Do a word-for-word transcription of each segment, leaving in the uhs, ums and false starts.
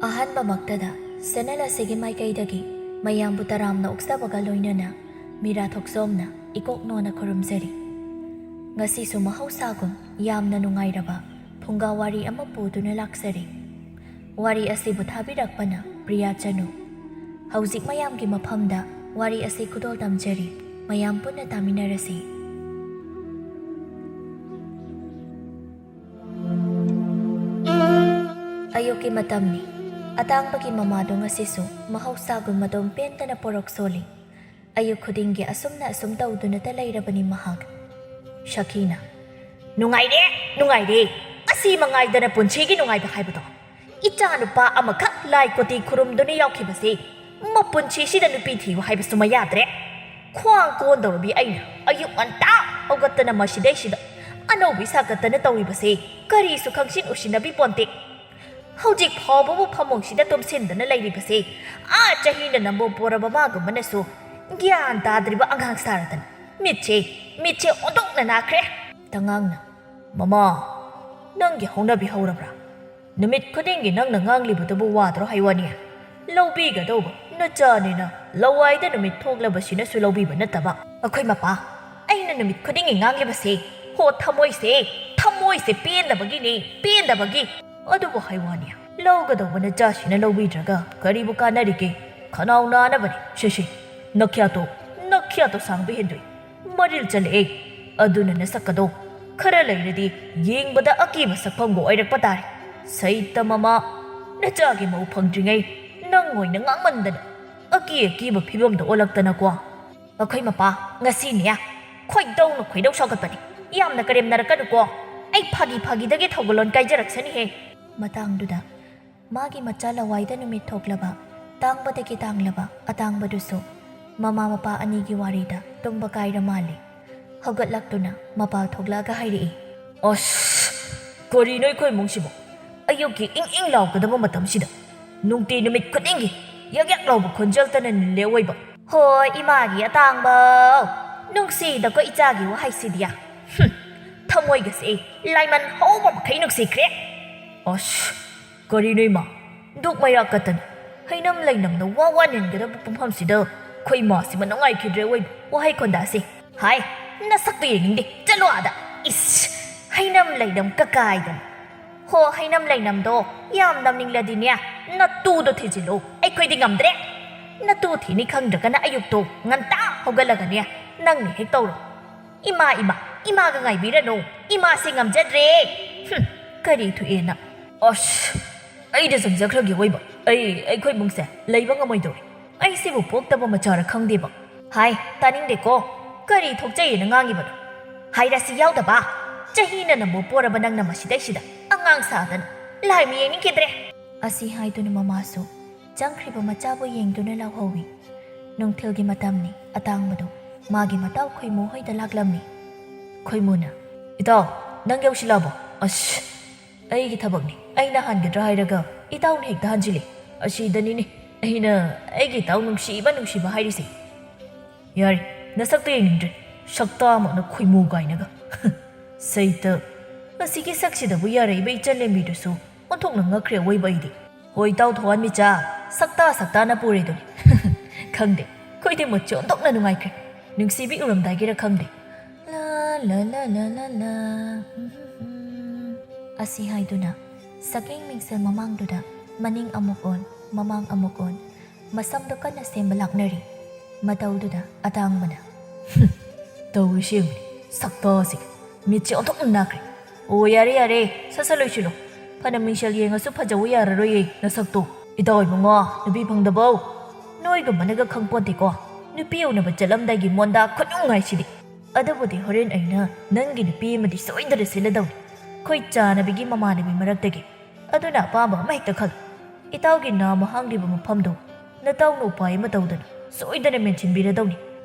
ꯑꯍꯥꯟꯕꯃꯛꯇꯗ channel ꯑꯁꯤꯒꯤ ꯃꯥꯏꯀꯩꯗꯒꯤ ꯃꯌꯥꯝꯕꯨ ꯇꯔꯥꯝꯅ ꯑꯣꯛꯆꯕꯒ ꯂꯣꯏꯅꯅ ꯃꯤꯔꯥ ꯊꯣꯛꯆꯣꯝꯅ ꯏꯀꯣꯛ ꯅꯣꯟꯅ ꯈꯨꯔꯨꯝꯖꯔꯤ꯫ ꯉꯁꯤꯁꯨ ꯃꯍꯧꯁꯥꯒꯨꯝ ꯌꯥꯝꯅ ꯅꯨꯡꯉꯥꯏꯔꯕ ꯐꯨꯡꯒꯥ ꯋꯥꯔꯤ ꯑꯃ ꯄꯨꯗꯨꯅ ꯂꯥꯛꯆꯔꯤ꯫ ꯋꯥꯔꯤ ꯑꯁꯤꯕꯨ ꯊꯥꯕꯤꯔꯛꯄꯅ ꯄ꯭ꯔꯤꯌꯥ ꯆꯅꯨ꯫ ꯍꯧꯖꯤꯛ ꯃꯌꯥꯝꯒꯤ ꯃꯐꯝꯗ ꯋꯥꯔꯤ ꯑꯁꯤ ꯈꯨꯗꯣꯜ ꯇꯝꯖꯔꯤ꯫ ꯃꯌꯥꯝ ꯄꯨꯟꯅ ꯇꯥꯃꯤꯟꯅꯔꯁꯤ꯫ ꯑꯌꯨꯛꯀꯤ ꯃꯇꯝꯅꯤ꯫ ꯑꯇꯥꯡꯕꯒꯤ ꯃꯃꯥꯗꯣ ꯉꯁꯤꯁꯨ ꯃꯍꯧꯁꯥꯒꯨꯝ ꯃꯇꯣꯝ ꯄꯦꯟꯗꯅ ꯄꯣꯔꯣꯛ ꯁꯣꯜꯂꯤ꯫ ꯑꯌꯨꯛ ꯈꯨꯗꯤꯡꯒꯤ ꯑꯁꯨꯝꯅ ꯑꯁꯨꯝ ꯇꯧꯗꯨꯅꯇ ꯂꯩꯔꯕꯅꯤ ꯃꯍꯥꯛ꯫ ꯁꯈꯤꯅ, "ꯅꯨꯡꯉꯥꯏꯔꯦ, ꯅꯨꯡꯉꯥꯏꯔꯦ꯫ ꯑꯁꯤ ꯃꯉꯥꯏꯗꯅ ꯄꯨꯟꯁꯤꯒꯤ ꯅꯨꯡꯉꯥꯏꯕ ꯍꯥꯏꯕꯗꯣ꯫ ꯏꯆꯥ ꯅꯨꯄꯥ ꯑꯃꯈꯛ ꯂꯥꯏ ꯀꯣꯇꯤ ꯈꯨꯔꯨꯝꯗꯨꯅ ꯌꯥꯎꯈꯤꯕꯁꯤ ꯃꯄꯨꯟꯁꯤꯁꯤꯗ ꯅꯨꯄꯤ ꯊꯤꯌꯨ ꯍꯥꯏꯕꯁꯨ ꯌꯥꯗ꯭ꯔꯦ꯫ ꯈ꯭ꯋꯥꯡ ꯀꯣꯟꯗꯧꯔꯕꯤ ꯑꯩꯅ ꯑꯌꯨꯛ ꯉꯟꯇꯥ ꯍꯧꯒꯠꯇꯅ ꯃꯁꯤꯗꯩꯁꯤꯗ ꯑꯅꯧꯕꯤ ꯁꯥꯒꯠꯇꯅ ꯇꯧꯔꯤꯕꯁꯤ ꯀꯔꯤꯁꯨ ꯈꯪꯁꯤꯟ ꯎꯁꯤꯟꯅꯕꯤ ꯄꯣꯟꯇꯦ꯫ ꯍꯧꯖꯤꯛ ꯐꯥꯎꯕꯕꯨ ꯐꯃꯨꯡꯁꯤꯗ ꯇꯨꯝꯁꯤꯟꯗꯅ ꯂꯩꯔꯤꯕꯁꯤ ꯑꯥ ꯆꯍꯤꯅ ꯅꯝꯕꯣ ꯄꯣꯔꯕ ꯃꯥꯒꯨꯝꯕꯅꯁꯨ ꯒ꯭ꯌꯥꯟ ꯇꯥꯗ꯭ꯔꯤꯕ ꯑꯉꯥꯡ ꯁꯥꯔꯗꯅ꯫ ꯃꯤꯠꯁꯦ, ꯃꯤꯠꯁꯦ ꯑꯣꯟꯊꯣꯛꯅ ꯅꯥꯈ꯭ꯔꯦ꯫" ꯇꯉꯥꯡꯅ, "ꯃꯃꯥ, ꯅꯪꯒꯤ ꯍꯧꯅꯕꯤ ꯍꯧꯔꯕ꯭ꯔꯥ? ꯅꯨꯃꯤꯠ ꯈꯨꯗꯤꯡꯒꯤ ꯅꯪꯅ ꯉꯥꯡꯂꯤꯕꯗꯨꯕꯨ ꯋꯥꯗ꯭ꯔꯣ ꯍꯥꯏꯋꯥꯅꯤ? ꯂꯧꯕꯤꯒꯗꯧꯕ ꯅꯆꯥꯅꯤꯅ ꯂꯋꯥꯏꯗ ꯅꯨꯃꯤꯠ ꯊꯣꯛꯂꯕꯁꯤꯅꯁꯨ ꯂꯧꯕꯤꯕ ꯅꯠꯇꯕ꯫" "ꯑꯩꯈꯣꯏ ꯃꯄꯥ, ꯑꯩꯅ ꯅꯨꯃꯤꯠ ꯈꯨꯗꯤꯡꯒꯤ ꯉꯥꯡꯂꯤꯕꯁꯦ, ꯍꯣ, ꯊꯃꯣꯏꯁꯦ, ꯊꯃꯣꯏꯁꯦ ꯄꯦꯟꯗꯕꯒꯤꯅꯦ, ꯄꯦꯟꯗꯕꯒꯤ꯫ ꯑꯗꯨꯕꯨ ꯍꯥꯏꯋꯥꯅꯤ, ꯂꯧꯒꯗꯧꯕ ꯅꯆꯥꯁꯤꯅ ꯂꯧꯕꯤꯗ꯭ꯔꯒ ꯀꯔꯤꯕꯨ ꯀꯥꯟꯅꯔꯤꯒꯦ? ꯈꯅꯥꯎ ꯅꯥꯅꯕꯅꯤ꯫ ꯁꯦ, ꯁꯦ, ꯅꯈ꯭ꯌꯥꯇꯣ, ꯅꯈ꯭ꯌꯥꯇꯣ ꯁꯥꯡꯕ ꯍꯦꯟꯗꯣꯛꯏ꯫ ꯃꯔꯤꯜ ꯆꯠꯂꯛꯑꯦ꯫ ꯑꯗꯨꯅ ꯅꯁꯛꯀꯗꯣ ꯈꯔ ꯂꯩꯔꯗꯤ ꯌꯦꯡꯕꯗ ꯑꯀꯤꯕ ꯁꯛꯐꯝꯒ ꯑꯣꯏꯔꯛꯄ ꯇꯥꯔꯦ꯫ ꯁꯩꯇ ꯃꯃꯥ, ꯅꯆꯥꯒꯤ ꯃꯧ ꯐꯪꯗ꯭ꯔꯤꯉꯩ ꯅꯪ ꯑꯣꯏꯅ ꯉꯥꯡꯃꯟꯗꯅ ꯑꯀꯤ ꯑꯀꯤꯕ ꯐꯤꯕꯝꯗ ꯑꯣꯜꯂꯛꯇꯅꯀꯣ꯫" "ꯑꯩꯈꯣꯏ ꯃꯄꯥ, ꯉꯁꯤꯅꯦ ꯈꯣꯏꯗꯧꯅ ꯈꯣꯏꯗꯧ ꯁꯥꯎꯒꯠꯄꯅꯤ꯫ ꯌꯥꯝꯅ ꯀꯔꯦꯝꯅꯔꯛꯀꯅꯨꯀꯣ꯫ ꯑꯩ ꯐꯥꯒꯤ ꯐꯥꯒꯤꯗꯒꯤ ꯊꯧꯒꯜꯂꯣꯟ ꯀꯥꯏꯖꯔꯛꯁꯅꯤꯍꯦ꯫" ꯃꯇꯥꯡꯗꯨꯗ ꯃꯥꯒꯤ ꯃꯆꯥ ꯂꯋꯥꯏꯗ ꯅꯨꯃꯤꯠ ꯊꯣꯛꯂꯕ, ꯇꯥꯡꯕꯗꯒꯤ ꯇꯥꯡꯂꯕ ꯑꯇꯥꯡꯕꯗꯨꯁꯨ ꯃꯃꯥ ꯃꯄꯥ ꯑꯅꯤꯒꯤ ꯋꯥꯔꯤꯗ ꯇꯨꯝꯕ ꯀꯥꯏꯔ ꯃꯥꯜꯂꯦ꯫ ꯍꯧꯒꯠꯂꯛꯇꯨꯅ ꯃꯄꯥꯜ ꯊꯣꯛꯂꯛꯑꯒ ꯍꯥꯏꯔꯛꯏ, "ꯑꯁ, ꯀꯔꯤꯅꯣ ꯑꯩꯈꯣꯏ ꯏꯃꯨꯡꯁꯤꯕꯣ? ꯑꯌꯨꯛꯀꯤ ꯏꯪ ꯏꯪ ꯂꯥꯎꯒꯗꯕ ꯃꯇꯝꯁꯤꯗ ꯅꯨꯡꯇꯤ ꯅꯨꯃꯤꯠ ꯈꯨꯗꯤꯡꯒꯤ ꯌꯛ ꯌꯛ ꯂꯥꯎꯕ ꯈꯣꯟꯖꯦꯜꯇꯅ ꯅꯤꯜꯂꯦ ꯑꯣꯏꯕ꯫ ꯍꯣꯏ, ꯏꯃꯥꯒꯤ ꯑꯇꯥꯡꯕ, ꯅꯨꯡꯁꯤꯗꯀꯣ ꯏꯆꯥꯒꯤ ꯋꯥꯍꯩꯁꯤꯗꯤ꯫ ꯍꯨꯝ, ꯊꯃꯣꯏꯒꯁꯦ ꯂꯥꯏꯃꯟ ꯍꯧꯕ ꯃꯈꯩ ꯅꯨꯡꯁꯤꯈ꯭ꯔꯦ꯫" "ꯑꯁ, ꯀꯔꯤꯅꯣ ꯏꯃꯥ? ꯗꯨꯛ ꯃꯩꯔꯥ ꯀꯠꯇꯅ ꯍꯩꯅꯝ ꯂꯩꯅꯝꯅ ꯋꯥ ꯋꯥ ꯅꯦꯟꯒꯗꯕ ꯄꯨꯡꯐꯝꯁꯤꯗ ꯑꯩꯈꯣꯏ ꯏꯃꯥꯁꯤꯃ ꯅꯨꯡꯉꯥꯏꯈꯤꯗ꯭ꯔꯦ꯫ ꯑꯣꯏꯕ ꯋꯥꯍꯩ ꯈꯣꯟꯗꯥꯁꯦ꯫ ꯍꯥꯏ, ꯅꯁꯛꯇꯨ ꯌꯦꯡꯅꯤꯡꯗꯦ, ꯆꯠꯂꯣ ꯑꯥꯗ꯫ ꯏꯁ, ꯍꯩꯅꯝ ꯂꯩꯅꯝ ꯀꯀꯥꯏꯗꯅ꯫ ꯍꯣ, ꯍꯩꯅꯝ ꯂꯩꯅꯝꯗꯣ ꯌꯥꯝ ꯅꯝꯅꯤꯡꯂꯗꯤꯅꯦ, ꯅꯇꯨꯗꯣ ꯊꯤꯖꯤꯜꯂꯨ, ꯑꯩꯈꯣꯏꯗꯤ ꯉꯝꯗ꯭ꯔꯦ꯫ ꯅꯇꯨ ꯊꯤꯅꯤ ꯈꯪꯗ꯭ꯔꯒꯅ ꯑꯌꯨꯛꯇꯣ ꯉꯟꯇꯥ ꯍꯧꯒꯠꯂꯒꯅꯦ, ꯅꯪꯅ ꯍꯦꯛ ꯇꯧꯔꯣ꯫ ꯏꯃꯥ, ꯏꯃꯥ, ꯏꯃꯥꯒ ꯉꯥꯏꯕꯤꯔꯅꯨ, ꯏꯃꯥꯁꯦ ꯉꯝꯖꯗ꯭ꯔꯦ꯫ ꯍꯨꯝ, ꯀꯔꯤ ꯊꯣꯛꯑꯦꯅ? ꯑꯁ, ꯑꯩꯗ ꯆꯪꯖꯈ꯭ꯔꯒꯦ꯫ ꯑꯣꯏꯕ, ꯑꯩ ꯑꯩꯈꯣꯏ ꯏꯃꯨꯡꯁꯦ ꯂꯩꯕ ꯉꯝꯃꯣꯏꯗꯧꯔꯦ꯫ ꯑꯩꯁꯤꯕꯨ ꯄꯣꯛꯇꯕ ꯃꯆꯥꯔ ꯈꯪꯗꯦꯕ꯫ ꯍꯥꯏ, ꯇꯥꯅꯤꯡꯗꯦꯀꯣ꯫ ꯀꯔꯤ ꯊꯣꯛꯆꯩꯌꯦꯅ ꯉꯥꯡꯉꯤꯕꯅꯣ? ꯍꯥꯏꯔꯁꯤ ꯌꯥꯎꯗꯕ꯫ ꯆꯍꯤꯅ ꯅꯝꯕꯨ ꯄꯣꯔꯕ ꯅꯪꯅ ꯃꯁꯤꯗꯩꯁꯤꯗ ꯑꯉꯥꯡ ꯁꯥꯗꯅ꯫ ꯂꯥꯏ ꯃꯤ ꯌꯦꯡꯅꯤꯡꯈꯤꯗ꯭ꯔꯦ꯫ ꯑꯁꯤ ꯍꯥꯏꯗꯨꯅ ꯃꯃꯥꯁꯨ ꯆꯪꯈ꯭ꯔꯤꯕ ꯃꯆꯥꯕꯨ ꯌꯦꯡꯗꯨꯅ ꯂꯥꯎꯍꯧꯏ꯫ ꯅꯨꯡꯊꯤꯜꯒꯤ ꯃꯇꯝꯅꯤ꯫ ꯑꯇꯥꯡꯕꯗꯨ ꯃꯥꯒꯤ ꯃꯇꯥꯎ ꯈꯣꯏꯃꯨ ꯍꯣꯏꯗ ꯂꯥꯛꯂꯝꯃꯤ꯫ ꯈꯣꯏꯃꯨꯅ, "ꯏꯇꯥꯎ, ꯅꯪ ꯌꯧꯁꯤꯜꯂꯛꯑꯕꯣ? ꯑꯁ, ꯑꯩꯒꯤ ꯊꯕꯛꯅꯤ, ꯑꯩꯅ ꯍꯥꯟꯒꯗ꯭ꯔꯥ ꯍꯥꯏꯔꯒ ꯏꯇꯥꯎꯅ ꯍꯦꯛꯇ ꯍꯟꯖꯤꯜꯂꯤ꯫ ꯑꯁꯤꯗꯅꯤꯅꯦ ꯑꯩꯅ ꯑꯩꯒꯤ ꯏꯇꯥꯎ ꯅꯨꯡꯁꯤꯕ ꯅꯨꯡꯁꯤꯕ ꯍꯥꯏꯔꯤꯁꯦ꯫ ꯌꯥꯔꯦ, ꯅꯁꯛꯇꯣ ꯌꯦꯡꯅꯤꯡꯗ꯭ꯔꯦ, ꯁꯛꯇꯥ ꯑꯃꯅ ꯈꯣꯏꯃꯨ ꯀꯥꯏꯅꯒ꯫ ꯁꯩꯇ, ꯑꯁꯤꯒꯤ ꯁꯛꯁꯤꯗꯕꯨ ꯌꯥꯔꯛꯏꯕ ꯏꯆꯟ ꯂꯦꯝꯕꯤꯗꯨꯁꯨ ꯑꯣꯟꯊꯣꯛꯅ ꯉꯛꯈ꯭ꯔꯦ꯫ ꯑꯣꯏꯕ ꯑꯩꯗꯤ꯫ ꯍꯣꯏ, ꯏꯇꯥꯎ ꯊꯋꯥꯟꯃꯤꯆꯥ, ꯁꯛꯇꯥ ꯁꯛꯇꯥꯅ ꯄꯨꯔꯦꯗꯨꯅꯤ꯫ ꯈꯪꯗꯦ, ꯑꯩꯈꯣꯏꯗꯤ ꯃꯨꯠꯁꯦ ꯑꯣꯟꯊꯣꯛꯅ ꯅꯨꯡꯉꯥꯏꯈ꯭ꯔꯦ꯫ ꯅꯨꯡꯁꯤꯕꯤ ꯎꯔꯝꯗꯥꯏꯒꯤꯔ ꯈꯪꯗꯦ꯫ ꯂꯥ, ꯂꯥ, ꯂꯥ, ꯂꯥ, ꯂꯥ, ꯂꯥ, ꯍꯨꯝ, ꯍꯨꯝ, ꯍꯨꯝ꯫ ꯑꯁꯤ ꯍꯥꯏꯗꯨꯅ ꯁꯛꯌꯦꯡ ꯃꯤꯡꯁꯦꯜ ꯃꯃꯥꯡꯗꯨꯗ ꯃꯅꯤꯡ ꯑꯃꯨꯛ ꯑꯣꯟ, ꯃꯃꯥꯡ ꯑꯃꯨꯛ ꯑꯣꯟ, ꯃꯁꯝꯗꯣ ꯀꯟꯅ ꯁꯦꯝꯕ ꯂꯥꯛꯅꯔꯤ꯫ ꯃꯇꯧꯗꯨꯗ ꯑꯇꯥꯡꯕꯅ, "ꯍꯨꯝ, ꯇꯧꯔꯤꯁꯤ ꯌꯦꯡꯉꯨꯅꯦ, ꯁꯛꯇꯥꯁꯤꯒ꯫ ꯃꯤꯠꯁꯦ ꯑꯣꯟꯊꯣꯛꯅ ꯅꯥꯈ꯭ꯔꯦ꯫ ꯑꯣ, ꯌꯥꯔꯦ, ꯌꯥꯔꯦ, ꯁꯠ ꯁꯠ ꯂꯣꯏꯁꯤꯜꯂꯣ꯫ ꯐꯅ ꯃꯤꯡꯁꯦꯜ ꯌꯦꯡꯉꯁꯨ ꯐꯖꯧ ꯌꯥꯔꯔꯣꯏꯌꯦ ꯅꯁꯛꯇꯣ꯫ ꯏꯇꯥꯎ ꯏꯕꯨꯡꯉꯣ, ꯅꯨꯄꯤ ꯐꯪꯗꯕꯧ꯫ ꯅꯣꯏꯒꯨꯝꯕꯅꯒ ꯈꯪꯄꯣꯟꯇꯦꯀꯣ꯫ ꯅꯨꯄꯤ ꯎꯅꯕ ꯆꯠꯂꯝꯗꯥꯏꯒꯤ ꯃꯣꯟꯗꯥ ꯈꯨꯅꯨꯡꯉꯥꯏꯁꯤꯗꯤ꯫ ꯑꯗꯨꯕꯨꯗꯤ ꯍꯣꯔꯦꯟ ꯑꯩꯅ ꯅꯪꯒꯤ ꯅꯨꯄꯤ ꯑꯃꯗꯤ ꯁꯣꯏꯗꯅ ꯁꯤꯜꯂꯗꯧꯅꯤ꯫ ꯑꯩꯈꯣꯏ ꯆꯥꯅꯕꯤꯒꯤ ꯃꯃꯥꯟꯅꯕꯤ ꯃꯔꯛꯇꯒꯤ꯫ ꯑꯗꯨꯅ ꯑꯄꯥꯝꯕ ꯑꯃ ꯍꯦꯛꯇ ꯈꯜꯂꯨ꯫ ꯏꯇꯥꯎꯒꯤ ꯅꯥꯝꯃ ꯍꯥꯡꯂꯤꯕ ꯃꯐꯝꯗꯣ ꯅꯇꯥꯎꯅ ꯎꯄꯥꯏ ꯑꯃ ꯇꯧꯗꯅ ꯁꯣꯏꯗꯅ ꯃꯦꯟꯁꯤꯟꯕꯤꯔꯗꯧꯅꯤ꯫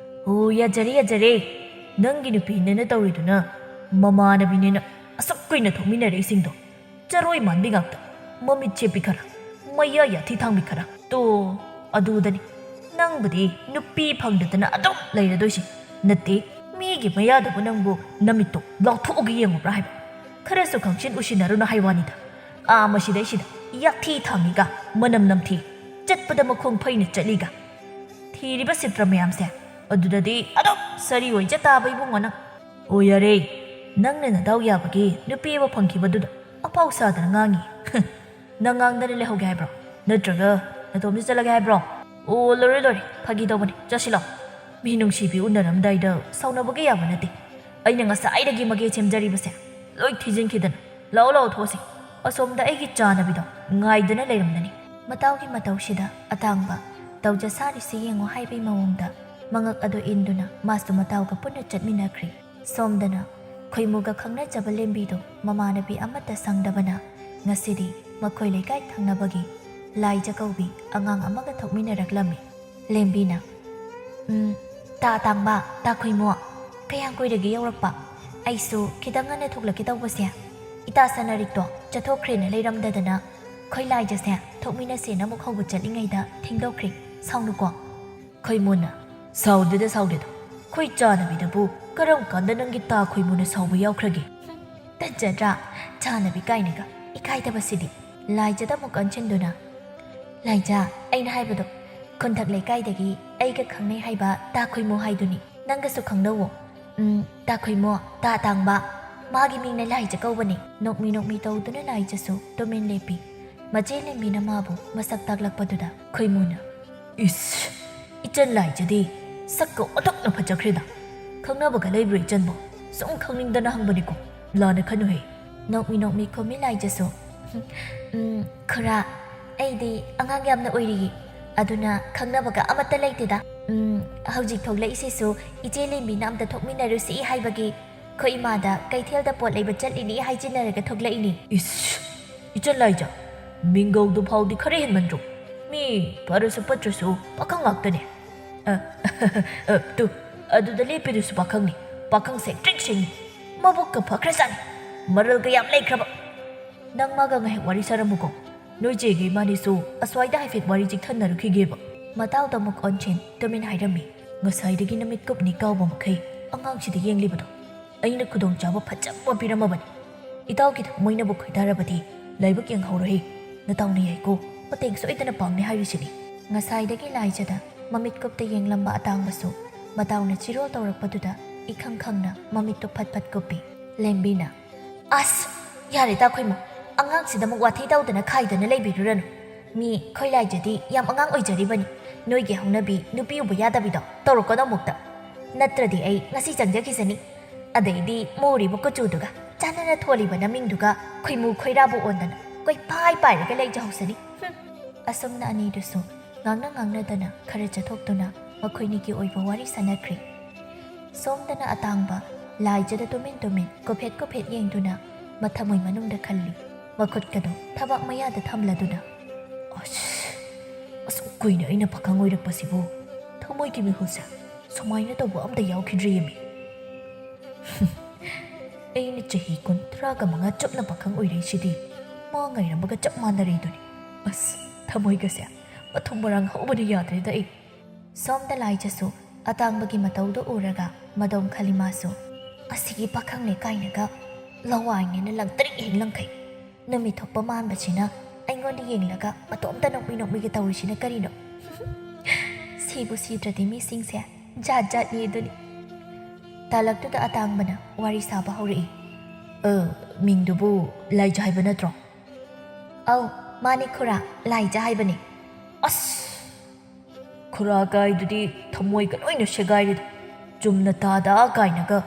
ꯑꯣ, ꯌꯥꯖꯔꯦ, ꯌꯥꯖꯔꯦ꯫ ꯅꯪꯒꯤ ꯅꯨꯄꯤꯅꯦꯅ ꯇꯧꯔꯤꯗꯨꯅ ꯃꯃꯥꯟꯅꯕꯤꯅꯦꯅ ꯑꯁꯨꯛ ꯀꯨꯏꯅ ꯊꯣꯛꯃꯤꯟꯅꯔꯛꯏꯁꯤꯡꯗꯣ꯫ ꯆꯔꯣꯏ ꯃꯥꯟꯕꯤ ꯉꯥꯛꯇ꯫ ꯃꯃꯤꯠ ꯆꯦꯞꯄꯤ ꯈꯔ, ꯃꯌꯥ ꯌꯥꯊꯤ ꯊꯥꯡꯕꯤ ꯈꯔ꯫ ꯇꯣ, ꯑꯗꯨꯗꯅꯤ꯫ ꯅꯪꯕꯨꯗꯤ ꯅꯨꯄꯤ ꯐꯪꯗꯗꯅ ꯑꯗꯨꯝ ꯂꯩꯔꯗꯣꯏꯁꯤ꯫ ꯅꯠꯇꯦ, ꯃꯤꯒꯤ ꯃꯌꯥꯗꯕꯨ ꯅꯪꯕꯨ ꯅꯃꯤꯠꯇꯣ ꯂꯥꯎꯊꯣꯛꯑꯒ ꯌꯦꯡꯉꯨꯕ꯭ꯔꯥ ꯍꯥꯏꯕ? ꯈꯔꯁꯨ ꯈꯪꯁꯤꯟ ꯎꯁꯤꯟꯅꯔꯨꯅꯨ ꯍꯥꯏ ꯋꯥꯅꯤꯗ꯫ ꯑꯥ, ꯃꯁꯤꯗꯩꯁꯤꯗ ꯌꯥꯛꯊꯤ ꯊꯥꯡꯉꯤꯒ, ꯃꯅꯝ ꯅꯝꯊꯤ, ꯆꯠꯄꯗ ꯃꯈꯣꯡ ꯐꯩꯅ ꯆꯠꯂꯤꯒ꯫ ꯊꯤꯔꯤꯕ ꯁꯤꯇ꯭ꯔ ꯃꯌꯥꯝꯁꯦ ꯑꯗꯨꯗꯗꯤ ꯑꯗꯨꯝ ꯁꯥꯔꯤ ꯑꯣꯏꯖ ꯇꯥꯕ ꯏꯕꯨꯡꯉꯣ ꯅꯪ꯫ ꯑꯣ ꯌꯥꯔꯦ, ꯅꯪꯅ ꯅꯗꯥꯎ ꯌꯥꯕꯒꯤ ꯅꯨꯄꯤ ꯑꯃ ꯐꯪꯈꯤꯕꯗꯨꯗ ꯑꯐꯥꯎ ꯁꯥꯗꯅ ꯉꯥꯡꯉꯤ꯫ ꯅꯪ ꯉꯥꯡꯗꯅ ꯂꯩꯍꯧꯒꯦ ꯍꯥꯏꯕ꯭ꯔꯣ? ꯅꯠꯇ꯭ꯔꯒ ꯅꯇꯣꯝꯇ ꯆꯠꯂꯒꯦ ꯍꯥꯏꯕ꯭ꯔꯣ? ꯑꯣ ꯂꯣꯏꯔꯦ ꯂꯣꯏꯔꯦ, ꯐꯥꯒꯤ ꯇꯧꯕꯅꯤ, ꯆꯠꯁꯤꯜꯂꯣ꯫ ꯃꯤ ꯅꯨꯡꯁꯤꯕꯤ ꯎꯅꯔꯝꯗꯥꯏꯗ ꯁꯥꯎꯅꯕꯒ ꯌꯥꯕ ꯅꯠꯇꯦ꯫ ꯑꯩꯅ ꯉꯁꯥꯏꯗꯒꯤ ꯃꯒꯦ ꯁꯦꯝꯖꯔꯤꯕꯁꯦ ꯂꯣꯏ ꯊꯤꯖꯤꯟꯈꯤꯗꯅ꯫ ꯂꯥꯛꯑꯣ ꯂꯥꯛꯑꯣ ꯊꯣꯛꯑꯁꯤ꯫ ꯑꯁꯣꯝꯗ ꯑꯩꯒꯤ ꯆꯥꯅꯕꯤꯗꯣ ꯉꯥꯏꯗꯨꯅ ꯂꯩꯔꯝꯒꯅꯤ꯫ ꯃꯇꯥꯎꯒꯤ ꯃꯇꯧꯁꯤꯗ ꯑꯇꯥꯡꯕ ꯇꯧꯖ ꯁꯥꯔꯤꯁꯤ ꯌꯦꯡꯉꯨ ꯍꯥꯏꯕꯒꯤ ꯃꯑꯣꯡꯗ ꯃꯉꯛ ꯑꯗꯨ ꯏꯟꯗꯨꯅ ꯃꯥꯁꯨ ꯃꯇꯥꯎꯒ ꯄꯨꯟꯅ ꯆꯠꯃꯤꯟꯅꯈ꯭ꯔꯦ꯫ ꯁꯣꯝꯗꯅ ꯈꯣꯏꯃꯨꯒ ꯈꯪꯅꯖꯕ ꯂꯦꯝꯕꯤꯗꯣ ꯃꯃꯥꯟꯅꯕꯤ ꯑꯃꯠꯇ ꯁꯪꯗꯕꯅ ꯉꯁꯤꯗꯤ ꯃꯈꯣꯏ ꯂꯩꯀꯥꯏ ꯊꯪꯅꯕꯒꯤ ꯂꯥꯏꯖ ꯀꯧꯕꯤ ꯑꯉꯥꯡ ꯑꯃꯒ ꯊꯣꯛꯃꯤꯟꯅꯔꯛꯂꯝꯃꯤ꯫ ꯂꯦꯝꯕꯤꯅ, "ꯎꯝ, ꯇꯥ ꯇꯥꯡꯕ, ꯇꯥ ꯈꯣꯏꯃꯨ, ꯀꯌꯥꯝ ꯀꯨꯏꯔꯒꯦ ꯌꯧꯔꯛꯄ? ꯑꯩꯁꯨ ꯈꯤꯇꯪ ꯉꯟꯅ ꯊꯣꯛꯂꯛꯀꯦ ꯇꯧꯕꯁꯦ, ꯏꯇꯥ ꯁꯅꯥꯔꯤꯛꯇꯣ ꯆꯠꯊꯣꯛꯈ꯭ꯔꯦꯅ ꯂꯩꯔꯝꯗꯗꯅ ꯈꯣꯏ ꯂꯥꯏꯖꯁꯦ ꯊꯣꯛꯃꯤꯟꯅꯁꯦꯅ ꯑꯃꯨꯛ ꯍꯧꯕ ꯆꯠꯂꯤꯉꯩꯗ ꯊꯦꯡꯗꯣꯛꯈ꯭ꯔꯦ꯫ ꯁꯥꯎꯅꯨꯀꯣ꯫" ꯈꯣꯏꯃꯨꯅ, "ꯁꯥꯎꯗꯦꯗ ꯁꯥꯎꯗꯦꯗ, ꯈꯣꯏ ꯆꯥꯅꯕꯤꯗꯕꯨ ꯀꯔꯝ ꯀꯥꯟꯗ ꯅꯪꯒꯤ ꯇꯥ ꯈꯣꯏꯃꯨꯅ ꯁꯥꯎꯕ ꯌꯥꯎꯈ꯭ꯔꯒꯦ?" ꯍꯨꯝ, ꯇꯟꯖꯗ꯭ꯔꯥ? ꯆꯥꯅꯕꯤ ꯀꯥꯏꯅꯒ, ꯏꯀꯥꯏꯗꯕꯁꯤꯗꯤ꯫ ꯂꯥꯏꯖꯗ ꯑꯃꯨꯛ ꯑꯣꯟꯁꯤꯟꯗꯨꯅ, "ꯂꯥꯏꯖ, ꯑꯩꯅ ꯍꯥꯏꯕꯗꯣ, ꯈꯨꯟꯊꯛ ꯂꯩꯀꯥꯏꯗꯒꯤ ꯑꯩꯒ ꯈꯪꯅꯩ ꯍꯥꯏꯕ ꯇꯥ ꯈꯣꯏꯃꯨ ꯍꯥꯏꯗꯨꯅꯤ꯫ ꯅꯪꯒꯁꯨ ꯈꯪꯅꯧꯋꯣ꯫ ꯎꯝ, ꯇꯥ ꯈꯣꯏꯃꯨ, ꯇꯥ ꯇꯥꯡꯕ, ꯃꯥꯒꯤ ꯃꯤꯡꯅ ꯂꯥꯏꯖ ꯀꯧꯕꯅꯤ꯫" ꯅꯣꯛꯃꯤ ꯅꯣꯛꯃꯤ ꯇꯧꯗꯨꯅ ꯂꯥꯏꯖꯁꯨ ꯇꯨꯃꯤꯟ ꯂꯦꯞꯄꯤ꯫ ꯃꯆꯦ ꯂꯦꯝꯕꯤꯅ ꯃꯥꯕꯨ ꯃꯁꯛ ꯇꯥꯛꯂꯛꯄꯗꯨꯗ ꯈꯣꯏꯃꯨꯅ, "ꯏꯁ, ꯏꯆꯟ ꯂꯥꯏꯖꯗꯤ ꯁꯛꯀ ꯑꯣꯟꯊꯣꯛꯅ ꯐꯖꯈ꯭ꯔꯦꯗ꯫ ꯈꯪꯅꯕꯒ ꯂꯩꯕ꯭ꯔꯣ ꯏꯆꯟꯕꯣ? ꯁꯨꯝ ꯈꯪꯅꯤꯡꯗꯅ ꯍꯪꯕꯅꯤꯀꯣ, ꯂꯥꯟꯅ ꯈꯟꯅꯨꯍꯦ꯫" ꯅꯣꯛꯃꯤ ꯅꯣꯛꯃꯤ ꯈꯨꯝꯃꯤ ꯂꯥꯏꯖꯁꯨ, "ꯎꯝ, ꯈꯨꯔꯥ, ꯑꯩꯗꯤ ꯑꯉꯥꯡ ꯌꯥꯝꯅ ꯑꯣꯏꯔꯤꯌꯦ, ꯑꯗꯨꯅ ꯈꯪꯅꯕꯒ ꯑꯃꯠꯇ ꯂꯩꯇꯦꯗ꯫ ꯎꯝ, ꯍꯧꯖꯤꯛ ꯊꯣꯛꯂꯛꯏꯁꯤꯁꯨ ꯏꯆꯦ ꯂꯦꯝꯕꯤꯅ ꯑꯝꯇ ꯊꯣꯛꯃꯤꯟꯅꯔꯨꯁꯤ ꯍꯥꯏꯕꯒꯤ ꯑꯩꯈꯣꯏ ꯏꯃꯥꯗ ꯀꯩꯊꯦꯜꯗ ꯄꯣꯠ ꯂꯩꯕ ꯆꯠꯂꯤꯅꯤ ꯍꯥꯏꯖꯤꯟꯅꯔꯒ ꯊꯣꯛꯂꯛꯏꯅꯤ꯫" "ꯏꯁ, ꯏꯆꯟ ꯂꯥꯏꯖ, ꯃꯤꯡꯒꯧꯗꯨ ꯐꯥꯎꯗꯤ ꯈꯔ ꯍꯦꯟꯃꯟꯗ꯭ꯔꯣ? ꯃꯤ ꯐꯔꯁꯨ ꯐꯠꯇ꯭ꯔꯁꯨ ꯄꯥꯈꯪ ꯉꯥꯛꯇꯅꯦ꯫" ꯑ, ꯑ, ꯇꯨ, ꯑꯗꯨꯗ ꯂꯦꯞꯄꯤꯗꯨꯁꯨ ꯄꯥꯈꯪꯅꯤ, ꯄꯥꯈꯪ ꯁꯦꯡꯇ꯭ꯔꯤꯛ ꯁꯦꯡꯅꯤ꯫ ꯃꯕꯨꯛꯀ ꯐꯈ꯭ꯔꯖꯥꯠꯅꯤ, ꯃꯔꯜꯒ ꯌꯥꯝ ꯂꯩꯈ꯭ꯔꯕ꯫ "ꯅꯪ ꯃꯥꯒ ꯉꯥꯏꯍꯥꯛ ꯋꯥꯔꯤ ꯁꯥꯔꯝꯃꯨꯀꯣ, ꯅꯣꯏ ꯆꯦꯒ ꯏꯕꯥꯅꯤꯁꯨ ꯑꯁ꯭ꯋꯥꯏꯗ ꯍꯥꯏꯐꯦꯠ ꯋꯥꯔꯤ ꯆꯤꯛꯊꯅꯔꯨꯈꯤꯒꯦꯕ꯫" ꯃꯇꯥꯎꯗ ꯑꯃꯨꯛ ꯑꯣꯟꯁꯤꯟ ꯇꯨꯃꯤꯟ ꯍꯥꯏꯔꯝꯃꯤ꯫ "ꯉꯁꯥꯏꯗꯒꯤ ꯅꯃꯤꯠꯀꯨꯞꯅꯤ ꯀꯥꯎꯕ ꯃꯈꯩ ꯑꯉꯥꯡꯁꯤꯗ ꯌꯦꯡꯂꯤꯕꯗꯣ꯫ ꯑꯩꯅ ꯈꯨꯗꯣꯡꯆꯥꯕ ꯐꯖꯕ ꯄꯤꯔꯝꯃꯕꯅꯤ꯫ ꯏꯇꯥꯎꯒꯤ ꯊꯃꯣꯏꯅꯕꯨ ꯈꯣꯏꯗꯥꯔꯕꯗꯤ ꯂꯥꯏꯕꯛ ꯌꯦꯡꯍꯧꯔꯣꯍꯦ꯫" ꯅꯇꯥꯎꯅ ꯌꯥꯏꯀꯣ, ꯃꯇꯦꯡ ꯁꯣꯏꯗꯅ ꯄꯥꯡꯅꯤ ꯍꯥꯏꯔꯤꯁꯤꯅꯤ꯫ ꯉꯁꯥꯏꯗꯒꯤ ꯂꯥꯏꯖꯗ ꯃꯃꯤꯠ ꯀꯨꯞꯇ ꯌꯦꯡꯂꯝꯕ ꯑꯇꯥꯡꯕꯁꯨ ꯃꯇꯥꯎꯅ ꯆꯤꯔꯣꯜ ꯇꯧꯔꯛꯄꯗꯨꯗ ꯏꯈꯪ ꯈꯪꯅ ꯃꯃꯤꯠꯇꯨ ꯐꯠ ꯐꯠ ꯀꯨꯞꯄꯤ꯫ ꯂꯦꯝꯕꯤꯅ, "ꯑꯁ, ꯌꯥꯔꯦꯗ ꯑꯩꯈꯣꯏ ꯃꯥ, ꯑꯉꯥꯡꯁꯤꯗꯃꯛ ꯋꯥꯊꯤ ꯇꯧꯗꯅ ꯈꯥꯏꯗꯅ ꯂꯩꯕꯤꯔꯨꯔꯅꯨ꯫ ꯃꯤ ꯑꯩꯈꯣꯏ ꯂꯥꯏꯖꯗꯤ ꯌꯥꯝ ꯑꯉꯥꯡ ꯑꯣꯏꯖꯔꯤꯕꯅꯤ꯫ ꯅꯣꯏꯒꯤ ꯍꯧꯅꯕꯤ ꯅꯨꯄꯤ ꯎꯕ ꯌꯥꯗꯕꯤꯗꯣ ꯇꯧꯔꯛꯀꯅꯣ ꯑꯃꯨꯛꯇ꯫ ꯅꯠꯇ꯭ꯔꯗꯤ ꯑꯩ ꯉꯁꯤ ꯆꯪꯖꯈꯤꯁꯅꯤ꯫ ꯑꯗꯩꯗꯤ ꯃꯨꯔꯤꯕ ꯀꯨꯆꯨꯗꯨꯒ ꯆꯥꯟꯅꯅ ꯊꯣꯜꯂꯤꯕ ꯅꯃꯤꯡꯗꯨꯒ ꯈꯣꯏꯃꯨ ꯈꯣꯏꯔꯥꯕꯨ ꯑꯣꯟꯗꯅ ꯀꯣꯏꯄꯥꯏ ꯄꯥꯏꯔꯒ ꯂꯩꯖꯍꯧꯁꯅꯤ꯫ ꯍꯨꯝ!" ꯑꯁꯨꯝꯅ ꯑꯅꯤꯗꯨꯁꯨ ꯉꯥꯡꯅ ꯉꯥꯡꯅꯗꯅ ꯈꯔ ꯆꯠꯊꯣꯛꯇꯨꯅ ꯃꯈꯣꯏꯅꯤꯒꯤ ꯑꯣꯏꯕ ꯋꯥꯔꯤ ꯁꯥꯟꯅꯈ꯭ꯔꯦ꯫ ꯁꯣꯝꯗꯅ ꯑꯇꯥꯡꯕ ꯂꯥꯏꯖꯗ ꯇꯨꯃꯤꯟ ꯇꯨꯃꯤꯟ ꯀꯨꯐꯦꯠ ꯀꯨꯐꯦꯠ ꯌꯦꯡꯗꯨꯅ ꯃꯊꯃꯣꯏ ꯃꯅꯨꯡꯗ ꯈꯜꯂꯤ꯫ ꯃꯈꯨꯠꯀꯗꯣ ꯊꯕꯥꯛ ꯃꯌꯥꯗ ꯊꯝꯂꯗꯨꯅ, "ꯑꯁ, ꯑꯁꯨꯛ ꯀꯨꯏꯅ ꯑꯩꯅ ꯄꯥꯈꯪ ꯑꯣꯏꯔꯛꯄꯁꯤꯕꯨ ꯊꯃꯣꯏꯒꯤ ꯃꯤꯍꯨꯜꯁꯦ ꯁꯨꯃꯥꯏꯅ ꯇꯧꯕ ꯑꯝꯇ ꯌꯥꯎꯈꯤꯗ꯭ꯔꯤꯌꯦꯃꯤ꯫ ꯑꯩꯅ ꯆꯍꯤ ꯀꯨꯟꯊ꯭ꯔꯥꯒ ꯃꯉꯥ ꯆꯨꯞꯅ ꯄꯥꯈꯪ ꯑꯣꯏꯔꯛꯏꯁꯤꯗꯤ ꯃꯥ ꯉꯥꯏꯔꯝꯕꯒ ꯆꯞ ꯃꯥꯟꯅꯔꯦꯗꯨꯅꯤ꯫ ꯑꯁ, ꯊꯃꯣꯏꯒꯁꯦ ꯃꯊꯨꯝ ꯃꯔꯥꯡ ꯍꯧꯕꯅ ꯌꯥꯗ꯭ꯔꯦꯗ ꯑꯩ꯫" ꯁꯣꯝꯗ ꯂꯥꯏꯖꯁꯨ ꯑꯇꯥꯡꯕꯒꯤ ꯃꯇꯧꯗꯨ ꯎꯔꯒ ꯃꯗꯣꯝ ꯈꯂꯤꯃꯥꯁꯨ, "ꯑꯁꯤꯒꯤ ꯄꯥꯈꯪꯅꯦ ꯀꯥꯏꯅꯒ ꯂꯋꯥꯏꯅꯦꯅ ꯂꯪꯇ꯭ꯔꯤꯛ ꯍꯦꯛ ꯂꯪꯈꯩ꯫ ꯅꯨꯃꯤꯠ ꯊꯣꯛꯄ ꯃꯥꯟꯕꯁꯤꯅ ꯑꯩꯉꯣꯟꯗ ꯌꯦꯡꯂꯒ ꯃꯇꯣꯝꯇ ꯅꯣꯛꯃꯤ ꯅꯣꯛꯃꯤꯒ ꯇꯧꯔꯤꯁꯤꯅ ꯀꯔꯤꯅꯣ? ꯁꯤꯕꯨ ꯁꯤꯗ꯭ꯔꯗꯤ ꯃꯤꯁꯤꯡꯁꯦ ꯖꯥꯠ ꯖꯥꯠꯅꯤ ꯑꯗꯨꯅꯤ꯫" ꯇꯥꯂꯛꯇꯨꯗ ꯑꯇꯥꯡꯕꯅ ꯋꯥꯔꯤ ꯁꯥꯕ ꯍꯧꯔꯛꯏ꯫ "ꯑ, ꯃꯤꯡꯗꯨꯕꯨ ꯂꯥꯏꯖ ꯍꯥꯏꯕ ꯅꯠꯇ꯭ꯔꯣ?" "ꯑꯧ, ꯃꯥꯅꯤ ꯈꯨꯔꯥ, ꯂꯥꯏꯖ ꯍꯥꯏꯕꯅꯤ꯫" "ꯑꯁ! ꯈꯨꯔꯥ ꯀꯥꯏꯗꯨꯗꯤ ꯊꯃꯣꯏꯒ ꯂꯣꯏꯅ ꯁꯦꯒꯥꯏꯔꯦꯗ꯫ ꯆꯨꯝꯅ ꯇꯥꯗ ꯀꯥꯏꯅꯒ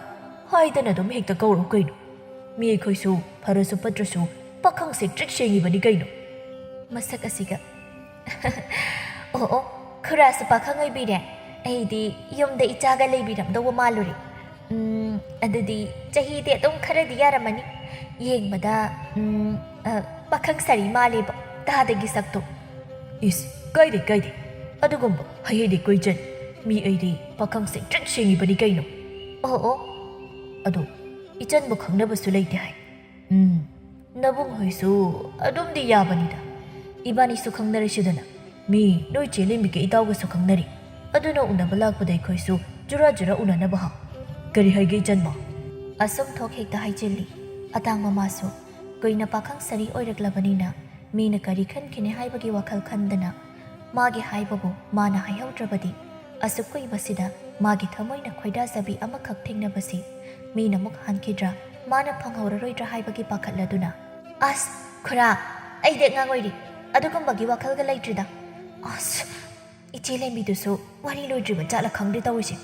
ꯍꯥꯏꯗꯅ ꯑꯗꯨꯝ ꯍꯦꯛꯇ ꯀꯧꯔꯣ ꯀꯩꯅꯣ꯫ ꯃꯤ ꯑꯩꯈꯣꯏꯁꯨ ꯐꯔꯁꯨ ꯐꯠꯇ꯭ꯔꯁꯨ ꯄꯥꯈꯪ ꯁꯦꯡꯇ꯭ꯔꯤꯛ ꯁꯦꯡꯉꯤꯕꯅꯤ ꯀꯩꯅꯣ꯫" ꯃꯁꯛ ꯑꯁꯤꯒ꯫ "ꯑꯣ ꯑꯣ, ꯈꯨꯔꯥꯁꯨ ꯄꯥꯈꯪ ꯑꯣꯏꯕꯤꯔꯦ꯫ ꯑꯩꯗꯤ ꯌꯨꯝꯗ ꯏꯆꯥꯒ ꯂꯩꯕꯤꯔꯝꯗꯧꯕ ꯃꯥꯜꯂꯨꯔꯦ꯫ ꯎꯝ, ꯑꯗꯨꯗꯤ ꯆꯍꯤꯗꯤ ꯑꯗꯨꯝ ꯈꯔꯗꯤ ꯌꯥꯔꯝꯃꯅꯤ꯫ ꯌꯦꯡꯕꯗ, ꯎꯝ, ꯑ, ꯄꯥꯈꯪ ꯁꯥꯔꯤ ꯃꯥꯜꯂꯦꯕ, ꯇꯥꯗꯒꯤ ꯁꯛꯇꯣ꯫" "ꯏꯁ, ꯀꯥꯏꯗꯦ, ꯀꯥꯏꯗꯦ꯫ ꯑꯗꯨꯒꯨꯝꯕ ꯍꯩꯍꯩꯗꯦ ꯀꯣꯏꯖꯟ꯫ ꯃꯤ ꯑꯩꯗꯤ ꯄꯥꯈꯪ ꯁꯦꯡꯇ꯭ꯔꯤꯛ ꯁꯦꯡꯉꯤꯕꯅꯤ ꯀꯩꯅꯣ꯫" "ꯑꯣ ꯑꯣ꯫ ꯑꯗꯣ, ꯏꯆꯟꯕꯨ ꯈꯪꯅꯕꯁꯨ ꯂꯩꯇꯦ ꯍꯥꯏ꯫" "ꯎꯝ, ꯅꯕꯨꯡ ꯍꯣꯏꯁꯨ ꯑꯗꯨꯝꯗꯤ ꯌꯥꯕꯅꯤꯗ꯫ ꯏꯕꯥꯅꯤꯁꯨ ꯈꯪꯅꯔꯁꯤꯗꯅ꯫ ꯃꯤ ꯅꯣꯏ ꯆꯦ ꯂꯦꯝꯕꯤꯒ ꯏꯇꯥꯎꯒꯁꯨ ꯈꯪꯅꯔꯤ꯫ ꯑꯗꯨꯅ ꯎꯅꯕ ꯂꯥꯛꯄꯗ ꯑꯩꯈꯣꯏꯁꯨ ꯖꯨꯔꯥ ꯖꯨꯔꯥ ꯎꯅꯅꯕ ꯍꯥ꯫ ꯀꯔꯤ ꯍꯥꯏꯒꯦ ꯏꯆꯟꯕ?" ꯑꯁꯨꯝ ꯊꯣꯛ ꯍꯦꯛꯇ ꯍꯥꯏꯖꯤꯜꯂꯤ꯫ ꯑꯇꯥꯡꯕ ꯃꯥꯁꯨ ꯀꯨꯏꯅ ꯄꯥꯈꯪ ꯁꯥꯔꯤ ꯑꯣꯏꯔꯛꯂꯕꯅꯤꯅ ꯃꯤꯅ ꯀꯔꯤ ꯈꯟꯈꯤꯅꯤ ꯍꯥꯏꯕꯒꯤ ꯋꯥꯈꯜ ꯈꯟꯗꯅ ꯃꯥꯒꯤ ꯍꯥꯏꯕꯕꯨ ꯃꯥꯅ ꯍꯥꯏꯍꯧꯗ꯭ꯔꯕꯗꯤ ꯑꯁꯨꯛ ꯀꯨꯏꯕꯁꯤꯗ ꯃꯥꯒꯤ ꯊꯃꯣꯏꯅ ꯈꯣꯏꯗꯥꯖꯕꯤ ꯑꯃꯈꯛ ꯊꯦꯡꯅꯕꯁꯤ ꯃꯤꯅ ꯑꯃꯨꯛ ꯍꯟꯈꯤꯗ꯭ꯔꯥ, ꯃꯥꯅ ꯐꯪꯍꯧꯔꯔꯣꯏꯗ꯭ꯔꯥ ꯍꯥꯏꯕꯒꯤ ꯄꯥꯈꯠꯂꯗꯨꯅ꯫ ꯑꯁ, ꯈꯨꯔꯥ, ꯑꯩꯗꯤ ꯑꯉꯥꯡ ꯑꯣꯏꯔꯤ, ꯑꯗꯨꯒꯨꯝꯕꯒꯤ ꯋꯥꯈꯜꯒ ꯂꯩꯇ꯭ꯔꯤꯗ꯫ ꯑꯁ, ꯏꯆꯦ ꯂꯦꯝꯕꯤꯗꯨꯁꯨ ꯋꯥꯔꯤ ꯂꯣꯏꯗ꯭ꯔꯤꯕ ꯖꯥꯠꯂ ꯈꯪꯗꯦ ꯇꯧꯔꯤꯁꯦ꯫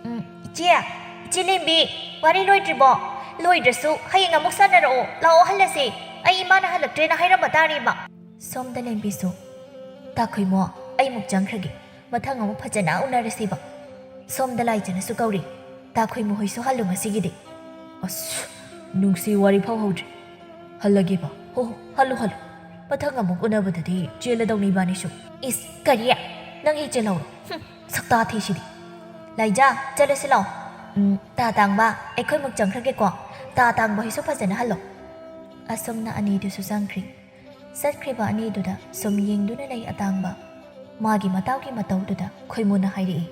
ꯎꯝ, ꯏꯆꯦ, ꯏꯆꯦ ꯂꯦꯝꯕꯤ, ꯋꯥꯔꯤ ꯂꯣꯏꯗ꯭ꯔꯤꯕꯣ? ꯂꯣꯏꯗ꯭ꯔꯁꯨ ꯍꯌꯦꯡ ꯑꯃꯨꯛ ꯁꯥꯟꯅꯔꯛꯑꯣ, ꯂꯥꯛꯑꯣ ꯍꯜꯂꯁꯦ꯫ ꯑꯩ ꯏꯃꯥꯅ ꯍꯜꯂꯛꯇ꯭ꯔꯦꯅ ꯍꯥꯏꯔꯝꯕ ꯇꯥꯔꯦꯕ꯫ ꯁꯣꯝꯗ ꯂꯦꯝꯕꯤꯁꯨ, ꯇꯥꯈꯨꯏꯃꯣ, ꯑꯩ ꯑꯃꯨꯛ ꯆꯪꯈ꯭ꯔꯒꯦ, ꯃꯊꯪ ꯑꯃꯨꯛ ꯐꯖꯅ ꯎꯅꯔꯁꯤꯕ꯫ ꯁꯣꯝꯗ ꯂꯥꯏꯖꯅꯁꯨ ꯀꯧꯔꯤ, ꯇꯥꯈꯨꯏꯃꯣ ꯍꯣꯏꯁꯨ ꯍꯜꯂꯨ ꯉꯁꯤꯒꯤꯗꯤ꯫ ꯑꯁ, ꯅꯨꯡꯁꯤ ꯋꯥꯔꯤ ꯐꯥꯎ ꯍꯧꯗ꯭ꯔꯤ꯫ ꯍꯜꯂꯒꯦꯕ꯫ ꯍꯣ ꯍꯣ, ꯍꯜꯂꯨ ꯍꯜꯂꯨ꯫ ꯃꯊꯪ ꯑꯃꯨꯛ ꯎꯅꯕꯗꯗꯤ ꯆꯦꯜꯂꯗꯧꯅꯤ ꯏꯕꯥꯅꯤꯁꯨ꯫ ꯏꯁ, ꯀꯔꯤ? ꯅꯪ ꯍꯦꯛ ꯆꯦꯜꯍꯧꯔꯣ꯫ ꯍꯨꯝ, ꯁꯛꯇꯥ ꯊꯤꯁꯤꯗꯤ꯫ ꯂꯥꯏꯖꯥ, ꯆꯠꯂꯁꯤ ꯂꯥꯛꯑꯣ꯫ ꯎꯝ, ꯇꯥ ꯇꯥꯡꯕ, ꯑꯩꯈꯣꯏꯃꯨꯛ ꯆꯪꯈ꯭ꯔꯒꯦꯀꯣ꯫ ꯇꯥ ꯇꯥꯡꯕ ꯍꯣꯏꯁꯨ ꯐꯖꯅ ꯍꯜꯂꯣ꯫ ꯑꯁꯨꯝꯅ ꯑꯅꯤꯗꯨꯁꯨ ꯆꯪꯈ꯭ꯔꯤ꯫ ꯆꯠꯈ꯭ꯔꯤꯕ ꯑꯅꯤꯗꯨꯗ ꯁꯨꯝ ꯌꯦꯡꯗꯨꯅ ꯂꯩ ꯑꯇꯥꯡꯕ꯫ ꯃꯥꯒꯤ ꯃꯇꯥꯎꯒꯤ ꯃꯇꯧꯗꯨꯗ ꯈꯣꯏꯃꯨꯅ ꯍꯥꯏꯔꯛꯏ꯫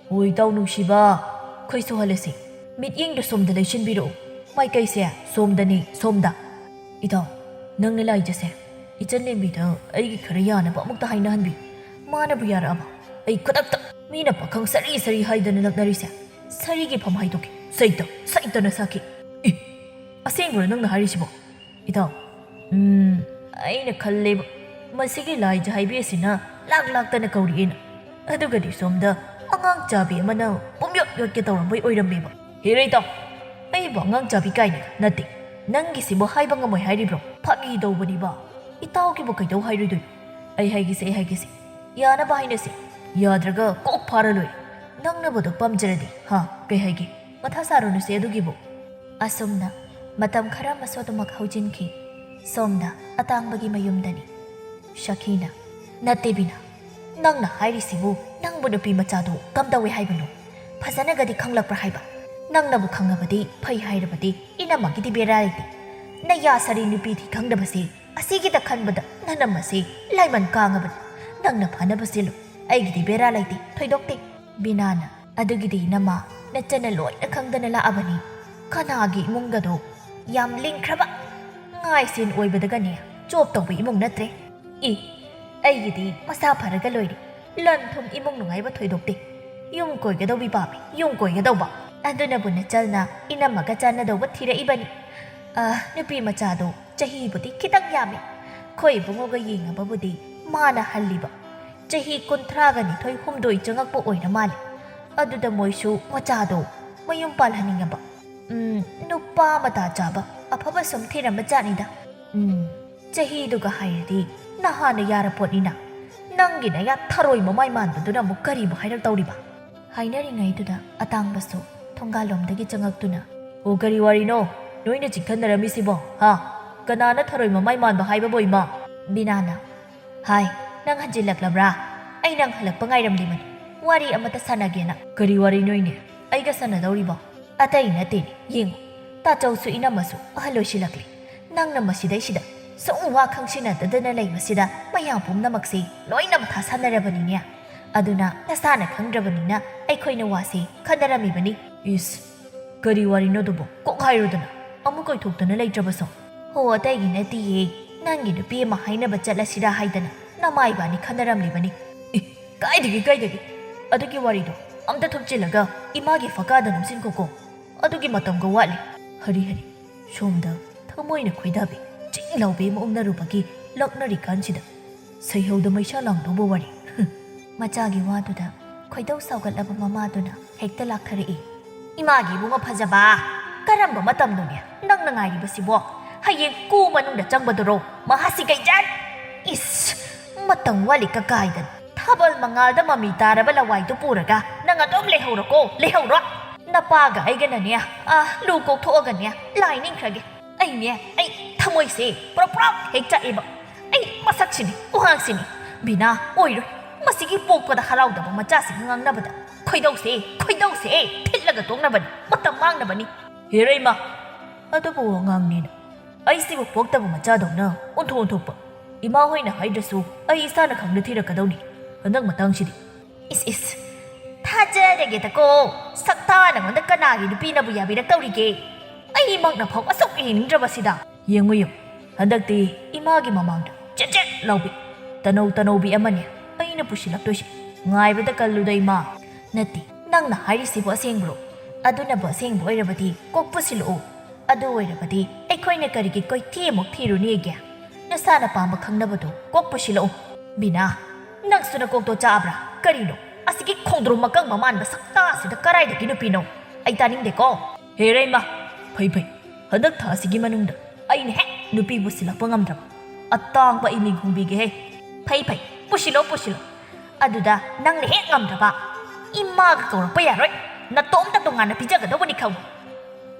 ꯍꯣꯏ, ꯏꯇꯥꯎ ꯅꯨꯡꯁꯤꯕ, ꯈꯣꯏꯁꯨ ꯍꯜꯂꯁꯤ꯫ ꯃꯤꯠꯌꯦꯡꯗꯨ ꯁꯣꯝꯗ ꯂꯩꯁꯤꯟꯕꯤꯔꯛꯎ꯫ ꯃꯥꯏꯀꯩꯁꯦ ꯁꯣꯝꯗꯅꯤ, ꯁꯣꯝꯗ꯫ ꯏꯇꯥꯎ, ꯅꯪꯅ ꯂꯥꯏꯖꯁꯦ, ꯏꯆꯟ ꯂꯦꯝꯕꯤꯗ ꯑꯩꯒꯤ ꯈꯔ ꯌꯥꯅꯕ ꯑꯃꯨꯛꯇ ꯍꯥꯏꯅꯍꯟꯕꯤꯌꯨ꯫ ꯃꯥꯅꯕꯨ ꯌꯥꯔꯛꯑꯕ ꯑꯩ ꯈꯨꯗꯛꯇ ꯃꯤꯅ ꯄꯥꯈꯪ ꯁꯔꯤ ꯁꯔꯤ ꯍꯥꯏꯗꯅ ꯂꯛꯅꯔꯤꯁꯦ ꯁꯔꯤꯒꯤ ꯐꯝ ꯍꯥꯏꯗꯣꯛꯀꯦ꯫ ꯁꯩꯇ, ꯁꯩꯇꯅ ꯁꯥꯈꯤ꯫ ꯏ, ꯑꯁꯦꯡꯕꯔꯣ ꯅꯪꯅ ꯍꯥꯏꯔꯤꯁꯤꯕꯣ? ꯏꯇꯥꯎ, ꯎꯝ, ꯑꯩꯅ ꯈꯜꯂꯦꯕ, ꯃꯁꯤꯒꯤ ꯂꯥꯏꯖ ꯍꯥꯏꯕꯤ ꯑꯁꯤꯅ ꯂꯥꯛ ꯂꯥꯛꯇꯅ ꯀꯧꯔꯛꯑꯦꯅ꯫ ꯑꯗꯨꯒꯗꯤ ꯁꯣꯝꯗ ꯑꯉꯥꯡ ꯆꯥꯕꯤ ꯑꯃꯅ ꯄꯨꯝꯌꯣꯠ ꯌꯣꯠꯀꯦ ꯇꯧꯔꯝꯕꯩ ꯑꯣꯏꯔꯝꯃꯦꯕ꯫ ꯍꯦꯔꯦ ꯏꯇꯥꯎ, ꯑꯩꯕꯨ ꯑꯉꯥꯡ ꯆꯥꯕꯤ ꯀꯥꯏꯅ ꯅꯠꯇꯦ꯫ ꯅꯪꯒꯤꯁꯤꯕꯨ ꯍꯥꯏꯕ ꯉꯝꯃꯣꯏ ꯍꯥꯏꯔꯤꯕ꯭ꯔꯣ? ꯐꯥꯒꯤ ꯇꯧꯕꯅꯤꯕ꯫ ꯏꯇꯥꯎꯒꯤꯕꯨ ꯀꯩꯗꯧ ꯍꯥꯏꯔꯣꯏꯗꯣꯏꯅꯣ? ꯑꯩ ꯍꯥꯏꯒꯦꯁꯦ, ꯑꯩ ꯍꯥꯏꯒꯦꯁꯦ꯫ ꯌꯥꯅꯕ ꯍꯥꯏꯅꯁꯦ꯫ ꯌꯥꯗ꯭ꯔꯒ ꯀꯣꯛ ꯐꯥꯔ ꯂꯣꯏꯔꯦ꯫ ꯅꯪꯅꯕꯨ ꯑꯗꯨ ꯄꯥꯝꯖꯔꯗꯤ, ꯍꯥ? ꯀꯩ ꯍꯥꯏꯒꯦ? ꯃꯊꯥ ꯁꯥꯔꯨꯅꯨꯁꯦ ꯑꯗꯨꯒꯤꯕꯨ꯫ ꯑꯁꯨꯝꯅ ꯃꯇꯝ ꯈꯔ ꯑꯃꯁꯨ ꯑꯗꯨꯃꯛ ꯍꯧꯖꯤꯟꯈꯤ꯫ ꯁꯣꯝꯗ ꯑꯇꯥꯡꯕꯒꯤ ꯃꯌꯨꯝꯗꯅꯤ꯫ ꯁꯈꯤꯅ, ꯅꯠꯇꯦ ꯕꯤꯅꯥ, ꯅꯪꯅ ꯍꯥꯏꯔꯤꯁꯤꯕꯨ ꯅꯪꯕꯨ ꯅꯨꯄꯤ ꯃꯆꯥꯗꯨ ꯀꯝꯗꯧꯋꯦ ꯍꯥꯏꯕꯅꯣ? ꯐꯖꯅꯒꯗꯤ ꯈꯪꯂꯛꯄ꯭ꯔꯥ ꯍꯥꯏꯕ? ꯅꯪꯅꯕꯨ ꯈꯪꯉꯕꯗꯤ ꯐꯩ ꯍꯥꯏꯔꯕꯗꯤ ꯏꯅꯝꯃꯒꯤꯗꯤ ꯕꯦꯔꯥ ꯂꯩꯇꯦ꯫ ꯅꯌꯥ ꯁꯥꯔꯤ ꯅꯨꯄꯤ ꯊꯤ ꯈꯪꯗꯕꯁꯦ ꯑꯁꯤꯒꯤꯗ ꯈꯟꯕꯗ ꯅꯅꯝ ꯑꯁꯤ ꯂꯥꯏꯃꯟ ꯀꯥꯡꯉꯕꯅꯤ꯫ ꯅꯪꯅ ꯐꯅꯕ ꯁꯤꯜꯂꯨ꯫ ꯑꯩꯒꯤꯗꯤ ꯕꯦꯔꯥ ꯂꯩꯇꯦ, ꯊꯣꯏꯗꯣꯛꯇꯦ꯫ ꯕꯤꯅꯥꯅ, ꯑꯗꯨꯒꯤꯗꯤ ꯏꯅꯝꯃ, ꯅꯆꯟꯅ ꯂꯣꯏꯅ ꯈꯪꯗꯅ ꯂꯥꯛꯑꯕꯅꯤ꯫ ꯀꯅꯥꯒꯤ ꯏꯃꯨꯡꯒꯗꯣ ꯌꯥꯝ ꯂꯤꯡꯈ꯭ꯔꯕ ꯉꯥꯏꯁꯦꯟ ꯑꯣꯏꯕꯗꯒꯅꯦ ꯇꯣꯞ ꯇꯧꯕ ꯏꯃꯨꯡ ꯅꯠꯇ꯭ꯔꯦ꯫ ꯏ, ꯑꯩꯒꯤꯗꯤ ꯃꯁꯥ ꯐꯔꯒ ꯂꯣꯏꯔꯦ꯫ ꯂꯟ ꯊꯨꯝ ꯏꯃꯨꯡ ꯅꯨꯡꯉꯥꯏꯕ ꯊꯣꯏꯗꯣꯛꯇꯦ꯫ ꯌꯨꯝ ꯀꯣꯏꯒꯗꯧꯕꯤ ꯄꯥꯝꯃꯤ, ꯌꯨꯝ ꯀꯣꯏꯒꯗꯧꯕ꯫ ꯑꯗꯨꯅꯕꯨ ꯅꯆꯜꯅ ꯏꯅꯝꯃꯒ ꯆꯥꯟꯅꯗꯧꯕ ꯊꯤꯔꯛꯏꯕꯅꯤ꯫ ꯑ, ꯅꯨꯄꯤ ꯃꯆꯥꯗꯣ ꯆꯍꯤꯕꯨꯗꯤ ꯈꯤꯇꯪ ꯌꯥꯝꯃꯤ꯫ ꯈꯣꯏ ꯏꯕꯨꯡꯉꯣꯒ ꯌꯦꯡꯉꯕꯕꯨꯗꯤ ꯃꯥꯅ ꯍꯜꯂꯤꯕ꯫ ꯆꯍꯤ ꯀꯨꯟꯊ꯭ꯔꯥꯒ ꯅꯤꯊꯣꯏ ꯍꯨꯝꯗꯣꯏ ꯆꯪꯉꯛꯄ ꯑꯣꯏꯔ ꯃꯥꯜꯂꯦ꯫ ꯑꯗꯨꯗ ꯃꯣꯏꯁꯨ ꯃꯆꯥꯗꯣ ꯃꯌꯨꯝ ꯄꯥꯜꯍꯟꯅꯤꯡꯉꯕ꯫ ꯎꯝ, ꯅꯨꯄꯥ ꯃꯇꯥ ꯆꯥꯕ ꯑꯐꯕ ꯁꯨꯝ ꯊꯤꯔꯝꯕ ꯖꯥꯠꯅꯤꯗ꯫ ꯎꯝ, ꯆꯍꯤꯗꯨꯒ ꯍꯥꯏꯔꯗꯤ ꯅꯍꯥꯟꯅ ꯌꯥꯔꯄꯣꯠꯅꯤꯅ꯫ ꯅꯪꯒꯤ ꯅꯌꯥ ꯊꯔꯣꯏ ꯃꯃꯥꯏ ꯃꯥꯟꯕꯗꯨꯅ ꯑꯃꯨꯛ ꯀꯔꯤꯕꯨ ꯍꯥꯏꯔꯛꯇꯧꯔꯤꯕ? ꯍꯥꯏꯅꯔꯤꯉꯩꯗꯨꯗ ꯑꯇꯥꯡꯕꯁꯨ ꯊꯣꯡꯒꯥꯜꯂꯣꯝꯗꯒꯤ ꯆꯪꯉꯛꯇꯨꯅ, "ꯑꯣ, ꯀꯔꯤ ꯋꯥꯔꯤꯅꯣ ꯅꯣꯏꯅ ꯆꯤꯛꯊꯅꯔꯝꯃꯤꯁꯤꯕꯣ, ꯍꯥ? ꯀꯅꯥꯅ ꯊꯔꯣꯏ ꯃꯃꯥꯏ ꯃꯥꯟꯕ ꯍꯥꯏꯕꯕꯣ, ꯏꯃꯥ?" ꯕꯤꯅꯥꯅ, "ꯍꯥꯏ, ꯅꯪ ꯍꯟꯖꯤꯜꯂꯛꯂꯕ꯭ꯔꯥ? ꯑꯩ ꯅꯪ ꯍꯜꯂꯛꯄ ꯉꯥꯏꯔꯝꯂꯤꯕꯅꯤ꯫ ꯋꯥꯔꯤ ꯑꯃꯇ ꯁꯥꯟꯅꯒꯦꯅ꯫" "ꯀꯔꯤ ꯋꯥꯔꯤꯅꯣ ꯏꯅꯦ? ꯑꯩꯒ ꯁꯥꯟꯅꯗꯧꯔꯤꯕꯣ?" "ꯑꯇꯩ ꯅꯠꯇꯦꯅꯦ, ꯌꯦꯡꯉꯨ, ꯇꯥꯆꯧꯁꯨ ꯏꯅꯝꯃꯁꯨ ꯑꯍꯜ ꯑꯣꯏꯁꯤꯜꯂꯛꯂꯦ꯫ ꯅꯪꯅ ꯃꯁꯤꯗꯩꯁꯤꯗ ꯁꯨꯝ ꯋꯥ ꯈꯪꯁꯤꯟꯅꯗꯗꯅ ꯂꯩꯕꯁꯤꯗ ꯃꯌꯥꯝ ꯄꯨꯝꯅꯃꯛꯁꯦ ꯂꯣꯏꯅ ꯃꯊꯥ ꯁꯥꯟꯅꯔꯕꯅꯤꯅꯦ꯫ ꯑꯗꯨꯅ ꯅꯁꯥꯅ ꯈꯪꯗ꯭ꯔꯕꯅꯤꯅ ꯑꯩꯈꯣꯏꯅ ꯋꯥꯁꯦ ꯈꯟꯅꯔꯝꯃꯤꯕꯅꯤ꯫" "ꯏꯁ, ꯀꯔꯤ ꯋꯥꯔꯤꯅꯣ ꯑꯗꯨꯕꯣ? ꯀꯣꯛ ꯍꯥꯏꯔꯨꯗꯅ, ꯑꯃꯨꯛ ꯀꯣꯏꯊꯣꯛꯇꯅ ꯂꯩꯇ꯭ꯔꯕꯁꯣ?" "ꯍꯣ, ꯑꯇꯩꯒꯤ ꯅꯠꯇꯤꯌꯦ, ꯅꯪꯒꯤ ꯅꯨꯄꯤ ꯑꯃ ꯍꯥꯏꯅꯕ ꯆꯠꯂꯁꯤꯔꯥ ꯍꯥꯏꯗꯅ ꯅꯃꯥ ꯏꯕꯥꯅꯤ ꯈꯟꯅꯔꯝꯂꯤꯕꯅꯤ꯫" "ꯑꯦ, ꯀꯥꯏꯗꯒꯤ, ꯀꯥꯏꯗꯒꯤ? ꯑꯗꯨꯒꯤ ꯋꯥꯔꯤꯗꯣ ꯑꯝꯇ ꯊꯨꯞꯆꯤꯜꯂꯒ ꯏꯃꯥꯒꯤ ꯐꯀꯥꯗ ꯅꯝꯁꯤꯟꯈꯣꯀꯣ꯫ ꯑꯗꯨꯒꯤ ꯃꯇꯝꯒ ꯋꯥꯠꯂꯤ꯫" ꯍꯔꯤ ꯍꯔꯤ꯫ ꯁꯣꯝꯗ ꯊꯃꯣꯏꯅ ꯈꯣꯏꯗꯥꯕꯤ ꯆꯤꯡ ꯂꯥꯎꯕꯤ ꯑꯃ ꯎꯪꯅꯔꯨꯕꯒꯤ ꯂꯛꯅꯔꯤꯀꯥꯟꯁꯤꯗ ꯁꯩꯍꯧꯗ ꯃꯩꯁꯥ ꯂꯥꯡꯗꯧꯕ ꯋꯥꯔꯤ꯫ ꯃꯆꯥꯒꯤ ꯋꯥꯗꯨꯗ ꯈꯣꯏꯗꯧ ꯁꯥꯎꯒꯠꯂꯕ ꯃꯃꯥꯗꯨꯅ ꯍꯦꯛꯇ ꯂꯥꯛꯊꯔꯛꯏ꯫ "ꯏꯃꯥꯒꯤ ꯏꯕꯨꯡꯉꯣ ꯐꯖꯕ, ꯀꯔꯝꯕ ꯃꯇꯝꯅꯣꯅꯦ ꯅꯪꯅ ꯉꯥꯏꯔꯤꯕꯁꯤꯕꯣ? ꯍꯌꯦꯡ ꯀꯨ ꯃꯅꯨꯡꯗ ꯆꯪꯕꯗꯨꯔꯣ ꯃꯍꯥꯁꯤ ꯀꯩꯖꯥꯠ? ꯏꯁ, ꯃꯇꯝ ꯋꯥꯠꯂꯤ ꯀꯀꯥꯏꯗꯅ ꯊꯥꯕꯜ ꯃꯉꯥꯜꯗ ꯃꯃꯤ ꯇꯥꯔꯕ ꯂꯋꯥꯏꯗꯨ ꯄꯨꯔꯒ ꯅꯪ ꯑꯗꯨꯝ ꯂꯩꯍꯧꯔꯣꯀꯣ, ꯂꯩꯍꯧꯔꯣ꯫ ꯅꯄꯥꯒ ꯑꯩꯒꯅꯅꯦ, ꯑꯥ, ꯂꯨ ꯀꯣꯛꯊꯣꯛꯑꯒꯅꯦ ꯂꯥꯏ ꯅꯤꯡꯈ꯭ꯔꯒꯦ꯫ ꯑꯩꯅꯦ, ꯑꯩ ꯊꯃꯣꯏꯁꯦ ꯄ꯭ꯔꯣꯞ ꯄ꯭ꯔꯣꯞ ꯍꯦꯛ ꯆꯥꯛꯑꯦꯕ꯫ ꯑꯩ ꯃꯁꯛꯁꯤꯅꯤ, ꯋꯥꯉꯥꯡꯁꯤꯅꯤ꯫ ꯕꯤꯅꯥ, ꯑꯣꯏꯔꯣꯏ꯫ ꯃꯁꯤꯒꯤ ꯄꯣꯛꯄꯗ ꯍꯔꯥꯎꯗꯕ ꯃꯆꯥꯁꯤꯡ ꯉꯥꯡꯅꯕꯗ ꯈꯣꯏꯗꯧꯁꯦ, ꯈꯣꯏꯗꯧꯁꯦ ꯊꯤꯠꯂꯒ ꯇꯣꯛꯅꯕꯅꯤ, ꯃꯇꯝ ꯃꯥꯡꯅꯕꯅꯤ꯫" "ꯍꯦꯔꯩꯃ, ꯑꯗꯨꯕꯨ ꯋꯥꯉꯥꯡꯅꯤꯅ꯫ ꯑꯩꯁꯤꯕꯨ ꯄꯣꯛꯇꯕ ꯃꯆꯥꯗꯧꯅ ꯑꯣꯟꯊꯣꯛ ꯑꯣꯟꯊꯣꯛꯄ꯫ ꯏꯃꯥ ꯍꯣꯏꯅ ꯍꯥꯏꯗ꯭ꯔꯁꯨ ꯑꯩ ꯏꯁꯥꯅ ꯈꯪꯅ ꯊꯤꯔꯛꯀꯗꯧꯅꯤ ꯍꯟꯗꯛ ꯃꯇꯥꯡꯁꯤꯗꯤ꯫" "ꯏꯁ, ꯏꯁ, ꯊꯥꯖꯔꯒꯦꯗꯀꯣ꯫ ꯁꯛꯇꯥ ꯅꯉꯣꯟꯗ ꯀꯅꯥꯒꯤ ꯅꯨꯄꯤꯅꯕꯨ ꯌꯥꯕꯤꯔꯛꯇꯧꯔꯤꯒꯦ? ꯑꯩꯃꯛꯅ ꯐꯥꯎ ꯑꯁꯨꯛ ꯌꯦꯡꯅꯤꯡꯗ꯭ꯔꯕꯁꯤꯗ꯫" "ꯌꯦꯡꯉꯨ, ꯌꯦꯡꯉꯨ, ꯍꯟꯗꯛꯇꯤ ꯏꯃꯥꯒꯤ ꯃꯃꯥꯡꯗ ꯆꯦꯠ ꯆꯦꯠ ꯂꯥꯎꯕꯤ, ꯇꯅꯧ ꯇꯅꯧꯕꯤ ꯑꯃꯅꯦ ꯑꯩꯅ ꯄꯨꯁꯤꯜꯂꯛꯇꯣꯏꯁꯦ꯫ ꯉꯥꯏꯕꯗ ꯀꯜꯂꯨꯗ ꯏꯃꯥ꯫ ꯅꯠꯇꯦ, ꯅꯪꯅ ꯍꯥꯏꯔꯤꯁꯤꯕꯨ ꯑꯁꯦꯡꯕ꯭ꯔꯣ? ꯑꯗꯨꯅꯕꯨ ꯑꯁꯦꯡꯕ ꯑꯣꯏꯔꯕꯗꯤ ꯀꯣꯛ ꯄꯨꯁꯤꯜꯂꯛꯎ꯫ ꯑꯗꯨ ꯑꯣꯏꯔꯕꯗꯤ ꯑꯩꯈꯣꯏꯅ ꯀꯔꯤꯒꯤ ꯀꯣꯏꯊꯤ ꯑꯃꯨꯛ ꯊꯤꯔꯨꯅꯤꯒꯦ? ꯅꯁꯥꯅ ꯄꯥꯝꯕ ꯈꯪꯅꯕꯗꯣ ꯀꯣꯛ ꯄꯨꯁꯤꯜꯂꯛꯎ꯫ ꯕꯤꯅꯥ, ꯅꯪꯁꯨ ꯅꯀꯣꯛꯇꯣ ꯆꯥꯕ꯭ꯔꯥ? ꯀꯔꯤꯅꯣ? ꯑꯁꯤꯒꯤ ꯈꯣꯡꯗ꯭ꯔꯨꯝ ꯃꯀꯪ ꯃꯃꯥꯟꯕ ꯁꯛꯇꯥꯁꯤꯗ ꯀꯔꯥꯏꯗꯒꯤ ꯅꯨꯄꯤꯅꯣ? ꯑꯩ ꯇꯥꯅꯤꯡꯗꯦꯀꯣ꯫ ꯍꯦ ꯔꯩꯃ, ꯐꯩ ꯐꯩ, ꯍꯟꯗꯛ ꯊꯥ ꯑꯁꯤꯒꯤ ꯃꯅꯨꯡꯗ ꯑꯩꯅ ꯍꯦꯛ ꯅꯨꯄꯤ ꯄꯨꯁꯤꯜꯂꯛꯄ ꯉꯝꯗ꯭ꯔꯕ ꯑꯇꯥꯡꯕ ꯏꯃꯤꯡ ꯍꯣꯡꯕꯤꯒꯦꯍꯦ꯫ ꯐꯩ ꯐꯩ, ꯄꯨꯁꯤꯜꯂꯣ ꯄꯨꯁꯤꯜꯂꯣ꯫ ꯑꯗꯨꯗ ꯅꯪꯅ ꯍꯦꯛ ꯉꯝꯗ꯭ꯔꯕ, ꯏꯃꯥꯒ ꯀꯧꯔꯛꯄ ꯌꯥꯔꯣꯏ, ꯅꯇꯣꯝꯇ ꯇꯣꯉꯥꯟꯅ ꯄꯤꯖꯒꯗꯧꯕꯅꯤ ꯈꯪꯉꯨ꯫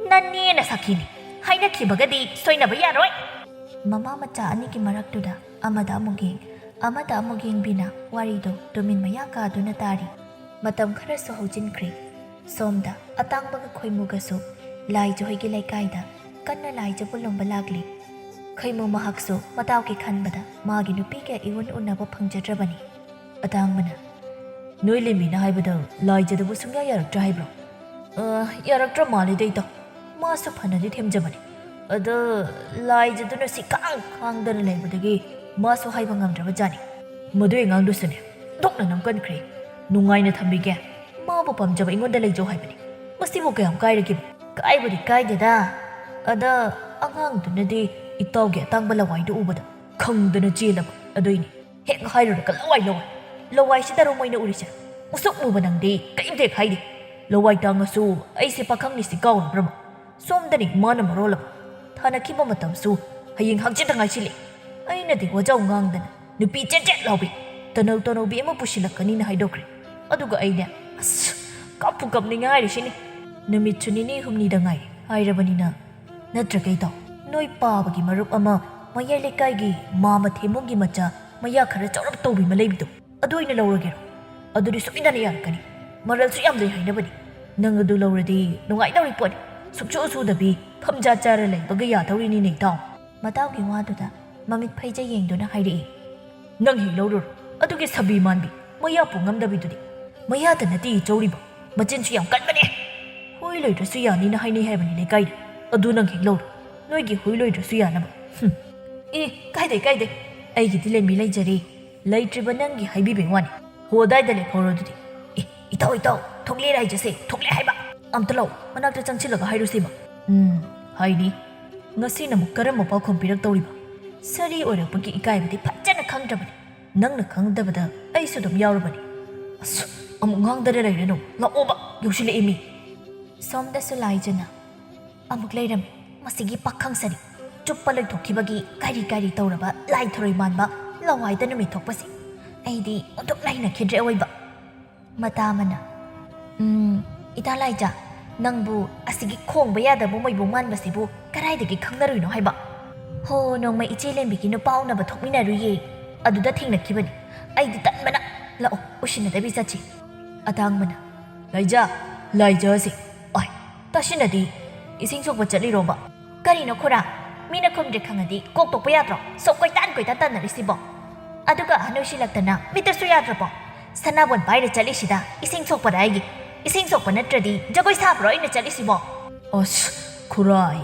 ꯅꯅꯦꯅ ꯁꯥꯈꯤꯅꯤ, ꯍꯥꯏꯅꯈꯤꯕꯒꯗꯤ ꯁꯣꯏꯅꯕ ꯌꯥꯔꯣꯏ꯫ ꯃꯃꯥ ꯃꯆꯥ ꯑꯅꯤꯒꯤ ꯃꯔꯛꯇꯨꯗ ꯑꯃꯗ ꯑꯃꯨꯛ ꯌꯦꯡ, ꯑꯃꯗ ꯑꯃꯨꯛ ꯌꯦꯡ ꯕꯤꯅꯥ ꯋꯥꯔꯤꯗꯣ ꯇꯨꯃꯤꯟ ꯃꯌꯥ ꯀꯥꯗꯨꯅ ꯇꯥꯔꯤ꯫ ꯃꯇꯝ ꯈꯔꯁꯨ ꯍꯧꯖꯤꯟꯈ꯭ꯔꯦ꯫ ꯁꯣꯝꯗ ꯑꯇꯥꯡꯕꯒ ꯈꯣꯏꯃꯨꯒꯁꯨ ꯂꯥꯏꯖ ꯍꯣꯏꯒꯤ ꯂꯩꯀꯥꯏꯗ ꯀꯟꯅ ꯂꯥꯏꯖꯕꯨ ꯂꯨꯝꯕ ꯂꯥꯛꯂꯤ꯫ ꯈꯣꯏꯃꯨ ꯃꯍꯥꯛꯁꯨ ꯃꯇꯥꯎꯒꯤ ꯈꯟꯕꯗ ꯃꯥꯒꯤ ꯅꯨꯄꯤꯒ ꯏꯎꯟ ꯎꯅꯕ ꯐꯪꯖꯗ꯭ꯔꯕꯅꯤ꯫ ꯑꯇꯥꯡꯕꯅ, "ꯅꯣꯏ ꯂꯦꯝꯕꯤꯅ ꯍꯥꯏꯕꯗ ꯂꯥꯏꯖꯗꯕꯨ ꯁꯨꯡꯌꯥ ꯌꯥꯔꯛꯇ꯭ꯔꯥ ꯍꯥꯏꯕ꯭ꯔꯣ?" "ꯑ, ꯌꯥꯔꯛꯇ꯭ꯔ ꯃꯥꯜꯂꯦꯗ ꯏꯇꯥꯎ꯫ ꯃꯥꯁꯨ ꯐꯅꯗꯤ ꯊꯦꯝꯖꯕꯅꯤ꯫ ꯑꯗ ꯂꯥꯏꯖꯗꯨꯅ ꯁꯤꯈꯥꯡ ꯈꯥꯡꯗꯅ ꯂꯩꯕꯗꯒꯤ ꯃꯥꯁꯨ ꯍꯥꯏꯕ ꯉꯝꯗ꯭ꯔꯕ ꯖꯥꯠꯅꯤ꯫ ꯃꯗꯨꯏ ꯑꯉꯥꯡꯗꯨꯁꯨꯅꯦ, ꯊꯣꯛꯅ ꯅꯝꯀꯟꯈ꯭ꯔꯦ꯫ ꯅꯨꯡꯉꯥꯏꯅ ꯊꯝꯕꯤꯒꯦ꯫ ꯃꯥꯕꯨ ꯄꯥꯝꯖꯕ ꯑꯩꯉꯣꯟꯗ ꯂꯩꯖꯧ ꯍꯥꯏꯕꯅꯤ꯫ ꯃꯁꯤꯕꯨ ꯀꯌꯥꯝ ꯀꯥꯏꯔꯒꯦ?" "ꯀꯥꯏꯕꯨꯗꯤ ꯀꯥꯏꯗꯦꯗ꯫ ꯑꯗ ꯑꯉꯥꯡꯗꯨꯅꯗꯤ ꯏꯇꯥꯎꯒꯤ ꯑꯇꯥꯡꯕ ꯂꯋꯥꯏꯗꯨ ꯎꯕꯗ ꯈꯪꯗꯅ ꯆꯦꯜꯂꯕ ꯑꯗꯨꯏꯅꯤ꯫ ꯍꯦꯛ ꯍꯥꯏꯔꯨꯔꯒ ꯂꯋꯥꯏ, ꯂꯋꯥꯏ꯫ ꯂꯋꯥꯏꯁꯤꯗꯔꯣ ꯃꯣꯏꯅ ꯎꯔꯤꯁꯦ? ꯃꯨꯁꯨꯛ ꯃꯨꯕ ꯅꯪꯗꯤ ꯀꯔꯤꯝꯇ ꯍꯦꯛ ꯍꯥꯏꯗꯦ꯫ ꯂꯋꯥꯏ ꯇꯥꯡꯉꯁꯨ ꯑꯩꯁꯦ ꯄꯥꯈꯪꯅꯤꯁꯤ ꯀꯥꯎꯔꯕ꯭ꯔꯕ? ꯁꯣꯝꯗꯅꯤ ꯃꯥꯅ ꯃꯔꯣꯜ ꯑꯃ꯫ ꯊꯥꯅꯈꯤꯕ ꯃꯇꯝꯁꯨ ꯍꯌꯦꯡ ꯍꯪꯆꯤꯠꯇ ꯉꯥꯏꯁꯤꯜꯂꯤ꯫ ꯑꯩꯅꯗꯤ ꯋꯥꯖꯥꯎ ꯉꯥꯡꯗꯅ ꯅꯨꯄꯤ ꯆꯦꯠ ꯆꯦꯠ ꯂꯥꯎꯕꯤ, ꯇꯅꯧ ꯇꯅꯧꯕꯤ ꯑꯃ ꯄꯨꯁꯤꯜꯂꯛꯀꯅꯤꯅ ꯍꯥꯏꯗꯣꯛꯈ꯭ꯔꯦ꯫ ꯑꯗꯨꯒ ꯑꯩꯅꯦ, ꯑꯁ, ꯀꯞꯄꯨ ꯀꯞꯅꯤꯡꯉꯦ ꯍꯥꯏꯔꯤꯁꯤꯅꯤ꯫ ꯅꯨꯃꯤꯠꯁꯨ ꯅꯤꯅꯤ ꯍꯨꯝꯅꯤꯗ ꯉꯥꯏꯔꯦ ꯍꯥꯏꯔꯕꯅꯤꯅ꯫ ꯅꯠꯇ꯭ꯔꯒ ꯏꯇꯥꯎ, ꯅꯣꯏ ꯄꯥꯕꯒꯤ ꯃꯔꯨꯞ ꯑꯃ ꯃꯌꯥꯏ ꯂꯩꯀꯥꯏꯒꯤ ꯃꯥꯃ ꯊꯦꯝꯕꯨꯡꯒꯤ ꯃꯆꯥ ꯃꯌꯥ ꯈꯔ ꯆꯥꯎꯔꯞ ꯇꯧꯕꯤ ꯑꯃ ꯂꯩꯕꯗꯣ, ꯑꯗꯨ ꯑꯣꯏꯅ ꯂꯧꯔꯒꯦꯔꯣ? ꯑꯗꯨꯗꯤ ꯁꯣꯏꯗꯅ ꯌꯥꯔꯛꯀꯅꯤ꯫ ꯃꯔꯜꯁꯨ ꯌꯥꯝ ꯂꯩ ꯍꯥꯏꯅꯕꯅꯤ꯫ ꯅꯪ ꯑꯗꯨ ꯂꯧꯔꯗꯤ ꯅꯨꯡꯉꯥꯏꯗꯧꯔꯤ ꯄꯣꯠꯅꯤ꯫ ꯁꯨꯛꯁꯨ ꯁꯨꯗꯕꯤ ꯐꯝꯖꯥ ꯆꯥꯔ ꯂꯩꯕꯒ ꯌꯥꯗꯧꯔꯤꯅꯤꯅꯦ ꯏꯇꯥꯎ꯫ ꯃꯇꯥꯎꯒꯤ ꯋꯥꯗꯨꯗ ꯃꯃꯤꯠ ꯐꯩꯖ ꯌꯦꯡꯗꯨꯅ ꯍꯥꯏꯔꯛꯏ꯫ ꯅꯪ ꯍꯦꯛ ꯂꯧꯔꯨꯔꯣ꯫ ꯑꯗꯨꯒꯤ ꯁꯥꯕꯤ ꯃꯥꯟꯕꯤ, ꯃꯌꯥ ꯄꯨꯡꯉꯝꯗꯕꯤꯗꯨꯗꯤ꯫ ꯃꯌꯥꯗ ꯅꯠꯇꯦ ꯆꯧꯔꯤꯕ, ꯃꯆꯤꯟꯁꯨ ꯌꯥꯝ ꯀꯟꯕꯅꯦ꯫ ꯍꯨꯏ ꯂꯣꯏꯗ꯭ꯔꯁꯨ ꯌꯥꯅꯤꯅ ꯍꯥꯏꯅꯩ ꯍꯥꯏꯕꯅꯤ ꯂꯩꯀꯥꯏꯗ꯫ ꯑꯗꯨ ꯅꯪ ꯍꯦꯛ ꯂꯧꯔꯣ꯫ ꯅꯣꯏꯒꯤ ꯍꯨꯏ ꯂꯣꯏꯗ꯭ꯔꯁꯨ ꯌꯥꯅꯕ꯫ ꯑꯦ, ꯀꯥꯏꯗꯦ, ꯀꯥꯏꯗꯦ꯫ ꯑꯩꯒꯤꯗꯤ ꯂꯩꯃꯤ ꯂꯩꯖꯔꯦ꯫ ꯂꯩꯇ꯭ꯔꯤꯕ ꯅꯪꯒꯤ ꯍꯥꯏꯕꯤꯕꯩ ꯋꯥꯅꯤ꯫ ꯍꯣ, ꯑꯗꯥꯏꯗ ꯂꯦꯞꯍꯧꯔꯣ ꯑꯗꯨꯗꯤ꯫ ꯑꯦ, ꯏꯇꯥꯎ, ꯏꯇꯥꯎ, ꯊꯣꯛꯂꯛꯑꯦ ꯍꯥꯏꯖꯁꯦ, ꯊꯣꯛꯂꯛꯑꯦ ꯍꯥꯏꯕ꯫ ꯑꯝꯇ ꯂꯥꯛꯑꯣ, ꯃꯅꯥꯛꯇ ꯆꯪꯁꯤꯜꯂꯒ ꯍꯥꯏꯔꯨꯁꯤꯕ꯫ ꯎꯝ, ꯍꯥꯏꯅꯤ꯫ ꯉꯁꯤꯅ ꯑꯃꯨꯛ ꯀꯔꯝꯕ ꯄꯥꯎꯈꯨꯝ ꯄꯤꯔꯛꯇꯧꯔꯤꯕ? ꯁꯥꯔꯤ ꯑꯣꯏꯔꯛꯄꯒꯤ ꯏꯀꯥꯏꯕꯗꯤ ꯐꯖꯅ ꯈꯪꯗ꯭ꯔꯕꯅꯤ꯫ ꯅꯪꯅ ꯈꯪꯗꯕꯗ ꯑꯩꯁꯨ ꯑꯗꯨꯝ ꯌꯥꯎꯔꯕꯅꯤ꯫ ꯑꯁ, ꯑꯃꯨꯛ ꯉꯥꯡꯗꯅ ꯂꯩꯔꯅꯨ꯫ ꯂꯥꯛꯑꯣꯕ, ꯌꯧꯁꯤꯜꯂꯛꯑꯦ ꯃꯤ꯫ ꯁꯣꯝꯗꯁꯨ ꯂꯥꯏꯖꯅ ꯑꯃꯨꯛ ꯂꯩꯔꯝꯃꯤ꯫ ꯃꯁꯤꯒꯤ ꯄꯥꯈꯪ ꯁꯥꯔꯤ꯫ ꯆꯨꯞꯄ ꯂꯣꯏꯊꯣꯛꯈꯤꯕꯒꯤ ꯀꯥꯏꯔꯤ ꯀꯥꯏꯔꯤ ꯇꯧꯔꯕ ꯂꯥꯏ ꯊꯔꯣꯏ ꯃꯥꯟꯕ ꯂꯋꯥꯏꯗ ꯅꯨꯃꯤꯠ ꯊꯣꯛꯄꯁꯦ ꯑꯩꯗꯤ ꯑꯣꯟꯊꯣꯛꯅ ꯍꯩꯅꯈꯤꯗ꯭ꯔꯦ ꯑꯑꯣꯏꯕ꯫ ꯃꯇꯥ ꯑꯃꯅ, "ꯎꯝ, ꯏꯇꯥ ꯂꯥꯏꯖꯥ, ꯅꯪꯕꯨ ꯑꯁꯤꯒꯤ ꯈꯣꯡꯕ ꯌꯥꯗꯕ ꯃꯣꯏꯕꯨꯡ ꯃꯥꯟꯕꯁꯤꯕꯨ ꯀꯗꯥꯏꯗꯒꯤ ꯈꯪꯅꯔꯨꯏꯅꯣ ꯍꯥꯏꯕ?" "ꯍꯣ, ꯅꯣꯡꯃ ꯏꯆꯦ ꯂꯦꯝꯕꯤꯒꯤ ꯅꯨꯄꯥ ꯎꯅꯕ ꯊꯣꯛꯃꯤꯟꯅꯔꯨꯏꯌꯦ, ꯑꯗꯨꯗ ꯊꯦꯡꯅꯈꯤꯕꯅꯤ꯫ ꯑꯩꯗꯤ ꯇꯟꯕꯅ꯫ ꯂꯥꯛꯑꯣ, ꯎꯁꯤꯟꯅꯗꯕꯤ ꯆꯠꯁꯤ꯫" ꯑꯇꯥꯡꯕꯅ, "ꯂꯥꯏꯖꯥ, ꯂꯥꯏꯖꯥꯁꯦ, ꯑꯣꯏ, ꯇꯥꯁꯤꯟꯅꯗꯤ, ꯏꯁꯤꯡ ꯁꯣꯛꯄ ꯆꯠꯂꯤꯔꯣꯕ?" "ꯀꯔꯤꯅꯣ ꯈꯨꯔꯥ? ꯃꯤꯅ ꯈꯨꯝꯗ꯭ꯔꯦ ꯈꯪꯉꯗꯤ ꯀꯣꯛ ꯇꯣꯛꯄ ꯌꯥꯗ꯭ꯔꯣ? ꯁꯣꯛ ꯀꯣꯏꯇꯥꯟ ꯀꯣꯏꯇꯥꯟ ꯇꯥꯟꯅꯔꯤꯁꯤꯕꯣ? ꯑꯗꯨꯒ ꯑꯍꯟ ꯑꯣꯏꯁꯤꯜꯂꯛꯇꯅ ꯃꯤꯠꯇꯁꯨ ꯌꯥꯗ꯭ꯔꯕꯣ? ꯁꯅꯥꯕꯣꯟ ꯄꯥꯏꯔ ꯆꯠꯂꯤꯁꯤꯗ ꯏꯁꯤꯡ ꯁꯣꯛꯄꯗ ꯑꯩꯒꯤ꯫ ꯏꯁꯤꯡ ꯁꯣꯛꯄ ꯅꯠꯇ꯭ꯔꯗꯤ ꯖꯒꯣꯏ ꯁꯥꯕ꯭ꯔꯣ ꯑꯩꯅ ꯆꯠꯂꯤꯁꯤꯕꯣ?" "ꯑꯁ, ꯈꯨꯔꯥ ꯑꯩ,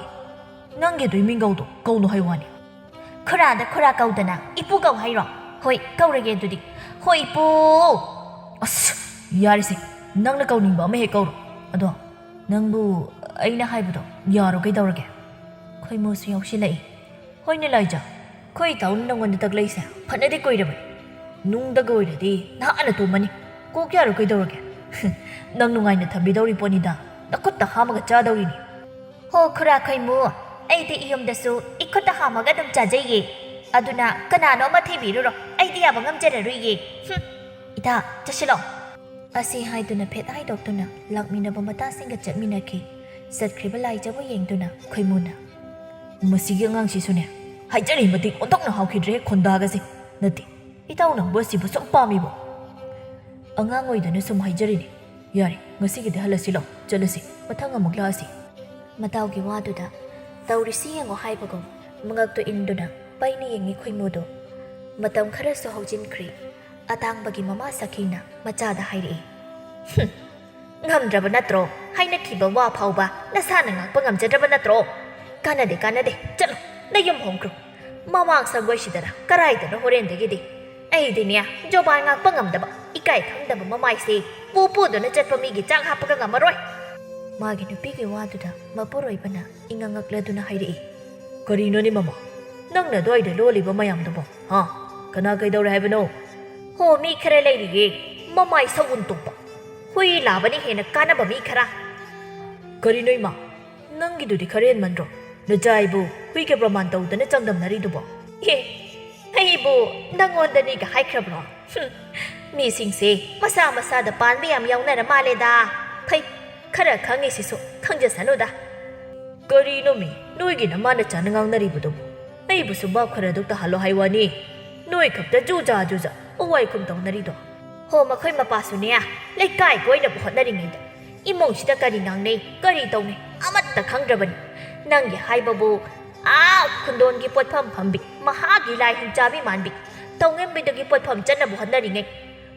ꯅꯪꯒꯤ ꯑꯗꯨꯏ ꯃꯤꯡꯒꯧꯗꯣ ꯀꯧꯅꯨ ꯍꯥꯏ ꯋꯥꯅꯤ꯫" "ꯈꯨꯔꯥꯗ ꯈꯨꯔꯥ ꯀꯧꯗꯅ ꯏꯄꯨ ꯀꯧ ꯍꯥꯏꯔꯣ? ꯍꯣꯏ, ꯀꯧꯔꯒꯦ ꯑꯗꯨꯗꯤ꯫ ꯍꯣꯏ, ꯏꯄꯨ!" "ꯑꯁ, ꯌꯥꯔꯦꯁꯦ, ꯅꯪꯅ ꯀꯧꯅꯤꯡꯕ ꯑꯃ ꯍꯦꯛ ꯀꯧꯔꯣ꯫ ꯑꯗꯣ ꯅꯪꯕꯨ ꯑꯩꯅ ꯍꯥꯏꯕꯗꯣ ꯌꯥꯔꯣ ꯀꯩꯗꯧꯔꯒꯦ?" ꯈꯣꯏꯃꯨꯁꯨ ꯌꯥꯎꯁꯤꯜꯂꯛꯏ꯫ "ꯍꯣꯏꯅꯦ ꯂꯥꯏꯖꯥ, ꯈꯣꯏ ꯏꯇꯥꯎꯅ ꯅꯪꯉꯣꯟꯗ ꯇꯛꯂꯛꯏꯁꯦ ꯐꯅꯗꯤ ꯀꯨꯏꯔꯕꯅꯤ꯫ ꯅꯨꯡꯗꯒ ꯑꯣꯏꯔꯗꯤ ꯅꯍꯥꯟꯅ ꯇꯨꯝꯃꯅꯤ꯫ ꯀꯣꯛ ꯌꯥꯔꯣ ꯀꯩꯗꯧꯔꯒꯦ? ꯅꯪ ꯅꯨꯡꯉꯥꯏꯅ ꯊꯝꯕꯤꯗꯧꯔꯤ ꯄꯣꯠꯅꯤꯗ, ꯅꯈꯨꯠꯇ ꯍꯥꯝꯃꯒ ꯆꯥꯗꯧꯔꯤꯅꯤ꯫" "ꯍꯣ ꯈꯨꯔꯥ ꯈꯣꯏꯃꯨ, ꯑꯩꯗꯤ ꯏꯌꯨꯝꯗꯁꯨ ꯏꯈꯨꯠꯇ ꯍꯥꯝꯃꯒ ꯑꯗꯨꯝ ꯆꯥꯖꯩꯌꯦ꯫ ꯑꯗꯨꯅ ꯀꯅꯥꯅꯣ ꯑꯃ ꯊꯤꯕꯤꯔꯨꯔꯣ, ꯑꯩꯗꯤ ꯌꯥꯕ ꯉꯝꯖꯔꯔꯣꯏꯌꯦ꯫ ꯍꯨꯝ, ꯏꯇꯥ, ꯆꯠꯁꯤꯜꯂꯣ꯫" ꯑꯁꯤ ꯍꯥꯏꯗꯨꯅ ꯐꯦꯠ ꯍꯥꯏꯗꯣꯛꯇꯨꯅ ꯂꯥꯛꯃꯤꯟꯅꯕ ꯃꯇꯥꯁꯤꯡꯒ ꯆꯠꯃꯤꯟꯅꯈꯤ꯫ ꯆꯠꯈ꯭ꯔꯤꯕ ꯂꯥꯏꯖꯥꯕꯨ ꯌꯦꯡꯗꯨꯅ ꯈꯣꯏꯃꯨꯅ, "ꯃꯁꯤꯒꯤ ꯑꯉꯥꯡꯁꯤꯁꯨꯅꯦ, ꯍꯥꯏꯖꯔꯤ ꯃꯇꯤꯛ ꯑꯣꯟꯊꯣꯛꯅ ꯍꯥꯎꯈꯤꯗ꯭ꯔꯦ ꯈꯣꯟꯗꯥꯒꯁꯦ꯫ ꯅꯠꯇꯦ, ꯏꯇꯥꯎ ꯅꯪꯕꯨ ꯑꯁꯤꯕꯨ ꯁꯨꯝ ꯄꯥꯝꯃꯤꯕꯣ?" "ꯑꯉꯥꯡ ꯑꯣꯏꯗꯅ ꯁꯨꯝ ꯍꯥꯏꯖꯔꯤꯅꯤ꯫ ꯌꯥꯔꯦ, ꯉꯁꯤꯒꯤꯗꯤ ꯍꯜꯂꯁꯤ ꯂꯥꯎ, ꯆꯠꯂꯁꯤ, ꯃꯊꯪ ꯑꯃꯨꯛ ꯂꯥꯛꯑꯁꯤ꯫" ꯃꯇꯥꯎꯒꯤ ꯋꯥꯗꯨꯗ ꯇꯧꯔꯤꯁꯤ ꯌꯦꯡꯉꯣ ꯍꯥꯏꯕꯒꯨꯝ ꯃꯉꯛꯇꯨ ꯏꯟꯗꯨꯅ ꯄꯩꯅ ꯌꯦꯡꯉꯤ ꯈꯣꯏꯃꯨꯗꯣ꯫ ꯃꯇꯝ ꯈꯔꯁꯨ ꯍꯧꯖꯤꯟꯈ꯭ꯔꯦ꯫ ꯑꯇꯥꯡꯕꯒꯤ ꯃꯃꯥ ꯁꯈꯤꯅ ꯃꯆꯥꯗ ꯍꯥꯏꯔꯛꯏ, "ꯍꯨꯝ, ꯉꯝꯗ꯭ꯔꯕ ꯅꯠꯇ꯭ꯔꯣ? ꯍꯥꯏꯅꯈꯤꯕ ꯋꯥ ꯐꯥꯎꯕ ꯅꯁꯥꯅ ꯉꯥꯛꯄ ꯉꯝꯖꯗ꯭ꯔꯕ ꯅꯠꯇ꯭ꯔꯣ? ꯀꯥꯟꯅꯗꯦ, ꯀꯥꯟꯅꯗꯦ, ꯆꯠꯂꯣ꯫ ꯅꯌꯨꯝ ꯍꯣꯡꯈ꯭ꯔꯣ꯫ ꯃꯃꯥꯡ ꯁꯪꯒꯣꯏꯁꯤꯗꯔ ꯀꯔꯥꯏꯗꯅꯣ ꯍꯣꯔꯦꯟꯗꯒꯤꯗꯤ꯫ ꯑꯩꯗꯤꯅꯦ, ꯖꯣꯕꯥꯟ ꯉꯥꯛꯄ ꯉꯝꯗꯕ, ꯏꯀꯥꯏ ꯈꯪꯗꯕ ꯃꯃꯥꯏꯁꯦ ꯄꯨ ꯄꯨꯗꯨꯅ ꯆꯠꯄ ꯃꯤꯒꯤ ꯆꯥꯛ ꯍꯥꯞꯄꯒ ꯉꯝꯃꯔꯣꯏ꯫ ꯃꯥꯒꯤ ꯅꯨꯄꯤꯒꯤ ꯋꯥꯗꯨꯗ ꯃꯄꯨꯔꯣꯏꯕꯅ ꯏꯉꯛ ꯉꯛꯂꯗꯨꯅ ꯍꯥꯏꯔꯛꯏ꯫ "ꯀꯔꯤꯅꯣꯅꯦ ꯃꯃꯥ? ꯅꯪꯅ ꯑꯗꯨꯋꯥꯏꯗ ꯂꯣꯜꯂꯤꯕ ꯃꯌꯥꯝꯗꯨꯕꯣ? ꯍꯥ? ꯀꯅꯥ ꯀꯩꯗꯧꯔꯦ ꯍꯥꯏꯕꯅꯣ?" "ꯍꯣ, ꯃꯤ ꯈꯔ ꯂꯩꯔꯤꯌꯦ, ꯃꯃꯥꯏ ꯁꯎꯟ ꯇꯣꯛꯄ꯫ ꯍꯨꯏ ꯂꯥꯕꯅ ꯍꯦꯟꯅ ꯀꯥꯟꯅꯕ ꯃꯤ ꯈꯔ꯫" "ꯀꯔꯤꯅꯣ ꯏꯃꯥ? ꯅꯪꯒꯤꯗꯨꯗꯤ ꯈꯔ ꯍꯦꯟꯃꯟꯗ꯭ꯔꯣ? ꯅꯆꯥ ꯑꯩꯕꯨ ꯍꯨꯏꯒ ꯄ꯭ꯔꯃꯥꯟ ꯇꯧꯗꯅ ꯆꯥꯡꯗꯝꯅꯔꯤꯗꯨꯕꯣ?" "ꯑꯦ, ꯑꯩꯕꯨ ꯅꯪꯉꯣꯟꯗꯅꯤꯒ ꯍꯥꯏꯈ꯭ꯔꯕ꯭ꯔꯣ? ꯍꯨꯝ, ꯃꯤꯁꯤꯡꯁꯦ ꯃꯁꯥ ꯃꯁꯥꯗ ꯄꯥꯟꯕ ꯌꯥꯝ ꯌꯥꯎꯅꯔ ꯃꯥꯜꯂꯦꯗ꯫ ꯐꯩ, ꯈꯔ ꯈꯪꯉꯤꯁꯤꯁꯨ ꯈꯪꯖꯁꯅꯨꯗ꯫" "ꯀꯔꯤꯅꯣꯃꯤ ꯅꯣꯏꯒꯤ ꯅꯃꯥ ꯅꯆꯥꯅ ꯉꯥꯡꯅꯔꯤꯕꯗꯨꯕꯨ? ꯑꯩꯕꯨꯁꯨ ꯚꯥꯞ ꯈꯔ ꯑꯗꯨꯛ ꯇꯥꯍꯜꯂꯣ ꯍꯥꯏ ꯋꯥꯅꯤ꯫ ꯅꯣꯏ ꯈꯛꯇ ꯖꯨꯖꯥ ꯖꯨꯖꯥ ꯎꯋꯥꯏ ꯈꯨꯝ ꯇꯧꯅꯔꯤꯗꯣ?" "ꯍꯣ, ꯃꯈꯣꯏ ꯃꯄꯥꯁꯨꯅꯦ, ꯂꯩꯀꯥꯏ ꯀꯣꯏꯅꯕ ꯍꯣꯠꯅꯔꯤꯉꯩꯗ ꯏꯃꯨꯡꯁꯤꯗ ꯀꯔꯤ ꯉꯥꯡꯅꯩ, ꯀꯔꯤ ꯇꯧꯅꯩ ꯑꯃꯠꯇ ꯈꯪꯗ꯭ꯔꯕꯅꯤ꯫ ꯅꯪꯒꯤ ꯍꯥꯏꯕꯕꯨ ꯑꯥ ꯈꯨꯟꯗꯣꯟꯒꯤ ꯄꯣꯠꯐꯝ ꯐꯝꯕꯤ, ꯃꯍꯥꯛꯀꯤ ꯂꯥꯏ ꯍꯤꯡꯆꯥꯕꯤ ꯃꯥꯟꯕꯤ, ꯇꯧꯉꯝꯕꯤꯗꯨꯒꯤ ꯄꯣꯠꯐꯝ ꯆꯠꯅꯕ ꯍꯣꯠꯅꯔꯤꯉꯩ꯫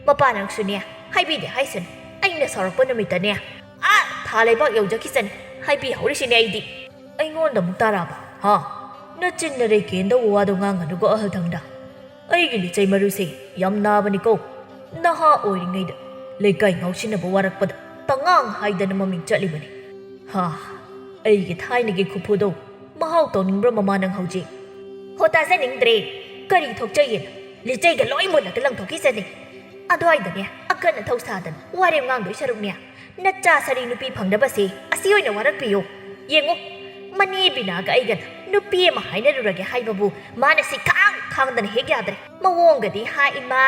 ꯃꯄꯥ ꯅꯪꯁꯨꯅꯦ, ꯍꯥꯏꯕꯤꯗꯦ ꯍꯥꯏꯁꯅꯨ, ꯑꯩꯅ ꯁꯥꯎꯔꯛꯄ ꯅꯨꯃꯤꯠꯇꯅꯦ, ꯑꯥ ꯊꯥ ꯂꯩꯕꯥꯛ ꯌꯧꯖꯈꯤꯁꯅꯤ, ꯍꯥꯏꯕꯤꯍꯧꯔꯤꯁꯤꯅꯦ ꯑꯩꯗꯤ꯫" "ꯑꯩꯉꯣꯟꯗ ꯑꯃꯨꯛ ꯇꯥꯔꯛꯑꯕ? ꯍꯥ? ꯅꯆꯤꯟ ꯅꯔꯩ ꯀꯦꯟꯗꯧꯕ ꯋꯥꯗꯣ ꯉꯥꯡꯒꯅꯨꯀꯣ ꯑꯍꯜ ꯊꯪꯗ꯫ ꯑꯩꯒꯤ ꯂꯤꯆꯩ ꯃꯔꯨꯁꯦ ꯌꯥꯝ ꯅꯥꯕꯅꯤꯀꯣ꯫ ꯅꯍꯥ ꯑꯣꯏꯔꯤꯉꯩꯗ ꯂꯩꯀꯥꯏ ꯉꯥꯎꯁꯤꯟꯅꯕ ꯋꯥꯔꯛꯄꯗ ꯇꯉꯥꯡ ꯍꯥꯏꯗꯅ ꯃꯃꯤꯡ ꯆꯠꯂꯤꯕꯅꯤ꯫ ꯍꯥ, ꯑꯩꯒꯤ ꯊꯥꯏꯅꯒꯤ ꯈꯨꯐꯨꯗꯣ ꯃꯍꯥꯎ ꯇꯧꯅꯤꯡꯕ꯭ꯔꯣ ꯃꯃꯥ ꯅꯪ ꯍꯧꯖꯤꯛ?" "ꯍꯣ, ꯇꯥꯖꯅꯤꯡꯗ꯭ꯔꯦ꯫ ꯀꯔꯤ ꯊꯣꯛꯆꯩꯌꯦꯅ ꯂꯤꯆꯩꯒ ꯂꯣꯏ ꯃꯨꯜꯂꯒ ꯂꯪꯊꯣꯛꯈꯤꯁꯅꯤ꯫ ꯑꯗꯨꯋꯥꯏꯗꯅꯦ, ꯑꯀꯟ ꯑꯊꯧ ꯁꯥꯗꯅ ꯋꯥꯔꯦꯝ ꯉꯥꯡꯗꯣꯏ ꯁꯔꯨꯛꯅꯦ, ꯅꯆꯥ ꯁꯔꯤ ꯅꯨꯄꯤ ꯐꯪꯅꯕꯁꯦ ꯑꯁꯤ ꯑꯣꯏꯅ ꯋꯥꯔꯛꯄꯤꯌꯨ꯫ ꯌꯦꯡꯉꯨ, ꯃꯅꯦ ꯕꯤꯅꯥꯒ ꯑꯩꯒꯅ ꯅꯨꯄꯤ ꯑꯃ ꯍꯥꯏꯅꯔꯨꯔꯒꯦ ꯍꯥꯏꯕꯕꯨ ꯃꯥꯅ ꯁꯤ ꯈꯥꯡ ꯈꯥꯡꯗꯅ ꯍꯦꯛ ꯌꯥꯗ꯭ꯔꯦ꯫ ꯃꯑꯣꯡꯒꯗꯤ ꯍꯥ ꯏꯃꯥ,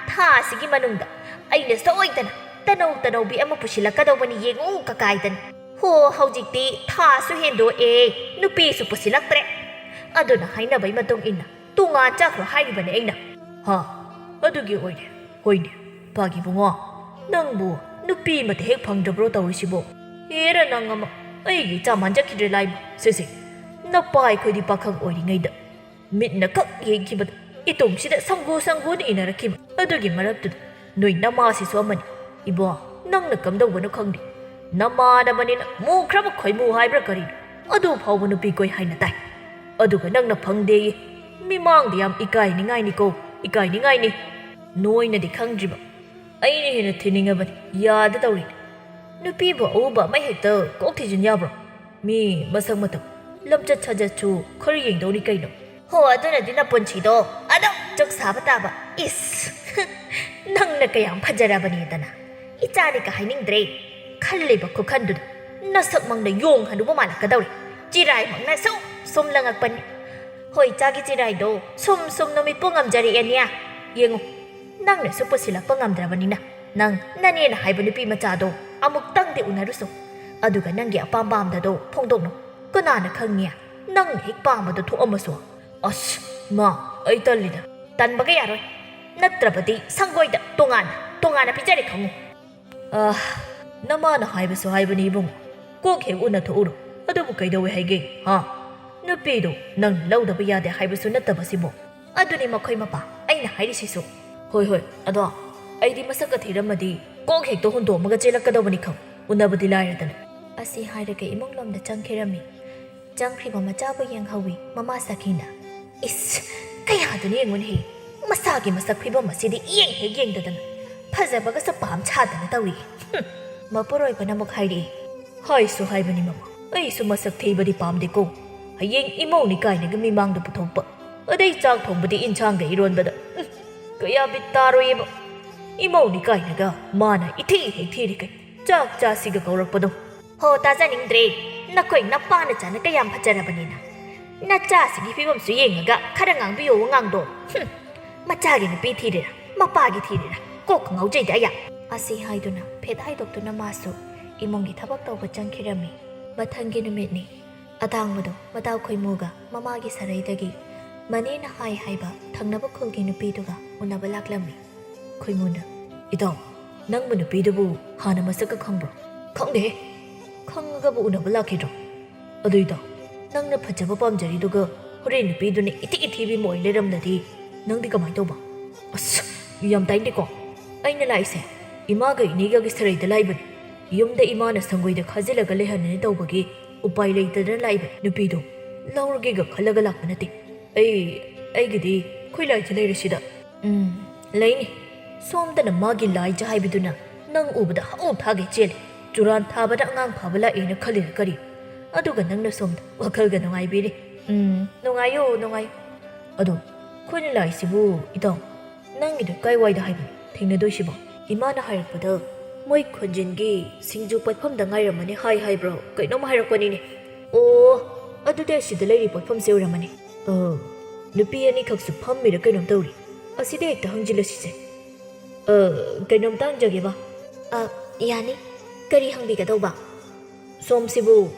ꯊꯥ ꯑꯁꯤꯒꯤ ꯃꯅꯨꯡꯗ ꯑꯩꯅ ꯁꯣꯏꯗꯅ ꯇꯅꯧ ꯇꯅꯧꯕꯤ ꯑꯃ ꯄꯨꯁꯤꯜꯂꯛꯀꯗꯧꯕꯅꯤ ꯌꯦꯡꯉꯨ ꯀꯀꯥꯏꯗꯅ꯫ ꯍꯣ, ꯍꯧꯖꯤꯛꯇꯤ ꯊꯥꯁꯨ ꯍꯦꯟꯗꯣꯛꯑꯦ, ꯅꯨꯄꯤꯁꯨ ꯄꯨꯁꯤꯜꯂꯛꯇ꯭ꯔꯦ꯫ ꯑꯗꯨꯅ ꯍꯥꯏꯅꯕꯩ ꯃꯇꯨꯡ ꯏꯟꯅ ꯇꯣꯉꯥꯟ ꯆꯠꯈ꯭ꯔꯣ ꯍꯥꯏꯔꯤꯕꯅꯦ ꯑꯩꯅ꯫" "ꯍꯥ, ꯑꯗꯨꯒꯤ ꯑꯣꯏꯔꯦ꯫ ꯍꯣꯏꯅꯦ, ꯄꯥꯒꯤ ꯏꯕꯨꯡꯉꯣ, ꯅꯪꯕꯨ ꯅꯨꯄꯤ ꯑꯃꯠꯇ ꯍꯦꯛ ꯐꯪꯗ꯭ꯔꯕ꯭ꯔꯣ ꯇꯧꯔꯤꯁꯤꯕꯣ? ꯍꯦꯔ ꯅꯪ ꯑꯃ, ꯑꯩꯒꯤ ꯏꯆꯥ ꯃꯥꯟꯖꯈꯤꯗ꯭ꯔꯦ ꯂꯥꯏꯕ꯫ ꯁꯦ ꯁꯦ, ꯅꯄꯥ ꯑꯩꯈꯣꯏꯗꯤ ꯄꯥꯈꯪ ꯑꯣꯏꯔꯤꯉꯩꯗ ꯃꯤꯠꯅ ꯈꯛ ꯌꯦꯡꯈꯤꯕꯗ ꯏꯇꯨꯡꯁꯤꯗ ꯁꯪꯒꯨ ꯁꯪꯒꯨꯅ ꯏꯟꯅꯔꯛꯈꯤꯕ꯫ ꯑꯗꯨꯒꯤ ꯃꯔꯛꯇꯨꯗ ꯅꯣꯏ ꯅꯃꯥꯁꯤꯁꯨ ꯑꯃꯅꯤ꯫ ꯏꯕꯣ, ꯅꯪꯅ ꯀꯝꯗꯧꯕꯅꯣ ꯈꯪꯗꯦ, ꯅꯃꯥꯟꯅꯕꯅꯤꯅ ꯃꯨꯈ꯭ꯔꯕ ꯈꯣꯏꯃꯨ ꯍꯥꯏꯕ꯭ꯔꯥ ꯀꯔꯤꯅꯣ, ꯑꯗꯨ ꯐꯥꯎꯕ ꯅꯨꯄꯤ ꯀꯣꯏ ꯍꯥꯏꯅ ꯇꯥꯏ꯫ ꯑꯗꯨꯒ ꯅꯪꯅ ꯐꯪꯗꯦꯌꯦ꯫ ꯃꯤꯃꯥꯡꯗ ꯌꯥꯝ ꯏꯀꯥꯏꯅꯤꯡꯉꯥꯏꯅꯤꯀꯣ, ꯏꯀꯥꯏꯅꯤꯡꯉꯥꯏꯅꯤ꯫ ꯅꯣꯏꯅꯗꯤ ꯈꯪꯗ꯭ꯔꯤꯕ, ꯑꯩꯅ ꯍꯦꯟꯅ ꯊꯤꯅꯤꯡꯉꯕꯅꯤ, ꯌꯥꯗ ꯇꯧꯔꯤꯅꯤ꯫ ꯅꯨꯄꯤꯕꯨ ꯑꯎꯕ ꯑꯃ ꯍꯦꯛꯇ ꯀꯣꯛ ꯊꯤꯖꯤꯟ ꯌꯥꯕ꯭ꯔꯣ? ꯃꯤ ꯃꯁꯛ ꯃꯇꯧ, ꯂꯝꯆꯠ ꯁꯥꯖꯠꯁꯨ ꯈꯔ ꯌꯦꯡꯗꯧꯅꯤ ꯀꯩꯅꯣ꯫ ꯍꯣ, ꯑꯗꯨꯅꯗꯤ ꯅꯄꯨꯟꯁꯤꯗꯣ ꯑꯗꯨꯝ ꯆꯨꯛ ꯁꯥꯕ ꯇꯥꯕ꯫ ꯏꯁ, ꯅꯪꯅ ꯀꯌꯥꯝ ꯐꯖꯔꯕꯅꯤꯗꯅ꯫ ꯏꯆꯥꯅꯤꯒ ꯍꯥꯏꯅꯤꯡꯗ꯭ꯔꯦ꯫ ꯈꯜꯂꯤꯕ ꯈꯨꯈꯟꯗꯨꯗ ꯅꯁꯛꯃꯛꯅ ꯌꯣꯡ ꯍꯅꯨꯕ ꯃꯥꯜꯂꯛꯀꯗꯧꯔꯦ꯫ ꯆꯤꯔꯥꯏꯃꯛꯅ ꯁꯨꯝ ꯁꯨꯝ ꯂꯪꯉꯛꯄꯅꯤ꯫ ꯍꯣꯏ, ꯏꯆꯥꯒꯤ ꯆꯤꯔꯥꯏꯗꯣ ꯁꯨꯝ ꯁꯨꯝ ꯅꯨꯃꯤꯠꯄꯨ ꯉꯝꯖꯔꯛꯑꯦꯅꯦ꯫ ꯌꯦꯡꯉꯨ, ꯅꯪꯅꯁꯨ ꯄꯨꯁꯤꯜꯂꯛꯄ ꯉꯝꯗ꯭ꯔꯕꯅꯤꯅ ꯅꯪ ꯅꯅꯦꯅ ꯍꯥꯏꯕ ꯅꯨꯄꯤ ꯃꯆꯥꯗꯣ ꯑꯃꯨꯛꯇꯪꯗꯤ ꯎꯅꯔꯨꯁꯣ꯫ ꯑꯗꯨꯒ ꯅꯪꯒꯤ ꯑꯄꯥꯝ ꯄꯥꯝꯗꯗꯣ ꯐꯣꯡꯗꯣꯛꯅꯧ꯫ ꯀꯅꯥꯅ ꯈꯪꯉꯤ, ꯅꯪꯅ ꯍꯦꯛ ꯄꯥꯝꯕꯗꯣ ꯊꯣꯛꯑꯝꯃꯁꯨ꯫ ꯑꯁ, ꯃꯥ, ꯑꯩ ꯇꯜꯂꯤꯗ꯫ ꯇꯟꯕꯒ ꯌꯥꯔꯣꯏ꯫ ꯅꯠꯇ꯭ꯔꯕꯗꯤ ꯁꯪꯒꯣꯏꯗ ꯇꯣꯉꯥꯟꯅ, ꯇꯣꯉꯥꯟꯅ ꯄꯤꯖꯔꯦ ꯈꯪꯉꯨ꯫ ꯑꯥ, ꯅꯃꯥꯅ ꯍꯥꯏꯕꯁꯨ ꯍꯥꯏꯕꯅꯤ ꯏꯕꯨꯡꯉꯣ꯫ ꯀꯣꯛ ꯍꯦꯛ ꯎꯅꯊꯣꯛꯎꯔꯣ꯫ ꯑꯗꯨꯕꯨ ꯀꯩꯗꯧꯋꯦ ꯍꯥꯏꯒꯦ, ꯍꯥ? ꯅꯨꯄꯤꯗꯣ ꯅꯪ ꯂꯧꯗꯕ ꯌꯥꯗꯦ ꯍꯥꯏꯕꯁꯨ ꯅꯠꯇꯕꯁꯤꯕꯨ꯫ ꯑꯗꯨꯅꯤ ꯃꯈꯣꯏ ꯃꯄꯥ ꯑꯩꯅ ꯍꯥꯏꯔꯤꯁꯤꯁꯨ꯫ ꯍꯣꯏ, ꯍꯣꯏ, ꯑꯗꯣ ꯑꯩꯗꯤ ꯃꯁꯛꯀ ꯊꯤꯔꯝꯃꯗꯤ ꯀꯣꯛ ꯍꯦꯛꯇ ꯍꯨꯟꯗꯣꯛꯑꯝꯃꯒ ꯆꯦꯜꯂꯛꯀꯗꯧꯕꯅꯤ ꯈꯪ꯫ ꯎꯅꯕꯗꯤ ꯂꯥꯏꯔꯗꯅ꯫ ꯑꯁꯤ ꯍꯥꯏꯔꯒ ꯏꯃꯨꯡ ꯂꯣꯝꯗ ꯆꯪꯈꯤꯔꯝꯃꯤ꯫ ꯆꯪꯈ꯭ꯔꯤꯕ ꯃꯆꯥꯕꯨ ꯌꯦꯡꯍꯧꯋꯤ ꯃꯃꯥ ꯁꯈꯤꯅ꯫ ꯏꯁ, ꯀꯌꯥꯗꯨꯅ ꯌꯦꯡꯉꯨꯅꯦꯍꯦ꯫ ꯃꯁꯥꯒꯤ ꯃꯁꯛ ꯐꯤꯕꯝ ꯑꯁꯤꯗꯤ ꯌꯦꯡ ꯍꯦꯛ ꯌꯦꯡꯗꯗꯅ ꯐꯖꯕꯒꯁꯨ ꯄꯥꯝ ꯁꯥꯗꯅ ꯇꯧꯔꯤ꯫ ꯍꯨꯝ꯫ ꯃꯄꯨꯔꯣꯏꯕꯅ ꯑꯃꯨꯛ ꯍꯥꯏꯔꯛꯏ꯫ ꯍꯥꯏꯁꯨ ꯍꯥꯏꯕꯅꯤ ꯃꯃꯥ, ꯑꯩꯁꯨ ꯃꯁꯛ ꯊꯤꯕꯗꯤ ꯄꯥꯝꯗꯦꯀꯣ꯫ ꯍꯌꯦꯡ ꯏꯃꯧꯅꯤ ꯀꯥꯏꯅꯒ ꯃꯤꯃꯥꯡꯗ ꯄꯨꯊꯣꯛꯄ꯫ ꯑꯗꯩ ꯆꯥꯛ ꯊꯣꯡꯕꯗꯤ ꯏꯟꯁꯥꯡꯒ ꯏꯔꯣꯟꯕꯗ꯫ ꯎꯝ, ꯀꯌꯥ ꯕꯤꯠ ꯇꯥꯔꯣꯏꯌꯦꯕ꯫ ꯏꯃꯧꯅꯤ ꯀꯥꯏꯅꯒ ꯃꯥꯅ ꯏꯊꯤ ꯍꯦꯛ ꯊꯤꯔꯤ ꯀꯩ꯫ ꯆꯥꯛ ꯆꯥꯁꯤꯒ ꯀꯧꯔꯛꯄꯗꯣ꯫ ꯍꯣ, ꯇꯥꯖꯅꯤꯡꯗ꯭ꯔꯦ꯫ ꯅꯈꯣꯏ ꯅꯄꯥ ꯅꯆꯥꯅ ꯀꯌꯥꯝ ꯐꯖꯔꯕꯅꯤꯅ꯫ ꯅꯆꯥꯁꯤꯡꯒꯤ ꯐꯤꯕꯝꯁꯨ ꯌꯦꯡꯉꯒ ꯈꯔ ꯉꯥꯡꯕꯤꯌꯣ ꯑꯉꯥꯡꯗꯣ꯫ ꯍꯨꯝ, ꯃꯆꯥꯒꯤ ꯅꯨꯄꯤ ꯊꯤꯔꯤꯔꯥ, ꯃꯄꯥꯒꯤ ꯊꯤꯔꯤꯔꯥ? ꯀꯣꯛ ꯉꯥꯎꯖꯩꯗ ꯑꯌꯥ꯫ ꯑꯁꯤ ꯍꯥꯏꯗꯨꯅ ꯐꯦꯠ ꯍꯥꯏꯗꯣꯛꯇꯨꯅ ꯃꯥꯁꯨ ꯏꯃꯨꯡꯒꯤ ꯊꯕꯛ ꯇꯧꯕ ꯆꯪꯈꯤꯔꯝꯃꯤ꯫ ꯃꯊꯪꯒꯤ ꯅꯨꯃꯤꯠꯅꯤ꯫ ꯑꯇꯥꯡꯕꯗꯣ ꯃꯇꯥꯎ ꯈꯣꯏꯃꯨꯒ ꯃꯃꯥꯒꯤ ꯁꯔꯩꯗꯒꯤ ꯃꯅꯦꯅ ꯍꯥꯏ ꯍꯥꯏꯕ ꯊꯪꯅꯕ ꯈꯨꯜꯒꯤ ꯅꯨꯄꯤꯗꯨꯒ ꯎꯅꯕ ꯂꯥꯛꯂꯝꯃꯤ꯫ ꯈꯣꯏꯃꯨꯅ, "ꯏꯇꯥꯎ, ꯅꯪꯕꯨ ꯅꯨꯄꯤꯗꯨꯕꯨ ꯍꯥꯟꯅ ꯃꯁꯛꯀ ꯈꯪꯕ꯭ꯔꯣ?" "ꯈꯪꯗꯦꯍꯦ꯫ ꯈꯪꯉꯒꯕꯨ ꯎꯅꯕ ꯂꯥꯛꯈꯤꯗ꯭ꯔꯣ? ꯑꯗꯨ ꯏꯇꯥꯎ, ꯅꯪꯅ ꯐꯖꯕ ꯄꯥꯝꯖꯔꯤꯗꯨꯒ ꯍꯣꯔꯦꯟ ꯅꯨꯄꯤꯗꯨꯅ ꯏꯊꯤ ꯏꯊꯤꯕꯤ ꯑꯃ ꯑꯣꯏ ꯂꯩꯔꯝꯂꯗꯤ ꯅꯪꯗꯤ ꯀꯃꯥꯏꯅ ꯇꯧꯕ?" "ꯑꯁ, ꯌꯥꯝ ꯇꯥꯏꯅꯦꯀꯣ꯫ ꯑꯩꯅ ꯂꯥꯛꯏꯁꯦ ꯏꯃꯥꯒ ꯏꯅꯦꯒꯒꯤ ꯁꯔꯩꯗ ꯂꯥꯛꯏꯕꯅꯤ꯫ ꯌꯨꯝꯗ ꯏꯃꯥꯅ ꯁꯪꯒꯣꯏꯗ ꯈꯥꯖꯤꯜꯂꯒ ꯂꯩꯍꯟꯅꯅꯤ ꯇꯧꯕꯒꯤ ꯎꯄꯥꯏ ꯂꯩꯇꯗꯅ ꯂꯥꯛꯏꯕ ꯅꯨꯄꯤꯗꯣ꯫ ꯂꯧꯔꯒꯦꯒ ꯈꯜꯂꯒ ꯂꯥꯛꯄ ꯅꯠꯇꯦ꯫ ꯑꯩ, ꯑꯩꯒꯤꯗꯤ ꯑꯩꯈꯣꯏ ꯂꯥꯏꯖ ꯂꯩꯔꯤꯁꯤꯗ꯫ ꯎꯝ, ꯂꯩꯅꯤ꯫ ꯁꯣꯝꯗꯅ ꯃꯥꯒꯤ ꯂꯥꯏꯖ ꯍꯥꯏꯕꯗꯨꯅ ꯅꯪ ꯎꯕꯗ ꯍꯧ ꯊꯥꯒꯩ ꯆꯦꯜꯂꯤ꯫ ꯆꯨꯔꯥꯟ ꯊꯥꯕꯗ ꯑꯉꯥꯡ ꯐꯥꯕ ꯂꯥꯛꯑꯦꯅ ꯈꯜꯂꯤꯔ ꯀꯔꯤ? ꯑꯗꯨꯒ ꯅꯪꯅ ꯁꯣꯝꯗ ꯋꯥꯈꯜꯒ ꯅꯨꯡꯉꯥꯏꯕꯤꯔꯤ꯫ ꯎꯝ, ꯅꯨꯡꯉꯥꯏꯌꯣ, ꯅꯨꯡꯉꯥꯏꯌꯣ꯫ ꯑꯗꯣ ꯑꯩꯈꯣꯏꯅ ꯂꯥꯛꯏꯁꯤꯕꯨ, ꯏꯇꯥꯎ, ꯅꯪꯒꯤꯗꯣ ꯀꯥꯏꯋꯥꯏꯗ ꯍꯥꯏꯕꯅꯣ ꯊꯦꯡꯅꯗꯣꯏꯁꯤꯕꯣ? ꯏꯃꯥꯅ ꯍꯥꯏꯔꯛꯄꯗ ꯃꯣꯏ ꯈꯣꯟꯖꯤꯟꯒꯤ ꯁꯤꯡꯖꯨ ꯄꯠꯐꯝꯗ ꯉꯥꯏꯔꯝꯃꯅꯤ ꯍꯥꯏ ꯍꯥꯏꯕ꯭ꯔꯣ ꯀꯩꯅꯣꯝ ꯍꯥꯏꯔꯛꯄꯅꯤꯅꯦ꯫ ꯑꯣ, ꯑꯗꯨꯗꯤ ꯑꯁꯤꯗ ꯂꯩꯔꯤ ꯄꯣꯠꯐꯝꯁꯦ ꯑꯣꯏꯔꯝꯃꯅꯤ꯫ ꯑ, ꯅꯨꯄꯤ ꯑꯅꯤꯈꯛꯁꯨ ꯐꯝꯃꯤꯔ ꯀꯩꯅꯣꯝ ꯇꯧꯔꯤ꯫ ꯑꯁꯤꯗ ꯍꯦꯛꯇ ꯍꯪꯖꯤꯜꯂꯁꯤꯁꯦ꯫ ꯑ, ꯀꯩꯅꯣꯝꯇ ꯍꯪꯖꯒꯦꯕ꯫ ꯑ, ꯌꯥꯅꯤ꯫ ꯀꯔꯤ ꯍꯪꯕꯤꯒꯗꯧꯕ? ꯁꯣꯝꯁꯤꯕꯨ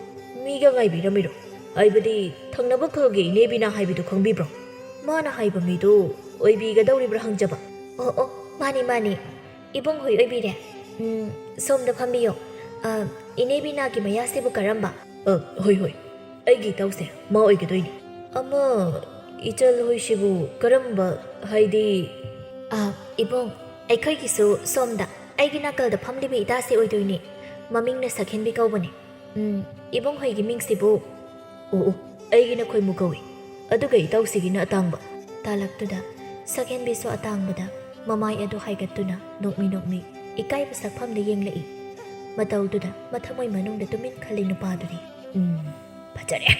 ꯃꯤꯒ ꯉꯥꯏꯕꯤꯔꯝꯃꯤꯔꯣ? ꯍꯥꯏꯕꯗꯤ ꯊꯪꯅꯕ ꯈꯨꯜꯒꯤ ꯏꯅꯦ ꯕꯤꯅꯥ ꯍꯥꯏꯕꯗꯨ ꯈꯪꯕꯤꯕ꯭ꯔꯣ? ꯃꯥꯅ ꯍꯥꯏꯕ ꯃꯤꯗꯨ ꯑꯣꯏꯕꯤꯒꯗꯧꯔꯤꯕ꯭ꯔꯥ ꯍꯪꯖꯕ꯫ ꯑꯣ, ꯑꯣ, ꯃꯥꯅꯤ, ꯃꯥꯅꯤ꯫ ꯏꯕꯨꯡ ꯍꯣꯏ ꯑꯣꯏꯕꯤꯔꯦ꯫ ꯎꯝ, ꯁꯣꯝꯗ ꯐꯝꯕꯤꯌꯣ꯫ ꯑ, ꯏꯅꯦ ꯕꯤꯅꯥꯒꯤ ꯃꯌꯥꯁꯤꯕꯨ ꯀꯔꯝꯕ? ꯑ, ꯍꯣꯏ, ꯍꯣꯏ꯫ ꯑꯩꯒꯤ ꯏꯇꯥꯎꯁꯦ ꯃꯥ ꯑꯣꯏꯒꯗꯣꯏꯅꯤ꯫ ꯑꯃ, ꯏꯆꯜ ꯍꯣꯏꯁꯤꯕꯨ ꯀꯔꯝꯕ, ꯍꯥꯏꯗꯤ? ꯑ, ꯏꯕꯨꯡ, ꯑꯩꯈꯣꯏꯒꯤꯁꯨ ꯁꯣꯝꯗ ꯑꯩꯒꯤ ꯅꯥꯀꯜꯗ ꯐꯝꯂꯤꯕ ꯏꯇꯥꯁꯦ ꯑꯣꯏꯗꯣꯏꯅꯤ꯫ ꯃꯃꯤꯡꯅ ꯁꯛꯍꯦꯟꯕꯤ ꯀꯧꯕꯅꯤ꯫ ꯎꯝ, ꯏꯕꯨꯡ ꯍꯣꯏꯒꯤ ꯃꯤꯡꯁꯤꯕꯨ? ꯑꯣ, ꯑꯣ, ꯑꯩꯒꯤꯅ ꯈꯣꯏꯃꯨ ꯀꯧꯏ꯫ ꯑꯗꯨꯒ ꯏꯇꯥꯎꯁꯤꯒꯤꯅ ꯑꯇꯥꯡꯕ꯫ ꯇꯥꯂꯛꯇꯨꯗ ꯁꯛꯍꯦꯟꯕꯤꯁꯨ ꯑꯇꯥꯡꯕꯗ ꯃꯃꯥꯏ ꯑꯗꯨ ꯍꯥꯏꯒꯠꯇꯨꯅ ꯅꯣꯛꯃꯤ ꯅꯣꯛꯃꯤ ꯏꯀꯥꯏꯕ ꯁꯛꯐꯝꯗ ꯌꯦꯡꯂꯛꯏ꯫ ꯃꯇꯧꯗꯨꯗ ꯃꯊꯃꯣꯏ ꯃꯅꯨꯡꯗ ꯇꯨꯃꯤꯟ ꯈꯜꯂꯤ ꯅꯨꯄꯥꯗꯨꯗꯤ꯫ ꯎꯝ, ꯐꯖꯔꯦ꯫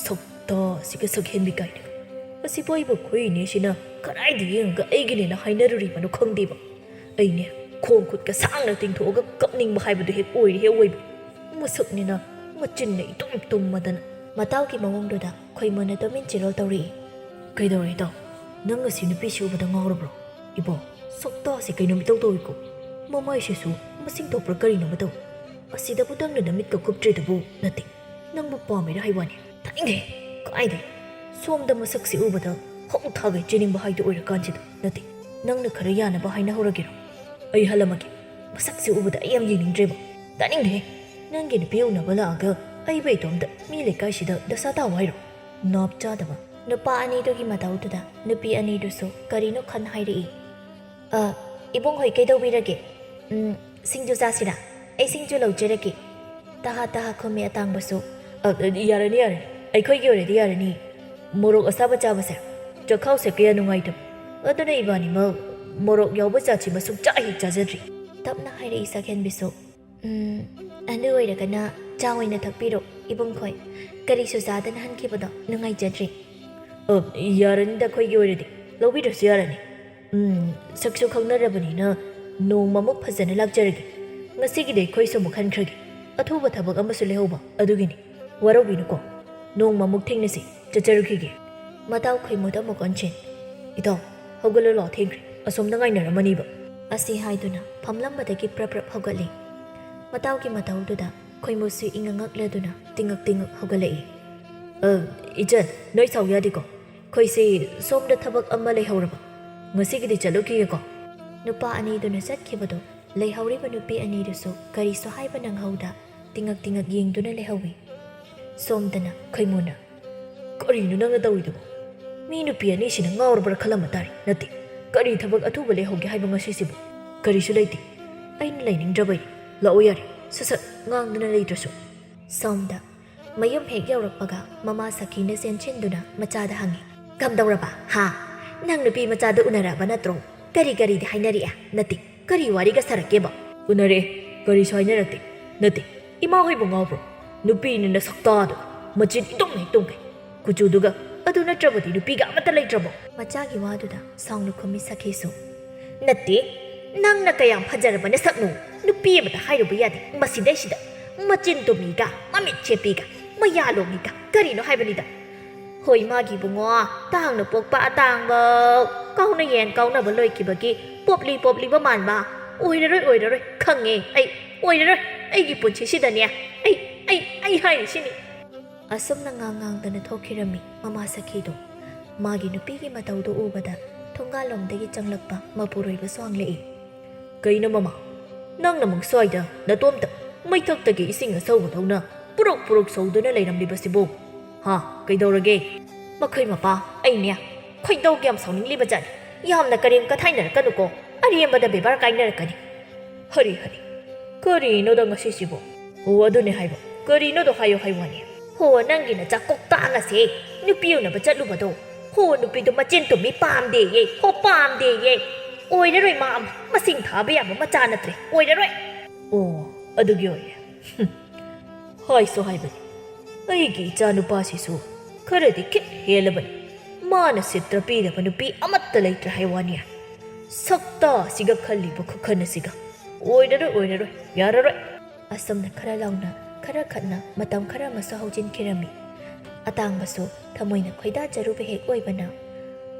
ꯁꯛꯇꯥꯁꯤꯒ ꯁꯛꯍꯦꯟꯕꯤ ꯀꯥꯏꯅ꯫ ꯑꯁꯤꯕꯨ ꯑꯩꯕꯨ ꯑꯩꯈꯣꯏ ꯏꯅꯦꯁꯤꯅ ꯀꯗꯥꯏꯗ ꯌꯦꯡꯉꯒ ꯑꯩꯒꯤꯅꯦꯅ ꯍꯥꯏꯅꯔꯨꯔꯤꯕꯅꯣ ꯈꯪꯗꯦꯕ꯫ ꯑꯩꯅꯦ ꯈꯣꯡ ꯈꯨꯠꯀ ꯁꯥꯡꯅ ꯇꯤꯡꯊꯣꯛꯑꯒ ꯀꯞꯅꯤꯡꯕ ꯍꯥꯏꯕꯗꯨ ꯍꯦꯛ ꯑꯣꯏꯔꯦ ꯍꯦꯛ ꯑꯣꯏꯕ꯫ ꯃꯁꯛꯅꯤꯅ ꯃꯆꯤꯟꯅ ꯏꯇꯨꯝ ꯇꯨꯝꯃꯗꯅ꯫ ꯃꯇꯥꯎꯒꯤ ꯃꯑꯣꯡꯗꯨꯗ ꯈꯣꯏꯃꯨꯅ ꯇꯨꯃꯤꯟ ꯆꯤꯔꯣꯜ ꯇꯧꯔꯛꯏ꯫ ꯀꯩꯗꯧꯔꯦ ꯏꯇꯥꯎ? ꯅꯪ ꯉꯁꯤ ꯅꯨꯄꯤꯁꯤ ꯎꯕꯗ ꯉꯥꯎꯔꯕ꯭ꯔꯣ? ꯏꯕꯣ, ꯁꯛꯇꯥꯁꯤ ꯀꯩꯅꯣꯝ ꯏꯇꯧ ꯇꯧꯏꯀꯣ꯫ ꯃꯃꯥꯏꯁꯤꯁꯨ ꯃꯁꯤꯡ ꯊꯣꯛꯄ꯭ꯔꯥ ꯀꯔꯤꯅꯣꯃ ꯇꯧꯏ꯫ ꯑꯁꯤꯗꯕꯨ ꯅꯪꯅ ꯅꯃꯤꯠꯀ ꯀꯨꯞꯇ꯭ꯔꯤꯗꯨꯕꯨ ꯅꯠꯇꯦ꯫ ꯅꯪꯕꯨ ꯄꯥꯝꯃꯤꯔ ꯍꯥꯏ ꯋꯥꯅꯤ꯫ ꯇꯥꯅꯤꯡꯗꯦ꯫ ꯀꯥꯏꯗꯦ꯫ ꯁꯣꯝꯗ ꯃꯁꯛꯁꯤ ꯎꯕꯗ ꯍꯧ ꯊꯥꯒꯩ ꯆꯦꯟꯅꯤꯡꯕ ꯍꯥꯏꯗꯨ ꯑꯣꯏꯔꯀꯥꯟꯁꯤꯗ꯫ ꯅꯠꯇꯦ꯫ ꯅꯪꯅ ꯈꯔ ꯌꯥꯅꯕ ꯍꯥꯏꯅꯍꯧꯔꯒꯦꯔꯣ? ꯑꯩ ꯍꯜꯂꯝꯃꯒꯦ꯫ ꯃꯁꯛꯁꯤ ꯎꯕꯗ ꯑꯩ ꯌꯥꯝ ꯌꯦꯡꯅꯤꯡꯗ꯭ꯔꯦꯕ꯫ ꯇꯥꯅꯤꯡꯗꯦ꯫ ꯅꯪꯒꯤ ꯅꯨꯄꯤ ꯎꯅꯕ ꯂꯥꯛꯑꯒ ꯑꯩꯕꯨ ꯏꯇꯣꯝꯇ ꯃꯤ ꯂꯩꯀꯥꯏꯁꯤꯗ ꯗꯁꯥ ꯇꯥꯎ ꯍꯥꯏꯔꯣ? ꯅꯥꯞ ꯆꯥꯗꯕ꯫ ꯅꯨꯄꯥ ꯑꯅꯤꯗꯨꯒꯤ ꯃꯇꯧꯗꯨꯗ ꯅꯨꯄꯤ ꯑꯅꯤꯗꯨꯁꯨ ꯀꯔꯤꯅꯣ ꯈꯟ ꯍꯥꯏꯔꯛꯏ꯫ "ꯑ, ꯏꯕꯨꯡ ꯍꯣꯏ ꯀꯩꯗꯧꯕꯤꯔꯒꯦ? ꯎꯝ, ꯁꯤꯡꯖꯨ ꯆꯥꯁꯤꯔꯥ? ꯑꯩ ꯁꯤꯡꯖꯨ ꯂꯧꯖꯔꯒꯦ꯫" ꯇꯍꯥ ꯇꯍꯥ ꯈꯨꯝꯃꯤ ꯑꯇꯥꯡꯕꯁꯨ꯫ "ꯑ, ꯑ, ꯌꯥꯔꯅꯤ, ꯌꯥꯔꯅꯤ꯫ ꯑꯩꯈꯣꯏꯒꯤ ꯑꯣꯏꯔꯗꯤ ꯌꯥꯔꯅꯤ꯫ ꯃꯣꯔꯣꯛ ꯑꯁꯥꯕ ꯆꯥꯕꯁꯦ ꯆꯈꯥꯎꯁꯦ ꯀꯌꯥ ꯅꯨꯡꯉꯥꯏꯇꯕ, ꯑꯗꯨꯅ ꯏꯕꯥꯅꯤꯃꯛ ꯃꯣꯔꯣꯛ ꯌꯥꯎꯕ ꯖꯥꯠꯁꯤꯃ ꯁꯨꯡꯆꯥ ꯍꯦꯛ ꯆꯥꯖꯗ꯭ꯔꯤ꯫ ꯇꯞꯅ ꯍꯥꯏꯔꯛꯏ ꯁꯛꯍꯦꯟꯕꯤꯁꯨ꯫ "ꯎꯝ, ꯑꯗꯨ ꯑꯣꯏꯔꯒꯅ ꯆꯥ ꯑꯣꯏꯅ ꯊꯛꯄꯤꯔꯣ, ꯏꯕꯨꯡꯈꯣꯏ꯫ ꯀꯔꯤꯁꯨ ꯆꯥꯗꯅ ꯍꯟꯈꯤꯕꯗꯣ ꯅꯨꯡꯉꯥꯏꯖꯗ꯭ꯔꯦ꯫" "ꯑ, ꯌꯥꯔꯅꯤꯗ, ꯑꯩꯈꯣꯏꯒꯤ ꯑꯣꯏꯔꯗꯤ ꯂꯧꯕꯤꯗ꯭ꯔꯁꯨ ꯌꯥꯔꯅꯤ꯫ ꯎꯝ, ꯁꯛꯁꯨ ꯈꯪꯅꯔꯕꯅꯤꯅ ꯅꯣꯡꯃꯃꯨꯛ ꯐꯖꯅ ꯂꯥꯛꯆꯔꯒꯦ꯫ ꯉꯁꯤꯒꯤꯗꯤ ꯑꯩꯈꯣꯏꯁꯨ ꯑꯃꯨꯛ ꯍꯟꯈ꯭ꯔꯒꯦ꯫ ꯑꯊꯨꯕ ꯊꯕꯛ ꯑꯃꯁꯨ ꯂꯩꯍꯧꯕ ꯑꯗꯨꯒꯤꯅꯤ꯫ ꯋꯥꯔꯧꯕꯤꯅꯨꯀꯣ꯫ ꯅꯣꯡꯃꯃꯨꯛ ꯊꯦꯡꯅꯁꯤ, ꯆꯠꯆꯔꯨꯈꯤꯒꯦ꯫" ꯃꯇꯥꯎ ꯈꯣꯏꯃꯨꯗ ꯑꯃꯨꯛ ꯑꯣꯟꯁꯤꯟ꯫ "ꯏꯇꯥꯎ, ꯍꯧꯒꯠꯂꯨ ꯂꯥꯎ, ꯊꯦꯡꯈ꯭ꯔꯦ꯫ ꯑꯁꯣꯝꯗ ꯉꯥꯏꯅꯔꯝꯃꯅꯤꯕ꯫" ꯑꯁꯤ ꯍꯥꯏꯗꯨꯅ ꯐꯝꯂꯝꯕꯗꯒꯤ ꯄ꯭ꯔꯞ ꯄ꯭ꯔꯞ ꯍꯧꯒꯠꯂꯤ꯫ ꯃꯇꯥꯎꯒꯤ ꯃꯇꯧꯗꯨꯗ ꯈꯣꯏꯃꯨꯁꯨ ꯏꯉꯛ ꯉꯛꯂꯗꯨꯅ ꯇꯤꯉꯛ ꯇꯤꯉꯛ ꯍꯧꯒꯠꯂꯛꯏ꯫ "ꯑ, ꯏꯆꯟ, ꯅꯣꯏ ꯁꯥꯎ ꯌꯥꯗꯦꯀꯣ꯫ ꯑꯩꯈꯣꯏꯁꯤ ꯁꯣꯝꯗ ꯊꯕꯛ ꯑꯃ ꯂꯩꯍꯧꯔꯕ꯫ ꯉꯁꯤꯒꯤꯗꯤ ꯆꯠꯂꯨꯈꯤꯒꯦꯀꯣ꯫" ꯅꯨꯄꯥ ꯑꯅꯤꯗꯨꯅ ꯆꯠꯈꯤꯕꯗꯨ ꯂꯩꯍꯧꯔꯤꯕ ꯅꯨꯄꯤ ꯑꯅꯤꯗꯨꯁꯨ ꯀꯔꯤꯁꯨ ꯍꯥꯏꯕ ꯅꯪꯍꯧꯗ ꯇꯤꯉꯛ ꯇꯤꯉꯛ ꯌꯦꯡꯗꯨꯅ ꯂꯩꯍꯧꯏ꯫ ꯁꯣꯝꯗꯅ ꯈꯣꯏꯃꯨꯅ, "ꯀꯔꯤꯅꯣ ꯅꯪꯅ ꯇꯧꯔꯤꯗꯨꯕꯣ? ꯃꯤ ꯅꯨꯄꯤ ꯑꯅꯤꯁꯤꯅ ꯉꯥꯎꯔꯕ꯭ꯔꯥ ꯈꯜꯂꯝꯕ ꯇꯥꯔꯦ꯫ ꯅꯠꯇꯦ, ꯀꯔꯤ ꯊꯕꯛ ꯑꯊꯨꯕ ꯂꯩꯍꯧꯒꯦ ꯍꯥꯏꯕ ꯉꯁꯤꯁꯤꯕꯨ? ꯀꯔꯤꯁꯨ ꯂꯩꯇꯦ꯫ ꯑꯩꯅ ꯂꯩꯅꯤꯡꯗ꯭ꯔꯕꯩꯅꯤ꯫ ꯂꯥꯛꯑꯣ ꯌꯥꯔꯦ, ꯁꯠ ꯁꯠ ꯉꯥꯡꯗꯅ ꯂꯩꯇ꯭ꯔꯁꯨ꯫" ꯁꯣꯝꯗ ꯃꯌꯨꯝ ꯍꯦꯛ ꯌꯧꯔꯛꯄꯒ ꯃꯃꯥ ꯁꯈꯤꯅ ꯆꯦꯟꯁꯤꯟꯗꯨꯅ ꯃꯆꯥꯗ ꯍꯪꯉꯤ, "ꯀꯝꯗꯧꯔꯕ? ꯍꯥ? ꯅꯪ ꯅꯨꯄꯤ ꯃꯆꯥꯗꯨ ꯎꯅꯔꯕ ꯅꯠꯇ꯭ꯔꯣ? ꯀꯔꯤ ꯀꯔꯤꯗꯤ ꯍꯥꯏꯅꯔꯛꯑꯦ? ꯅꯠꯇꯦ, ꯀꯔꯤ ꯋꯥꯔꯤꯒ ꯁꯥꯔꯛꯀꯦꯕ?" "ꯎꯅꯔꯦ, ꯀꯔꯤꯁꯨ ꯍꯥꯏꯅꯔꯛꯇꯦ꯫ ꯅꯠꯇꯦ, ꯏꯃꯥ ꯍꯣꯏꯕꯨ ꯉꯥꯎꯕ꯭ꯔꯣ? ꯅꯨꯄꯤꯅ ꯅꯁꯛꯇꯥꯗꯣ, ꯃꯆꯤꯟ ꯏꯇꯨꯝ ꯍꯦꯛ ꯇꯨꯝꯈꯩ꯫ ꯀꯨꯆꯨꯗꯨꯒ ꯑꯗꯨ ꯅꯠꯇ꯭ꯔꯕꯗꯤ ꯅꯨꯄꯤꯒ ꯑꯃꯠꯇ ꯂꯩꯇ꯭ꯔꯕꯣ?" ꯃꯆꯥꯒꯤ ꯋꯥꯗꯨꯗ ꯁꯥꯎꯅ ꯈꯨꯝꯃꯤ ꯁꯈꯤꯁꯨ꯫ "ꯅꯠꯇꯦ, ꯅꯪꯅ ꯀꯌꯥꯝ ꯐꯖꯔꯕ ꯅꯁꯛꯅꯣ? ꯅꯨꯄꯤ ꯑꯃꯗ ꯍꯥꯏꯔꯨꯕ ꯌꯥꯗꯦ꯫ ꯃꯁꯤꯗꯩꯁꯤꯗ ꯃꯆꯤꯟ ꯇꯨꯝꯃꯤꯒ, ꯃꯃꯤꯠ ꯆꯦꯞꯄꯤꯒ, ꯃꯌꯥ ꯂꯣꯡꯉꯤꯒ ꯀꯔꯤꯅꯣ ꯍꯥꯏꯕꯅꯤꯗ꯫ ꯍꯣꯏ, ꯃꯥꯒꯤ ꯏꯕꯨꯡꯉꯣ, ꯇꯥꯡꯅ ꯄꯣꯛꯄ ꯑꯇꯥꯡꯕ, ꯀꯥꯎꯅ ꯌꯦꯟ ꯀꯥꯎꯅꯕ ꯂꯣꯏꯈꯤꯕꯒꯤ ꯄꯣꯞꯂꯤ ꯄꯣꯞꯂꯤꯕ ꯃꯥꯟꯕ꯫ ꯑꯣꯏꯔꯔꯣꯏ, ꯑꯣꯏꯔꯔꯣꯏ, ꯈꯪꯉꯦ ꯑꯩ꯫ ꯑꯣꯏꯔꯔꯣꯏ, ꯑꯩꯒꯤ ꯄꯨꯟꯁꯤꯁꯤꯗꯅꯦ꯫ ꯑꯩ, ꯑꯩ, ꯑꯩ ꯍꯥꯏꯔꯤꯁꯤꯅꯤ꯫" ꯑꯁꯨꯝꯅ ꯉꯥꯡ ꯉꯥꯡꯗꯅ ꯊꯣꯛꯈꯤꯔꯝꯃꯤ ꯃꯃꯥ ꯁꯈꯤꯗꯣ꯫ ꯃꯥꯒꯤ ꯅꯨꯄꯤꯒꯤ ꯃꯇꯧꯗꯨ ꯎꯕꯗ ꯊꯣꯡꯒꯥꯜꯂꯣꯝꯗꯒꯤ ꯆꯪꯂꯛꯄ ꯃꯄꯨꯔꯣꯏꯕꯁꯨ ꯍꯪꯂꯛꯏ, "ꯀꯩꯅꯣ ꯃꯃꯥ, ꯅꯪꯅ ꯑꯃꯨꯛ ꯁ꯭ꯋꯥꯏꯗ ꯅꯇꯣꯝꯇ ꯃꯩꯊꯛꯇꯒꯤ ꯏꯁꯤꯡ ꯑꯁꯧꯕꯗꯧꯅ ꯄꯨꯔꯨꯛ ꯄꯨꯔꯨꯛ ꯁꯧꯗꯨꯅ ꯂꯩꯔꯝꯂꯤꯕꯁꯤꯕꯨ? ꯍꯥ, ꯀꯩꯗꯧꯔꯒꯦ?" "ꯃꯈꯣꯏ ꯃꯄꯥ, ꯑꯩꯅꯦ ꯈꯣꯏꯗꯧꯒ ꯌꯥꯝ ꯁꯥꯎꯅꯤꯡꯂꯤꯕ ꯖꯥꯠꯅꯤ꯫ ꯌꯥꯝꯅ ꯀꯔꯦꯝ ꯀꯊꯥꯏꯅꯔꯛꯀꯅꯨꯀꯣ, ꯑꯔꯦꯝꯕꯗ ꯕꯦꯕꯥꯔ ꯀꯥꯏꯅꯔꯛꯀꯅꯤ꯫" "ꯍꯔꯤ ꯍꯔꯤ, ꯀꯔꯤꯅꯣꯗ ꯉꯁꯤꯁꯤꯕꯨ? ꯑꯣ, ꯑꯗꯨꯅꯦ ꯍꯥꯏꯕ, ꯀꯔꯤꯅꯣꯗꯣ ꯍꯥꯏꯌꯣ ꯍꯥꯏ ꯋꯥꯅꯤ꯫ ꯍꯣ, ꯅꯪꯒꯤ ꯅꯆꯥ ꯀꯣꯛꯇꯥꯡ ꯑꯁꯦ ꯅꯨꯄꯤ ꯎꯅꯕ ꯆꯠꯂꯨꯕꯗꯣ꯫ ꯍꯣ, ꯅꯨꯄꯤꯗꯣ ꯃꯆꯤꯟ ꯇꯨꯝꯃꯤ, ꯄꯥꯝꯗꯦꯌꯦ꯫ ꯍꯣ, ꯄꯥꯝꯗꯦꯌꯦ꯫ ꯑꯣꯏꯔꯔꯣꯏ, ꯃꯥ ꯑꯃ ꯃꯁꯤꯡ ꯊꯥꯕ ꯌꯥꯕ ꯃꯆꯥ ꯅꯠꯇ꯭ꯔꯦ꯫ ꯑꯣꯏꯔꯔꯣꯏ꯫ ꯑꯣ, ꯑꯗꯨꯒꯤ ꯑꯣꯏꯔꯦ꯫ ꯍꯨꯝ꯫ ꯍꯥꯏꯁꯨ ꯍꯥꯏꯕꯅꯤ, ꯑꯩꯒꯤ ꯏꯆꯥ ꯅꯨꯄꯥꯁꯤꯁꯨ ꯈꯔꯗꯤ ꯈꯤꯠ ꯍꯦꯜꯂꯕꯅꯤ꯫ ꯃꯥꯅ ꯁꯤꯠꯇ꯭ꯔ ꯄꯤꯗꯕ ꯅꯨꯄꯤ ꯑꯃꯠꯇ ꯂꯩꯇ꯭ꯔꯦ ꯍꯥꯏ ꯋꯥꯅꯤ꯫ ꯁꯛꯇꯥ ꯑꯁꯤꯒ ꯈꯜꯂꯤꯕ ꯈꯨꯈꯟ ꯑꯁꯤꯒ꯫ ꯑꯣꯏꯔꯔꯣꯏ, ꯑꯣꯏꯔꯔꯣꯏ, ꯌꯥꯔꯔꯣꯏ꯫ ꯑꯁꯨꯝꯅ ꯈꯔ ꯂꯥꯎꯅ, ꯈꯔ ꯈꯠꯅ ꯃꯇꯝ ꯈꯔ ꯑꯃꯁꯨ ꯍꯧꯖꯤꯟꯈꯤꯔꯝꯃꯤ꯫ ꯑꯇꯥꯡꯕꯁꯨ ꯊꯃꯣꯏꯅ ꯈꯣꯏꯗꯥꯖꯔꯨꯕ ꯍꯦꯛ ꯑꯣꯏꯕꯅ,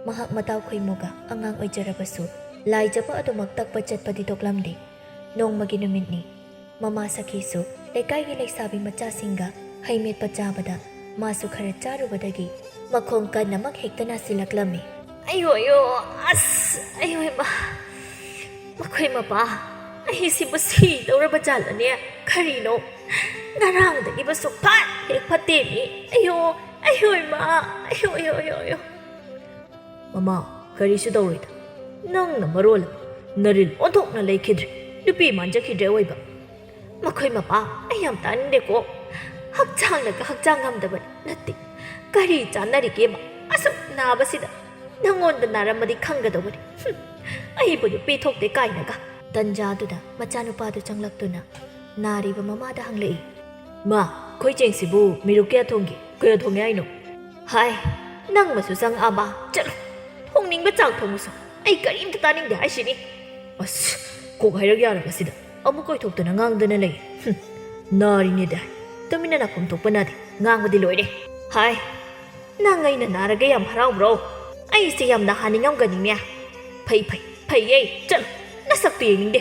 ꯃꯍꯥꯛ ꯃꯇꯥꯎ ꯈꯣꯏꯃꯨꯒ ꯑꯉꯥꯡ ꯑꯣꯏꯖꯔꯕꯁꯨ, ꯂꯥꯏꯖꯕ ꯑꯗꯨꯃꯛ ꯇꯛꯄ ꯆꯠꯄꯗꯤ ꯇꯣꯛꯂꯝꯗꯦ꯫ ꯅꯣꯡꯃꯒꯤ ꯅꯨꯃꯤꯠꯅꯤ꯫ ꯃꯃꯥ ꯁꯈꯤꯁꯨ ꯂꯩꯀꯥꯏꯒꯤ ꯂꯩꯁꯥꯕꯤ ꯃꯆꯥꯁꯤꯡꯒ ꯍꯩ ꯃꯦꯠꯄ ꯆꯥꯕꯗ, ꯃꯥꯁꯨ ꯈꯔ ꯆꯥꯔꯨꯕꯗꯒꯤ ꯃꯈꯣꯡ ꯀꯟꯅꯃꯛ ꯍꯦꯛꯇ ꯅꯥꯁꯤꯜꯂꯛꯂꯝꯃꯤ꯫ "ꯑꯌꯣ, ꯑꯌꯣ, ꯑꯁ, ꯑꯌꯣ, ꯏꯃꯥ! ꯃꯈꯣꯏ ꯃꯄꯥ, ꯑꯩꯁꯤꯕꯨ ꯁꯤꯗꯧꯔꯕ ꯖꯥꯠꯂꯅꯦ? ꯀꯔꯤꯅꯣ? ꯉꯔꯥꯡꯗꯒꯤꯕꯨ ꯁꯨꯛꯐꯠ ꯍꯦꯛ ꯐꯠꯇꯦꯃꯤ꯫ ꯑꯌꯣ, ꯑꯌꯣ, ꯏꯃꯥ! ꯑꯌꯣ, ꯑꯌꯣ, ꯑꯌꯣ, ꯑꯌꯣ!" "ꯃꯃꯥ, ꯀꯔꯤꯁꯨ ꯇꯧꯔꯣꯏꯗ꯫ ꯅꯪꯅ ꯃꯔꯣꯜ ꯑꯃ ꯅꯔꯤꯜ ꯑꯣꯟꯊꯣꯛꯅ ꯂꯩꯈꯤꯗ꯭ꯔꯦ꯫ ꯅꯨꯄꯤ ꯃꯥꯟꯖꯈꯤꯗ꯭ꯔꯦ ꯑꯣꯏꯕ꯫ ꯃꯈꯣꯏ ꯃꯄꯥ, ꯑꯩ ꯌꯥꯝ ꯇꯥꯅꯤꯡꯗꯦꯀꯣ꯫ ꯍꯛꯆꯥꯡꯅꯒ ꯍꯛꯆꯥꯡ ꯉꯝꯗꯕ ꯅꯠꯇꯦ꯫ ꯀꯔꯤ ꯆꯥꯟꯅꯔꯤꯒꯦꯕ ꯑꯁꯨꯛ ꯅꯥꯕꯁꯤꯗ? ꯅꯪꯉꯣꯟꯗ ꯅꯥꯔꯝꯃꯗꯤ ꯈꯪꯒꯗꯧꯕꯅꯤ꯫ ꯍꯨꯝ, ꯑꯩꯕꯨ ꯅꯨꯄꯤ ꯊꯣꯛꯇꯦ ꯀꯥꯏꯅꯒ!" ꯇꯟꯖꯥꯗꯨꯗ ꯃꯆꯥꯅꯨꯄꯥꯗꯨ ꯆꯪꯂꯛꯇꯨꯅ ꯅꯥꯔꯤꯕ ꯃꯃꯥꯗ ꯍꯪꯂꯛꯏ꯫ "ꯃꯥ, ꯑꯩꯈꯣꯏ ꯆꯦꯡꯁꯤꯕꯨ ꯃꯤꯔꯨꯛ ꯀꯌꯥ ꯊꯣꯡꯒꯦ? ꯀꯌꯥ ꯊꯣꯡꯉꯦ ꯍꯥꯏꯅꯣ?" "ꯍꯥꯏ, ꯅꯪ ꯃꯁꯨ ꯆꯪꯉꯛꯑꯕ? ꯆꯠꯂꯣ, ꯊꯣꯡꯅꯤꯡꯕ ꯆꯥꯡ ꯊꯣꯡꯉꯨꯁꯣ꯫ ꯑꯩ ꯀꯔꯤꯝꯇ ꯇꯥꯅꯤꯡꯗꯦ ꯍꯥꯏꯁꯤꯅꯤ꯫ ꯑꯁ, ꯀꯣꯛ ꯍꯥꯏꯔꯛ ꯌꯥꯔꯕꯁꯤꯗ ꯑꯃꯨꯛ ꯀꯣꯏꯊꯣꯛꯇꯅ ꯉꯥꯡꯗꯅ ꯂꯩ꯫ ꯍꯨꯝ, ꯅꯥꯔꯤꯅꯦꯗ꯫ ꯇꯨꯃꯤꯟꯅ ꯅꯥꯐꯝ ꯊꯣꯛꯄ ꯅꯥꯗꯦ, ꯉꯥꯡꯕꯗꯤ ꯂꯣꯏꯔꯦ꯫ ꯍꯥꯏ, ꯅꯪ ꯑꯩꯅ ꯅꯥꯔꯒ ꯌꯥꯝ ꯍꯔꯥꯎꯕ꯭ꯔꯣ? ꯑꯩꯁꯦ ꯌꯥꯝꯅ ꯍꯥꯅꯤꯡꯉꯝꯒꯅꯤꯅꯦ꯫ ꯐꯩ, ꯐꯩ, ꯐꯩꯌꯦ, ꯆꯠꯂꯣ, ꯅꯁꯛꯇꯨ ꯌꯦꯡꯅꯤꯡꯗꯦ꯫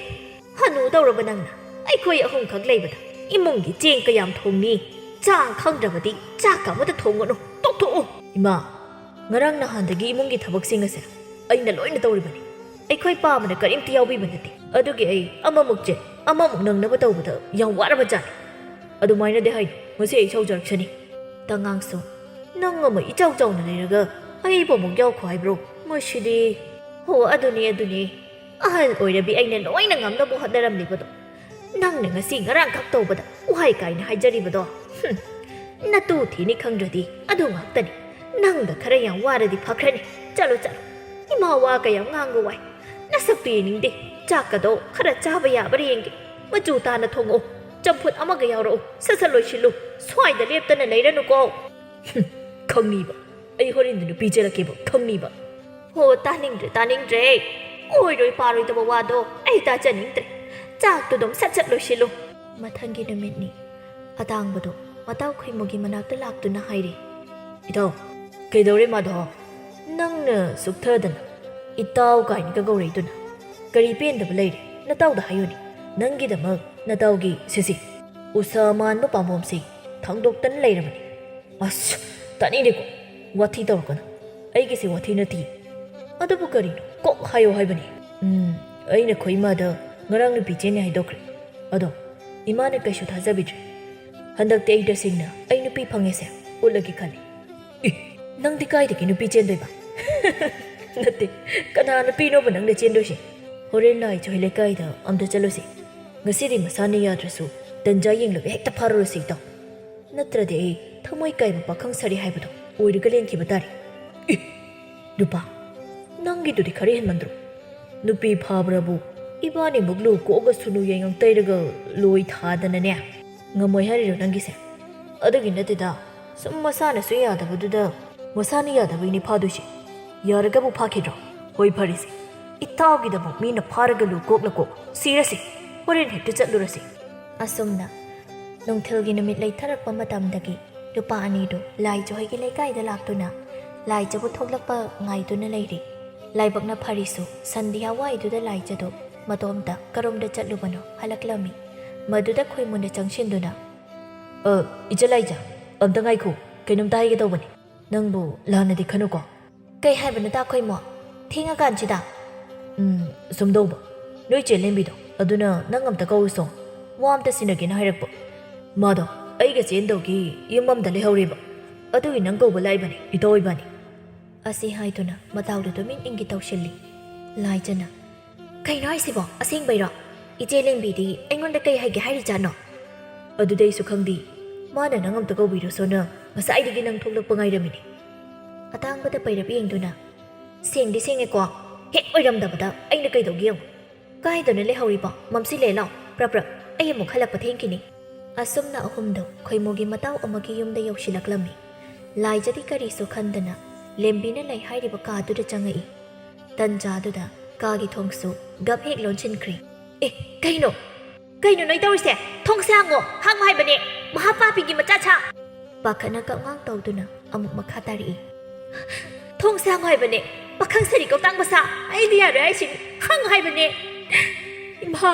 ꯍꯅꯨꯗꯧꯔꯕ ꯅꯪꯅ ꯑꯩꯈꯣꯏ ꯑꯍꯨꯝꯈꯛ ꯂꯩꯕꯗ ꯏꯃꯨꯡꯒꯤ ꯆꯦꯡ ꯀꯌꯥꯝ ꯊꯣꯡꯅꯤ? ꯆꯥꯡ ꯈꯪꯗ꯭ꯔꯕꯗꯤ ꯆꯥꯛꯀ ꯑꯃꯇ ꯊꯣꯡꯒꯅꯨ, ꯇꯣꯛꯊꯣꯛꯎ꯫" "ꯏꯃꯥ, ꯉꯔꯥꯡ ꯅꯍꯥꯟꯗꯒꯤ ꯏꯃꯨꯡꯒꯤ ꯊꯕꯛꯁꯤꯡ ꯑꯁꯦ ꯑꯩꯅ ꯂꯣꯏꯅ ꯇꯧꯔꯤꯕꯅꯤ꯫ ꯑꯩꯈꯣꯏ ꯄꯥꯕꯅ ꯀꯔꯤꯝꯇ ꯌꯥꯎꯕꯤꯕ ꯅꯠꯇꯦ꯫ ꯑꯗꯨꯒꯤ ꯑꯩ ꯑꯃꯃꯨꯛ ꯆꯦꯟ, ꯑꯃꯃꯨꯛ ꯅꯪꯅꯕ ꯇꯧꯕꯗ ꯌꯥꯝ ꯋꯥꯔꯕ ꯖꯥꯠꯅꯤ꯫ ꯑꯗꯨꯃꯥꯏꯅꯗꯤ ꯍꯥꯏꯅꯨ, ꯉꯁꯤ ꯑꯩ ꯁꯥꯎꯖꯔꯛꯁꯅꯤ꯫" ꯇꯉꯥꯡꯁꯨ, "ꯅꯪ ꯑꯃ ꯏꯆꯥꯎ ꯆꯥꯎꯅ ꯂꯩꯔꯒ ꯑꯩꯕꯨ ꯑꯃꯨꯛ ꯌꯥꯎꯈꯣ ꯍꯥꯏꯕ꯭ꯔꯣ? ꯃꯁꯤꯗꯤ꯫" "ꯍꯣ, ꯑꯗꯨꯅꯤ, ꯑꯗꯨꯅꯤ꯫ ꯑꯍꯜ ꯑꯣꯏꯔꯕꯤ ꯑꯩꯅ ꯂꯣꯏꯅ ꯉꯝꯅꯕ ꯍꯣꯠꯅꯔꯝꯂꯤꯕꯗꯣ, ꯅꯪꯅ ꯉꯁꯤ ꯉꯔꯥꯡꯈꯛ ꯇꯧꯕꯗ ꯋꯥꯍꯩ ꯀꯥꯏꯅ ꯍꯥꯏꯖꯔꯤꯕꯗꯣ? ꯍꯨꯝ, ꯅꯇꯨ ꯊꯤꯅꯤ ꯈꯪꯗ꯭ꯔꯗꯤ ꯑꯗꯨ ꯉꯥꯛꯇꯅꯤ꯫ ꯅꯪꯗ ꯈꯔ ꯌꯥꯝ ꯋꯥꯔꯗꯤ ꯐꯈ꯭ꯔꯅꯤ꯫ ꯆꯠꯂꯣ, ꯆꯠꯂꯣ꯫ ꯏꯃꯥ ꯋꯥ ꯀꯌꯥꯝ ꯉꯥꯡꯕ ꯋꯥꯏ꯫ ꯅꯁꯛꯇꯨ ꯌꯦꯡꯅꯤꯡꯗꯦ꯫ ꯆꯥꯛꯀꯗꯣ ꯈꯔ ꯆꯥꯕ ꯌꯥꯕ꯭ꯔꯥ ꯌꯦꯡꯒꯦ꯫ ꯃꯆꯨ ꯇꯥꯅ ꯊꯣꯡꯉꯛꯎ꯫ ꯆꯝꯐꯨꯠ ꯑꯃꯒ ꯌꯥꯎꯔꯛꯎ꯫ ꯁꯠ ꯁꯠ ꯂꯣꯏꯁꯤꯜꯂꯨ꯫ ꯁ꯭ꯋꯥꯏꯗ ꯂꯦꯞꯇꯅ ꯂꯩꯔꯅꯨꯀꯣ꯫ ꯍꯨꯝ, ꯈꯪꯅꯤꯕ꯫ ꯑꯩ ꯍꯣꯔꯦꯟꯗꯤ ꯅꯨꯄꯤ ꯆꯦꯜꯂꯛꯀꯦꯕ, ꯈꯪꯅꯤꯕ꯫ ꯍꯣ, ꯇꯥꯅꯤꯡꯗ꯭ꯔꯦ, ꯇꯥꯅꯤꯡꯗ꯭ꯔꯦ꯫ ꯑꯣꯏꯔꯣꯏ ꯄꯥꯔꯣꯏꯗꯕ ꯋꯥꯗꯣ ꯑꯩ ꯇꯥꯖꯅꯤꯡꯗ꯭ꯔꯦ꯫ ꯆꯥꯛꯇꯨ ꯑꯗꯨꯝ ꯁꯠ ꯁꯠ ꯂꯣꯏꯁꯤꯜꯂꯨ꯫ ꯃꯊꯪꯒꯤ ꯅꯨꯃꯤꯠꯅꯤ꯫ ꯑꯇꯥꯡꯕꯗꯣ ꯃꯇꯥꯎ ꯈꯣꯏꯃꯨꯒꯤ ꯃꯅꯥꯛꯇ ꯂꯥꯛꯇꯨꯅ ꯍꯥꯏꯔꯦ꯫ "ꯏꯇꯥꯎ, ꯀꯩꯗꯧꯔꯦ ꯃꯥꯙꯕ? ꯅꯪꯅ ꯁꯨꯛꯊꯗꯅ ꯏꯇꯥꯎ ꯀꯥꯏꯅꯒ ꯀꯧꯔꯛꯏꯗꯨꯅ? ꯀꯔꯤ ꯄꯦꯟꯗꯕ ꯂꯩꯔꯦ? ꯅꯇꯥꯎꯗ ꯍꯥꯏꯌꯨꯅꯦ꯫ ꯅꯪꯒꯤꯗꯃꯛ ꯅꯇꯥꯎꯒꯤ, ꯁꯤꯁꯤ, ꯎꯁꯥ ꯃꯥꯟꯕ ꯄꯥꯝꯕꯣꯝꯁꯤ ꯊꯥꯡꯗꯣꯛꯇꯅ ꯂꯩꯔꯕꯅꯤ꯫" "ꯑꯁ, ꯇꯥꯅꯤꯡꯗꯦꯀꯣ꯫ ꯋꯥꯊꯤ ꯇꯧꯔꯛꯀꯅꯨ꯫ ꯑꯩꯒꯤꯁꯦ ꯋꯥꯊꯤ ꯅꯠꯇꯤꯌꯦ꯫" "ꯑꯗꯨꯕꯨ ꯀꯔꯤꯅꯣ? ꯀꯣꯛ ꯍꯥꯏꯌꯣ ꯍꯥꯏꯕꯅꯤ꯫" "ꯎꯝ, ꯑꯩꯅ ꯑꯩꯈꯣꯏ ꯏꯃꯥꯗ ꯉꯔꯥꯡ ꯅꯨꯄꯤ ꯆꯦꯟꯅꯤ ꯍꯥꯏꯗꯣꯛꯈ꯭ꯔꯦ꯫ ꯑꯗꯣ ꯏꯃꯥꯅ ꯀꯩꯁꯨ ꯊꯥꯖꯕꯤꯗ꯭ꯔꯦ꯫ ꯍꯟꯗꯛꯇꯤ ꯑꯩ ꯇꯁꯦꯡꯅ ꯑꯩ ꯅꯨꯄꯤ ꯐꯪꯉꯦꯁꯦ ꯎꯠꯂꯒꯦ ꯈꯜꯂꯤ꯫" "ꯑꯦ, ꯅꯪꯗꯤ ꯀꯥꯏꯗꯒꯤ ꯅꯨꯄꯤ ꯆꯦꯟꯗꯣꯏꯕ?" "ꯅꯠꯇꯦ, ꯀꯅꯥ ꯅꯨꯄꯤꯅꯣꯕ ꯅꯪꯅ ꯆꯦꯟꯗꯣꯏꯁꯦ? ꯍꯣꯔꯦꯟ ꯂꯥꯏ ꯆꯣꯏ ꯂꯩꯀꯥꯏꯗ ꯑꯝꯇ ꯆꯠꯂꯨꯁꯦ꯫ ꯉꯁꯤꯗꯤ ꯃꯁꯥꯅ ꯌꯥꯗ꯭ꯔꯁꯨ ꯇꯟꯖꯥ ꯌꯦꯡꯂꯒ ꯍꯦꯛꯇ ꯐꯥꯔꯨꯔꯁꯦ ꯏꯇꯥꯎ꯫ ꯅꯠꯇ꯭ꯔꯗꯤ ꯑꯩ ꯊꯃꯣꯏ ꯀꯥꯏꯕ ꯄꯥꯈꯪ ꯁꯥꯔꯤ ꯍꯥꯏꯕꯗꯣ ꯑꯣꯏꯔꯒ ꯂꯦꯟꯈꯤꯕ ꯇꯥꯔꯦ꯫" "ꯑꯦ, ꯅꯨꯄꯥ, ꯅꯪꯒꯤꯗꯨꯗꯤ ꯈꯔ ꯍꯦꯟꯃꯟꯗ꯭ꯔꯣ? ꯅꯨꯄꯤ ꯐꯥꯕ꯭ꯔꯕꯨ ꯏꯕꯥꯅꯤꯃꯨꯛ ꯂꯨ ꯀꯣꯛꯑꯒ ꯁꯨꯅꯨ ꯌꯥꯏꯉꯪ ꯇꯩꯔꯒ ꯂꯣꯏ ꯊꯥꯗꯅꯅꯦ ꯉꯝꯃꯣꯏ ꯍꯥꯏꯔꯤꯔꯣ ꯅꯪꯒꯤꯁꯦ?" "ꯑꯗꯨꯒꯤ ꯅꯠꯇꯦꯗ, ꯁꯨꯝ ꯃꯁꯥꯅꯁꯨ ꯌꯥꯗꯕꯗꯨꯗ ꯃꯁꯥꯅ ꯌꯥꯗꯕꯩꯅꯤ ꯐꯥꯗꯣꯏꯁꯦ꯫ ꯌꯥꯔꯒꯕꯨ ꯐꯥꯈꯤꯗ꯭ꯔꯣ? ꯍꯣꯏ, ꯐꯔꯦꯁꯦ, ꯏꯇꯥꯎꯒꯤꯗꯕꯨ ꯃꯤꯅ ꯐꯥꯔꯒ ꯂꯨ ꯀꯣꯛꯂ ꯀꯣꯛ ꯁꯤꯔꯁꯤ꯫ ꯍꯣꯔꯦꯟ ꯍꯦꯛꯇ ꯆꯠꯂꯨꯔꯁꯤ꯫" ꯑꯁꯨꯝꯅ ꯅꯨꯡꯊꯤꯜꯒꯤ ꯅꯨꯃꯤꯠ ꯂꯩꯊꯔꯛꯄ ꯃꯇꯝꯗꯒꯤ ꯅꯨꯄꯥ ꯑꯅꯤꯗꯨ ꯂꯥꯏꯖꯍꯣꯏꯒꯤ ꯂꯩꯀꯥꯏꯗ ꯂꯥꯛꯇꯨꯅ ꯂꯥꯏꯖꯕꯨ ꯊꯣꯛꯂꯛꯄ ꯉꯥꯏꯗꯨꯅ ꯂꯩꯔꯤ꯫ ꯂꯥꯏꯕꯛꯅ ꯐꯔꯤꯁꯨ ꯁꯟꯙ꯭ꯌꯥ ꯋꯥꯏꯗꯨꯗ ꯂꯥꯏꯖꯗꯨ ꯃꯇꯣꯝꯇ ꯀꯔꯣꯝꯗ ꯆꯠꯂꯨꯕꯅꯣ ꯍꯜꯂꯛꯂꯝꯃꯤ꯫ ꯃꯗꯨꯗ ꯈꯣꯏꯃꯨꯅ ꯆꯪꯁꯤꯟꯗꯨꯅ, "ꯑ, ꯏꯆꯦ ꯂꯥꯏꯖ, ꯑꯝꯇ ꯉꯥꯏꯈꯣ, ꯀꯩꯅꯣꯝꯇ ꯍꯥꯏꯒꯦ ꯇꯧꯕꯅꯤ꯫ ꯅꯪꯕꯨ ꯂꯥꯟꯅꯗꯤ ꯈꯟꯅꯨꯀꯣ꯫" "ꯀꯩ ꯍꯥꯏꯕꯅꯣ ꯇꯥ ꯈꯣꯏꯃꯣ? ꯊꯦꯡꯉꯀꯥꯟꯁꯤꯗ?" "ꯎꯝ, ꯁꯨꯝ ꯇꯧꯕ, ꯅꯣꯏ ꯆꯦ ꯂꯦꯝꯕꯤꯗꯣ ꯑꯗꯨꯅ ꯅꯪ ꯑꯝꯇ ꯀꯧꯔꯨꯁꯣ, ꯋꯥ ꯑꯝꯇ ꯁꯤꯟꯅꯒꯦꯅ ꯍꯥꯏꯔꯛꯄ꯫ ꯃꯥꯗꯣ ꯑꯩꯒ ꯆꯦꯟꯗꯧꯒꯤ ꯌꯨꯝ ꯑꯝꯗ ꯂꯩꯍꯧꯔꯦꯕ, ꯑꯗꯨꯒꯤ ꯅꯪ ꯀꯧꯕ ꯂꯥꯛꯏꯕꯅꯤ ꯏꯇꯥꯎ ꯏꯕꯥꯅꯤ꯫" ꯑꯁꯤ ꯍꯥꯏꯗꯨꯅ ꯃꯇꯥꯎꯗꯨ ꯇꯨꯃꯤꯟ ꯏꯪꯒꯤ ꯇꯧꯁꯤꯜꯂꯤ꯫ ꯂꯥꯏꯖꯅ, "ꯀꯩꯅꯣ ꯍꯥꯏꯁꯤꯕꯣ? ꯑꯁꯦꯡꯕꯩꯔꯣ? ꯏꯆꯦ ꯂꯦꯝꯕꯤꯗꯤ ꯑꯩꯉꯣꯟꯗ ꯀꯩ ꯍꯥꯏꯒꯦ ꯍꯥꯏꯔꯤꯖꯥꯠꯅꯣ?" "ꯑꯗꯨꯗꯤ ꯑꯩꯁꯨ ꯈꯪꯗꯦ, ꯃꯥꯅ ꯅꯪ ꯑꯝꯇ ꯀꯧꯕꯤꯔꯨꯁꯣꯅ ꯉꯁꯥꯏꯗꯒꯤ ꯅꯪ ꯊꯣꯛꯂꯛꯄ ꯉꯥꯏꯔꯝꯃꯤꯅꯦ꯫ ꯑꯇꯥꯡꯕꯗ ꯄꯩꯔꯞ ꯌꯦꯡꯗꯨꯅ, "ꯁꯦꯡꯗꯤ ꯁꯦꯡꯉꯦꯀꯣ, ꯍꯦꯛ ꯑꯣꯏꯔꯝꯗꯕꯗ ꯑꯩꯅ ꯀꯩꯗꯧꯒꯦ ꯌꯦꯡꯉꯨ꯫ ꯀꯥꯏꯗꯅ ꯂꯩꯍꯧꯔꯤꯕ? ꯃꯝꯁꯤꯜꯂꯦ, ꯂꯥꯎ, ꯄ꯭ꯔꯞ ꯄ꯭ꯔꯞ, ꯑꯩ ꯑꯃꯨꯛ ꯍꯜꯂꯛꯄ ꯊꯦꯡꯈꯤꯅꯤ꯫" ꯑꯁꯨꯝꯅ ꯑꯍꯨꯝꯗꯨ ꯈꯣꯏꯃꯨꯒꯤ ꯃꯇꯥꯎ ꯑꯃꯒꯤ ꯌꯨꯝꯗ ꯌꯧꯁꯤꯜꯂꯛꯂꯝꯃꯤ꯫ ꯂꯥꯏꯖꯗꯤ ꯀꯔꯤꯁꯨ ꯈꯟꯗꯅ ꯂꯦꯝꯕꯤꯅ ꯂꯩ ꯍꯥꯏꯔꯤꯕ ꯀꯥꯗꯨꯗ ꯆꯪꯉꯛꯏ꯫ ꯇꯟꯖꯥꯗꯨꯗ ꯀꯥꯒꯤ ꯊꯣꯡꯁꯨ ꯒꯞ ꯍꯦꯛ ꯂꯣꯟꯁꯤꯟꯈ꯭ꯔꯦ꯫ "ꯑꯦ, ꯀꯩꯅꯣ? ꯀꯩꯅꯣ ꯅꯣꯏ ꯇꯧꯔꯤꯁꯦ? ꯊꯣꯡꯁꯦ ꯍꯥꯡꯉꯣ, ꯍꯥꯡꯉꯣ ꯍꯥꯏꯕꯅꯦ꯫ ꯃꯍꯥꯄꯥꯄꯤꯒꯤ ꯃꯆꯥ ꯁꯥ!" ꯄꯥꯈꯠꯅ ꯀꯞꯉꯥꯡ ꯇꯧꯗꯨꯅ ꯑꯃꯨꯛ ꯃꯈꯥ ꯇꯥꯔꯛꯏ꯫ "ꯊꯣꯡꯁꯦ ꯍꯥꯡꯉꯣ ꯍꯥꯏꯕꯅꯦ, ꯄꯥꯈꯪ ꯁꯥꯔꯤ ꯀꯧꯇꯥꯡ ꯃꯆꯥ, ꯑꯩꯗꯤ ꯌꯥꯔꯣꯏ ꯍꯥꯏꯁꯤꯅꯤ, ꯍꯥꯡꯉꯣ ꯍꯥꯏꯕꯅꯦ꯫ ꯏꯃꯥ,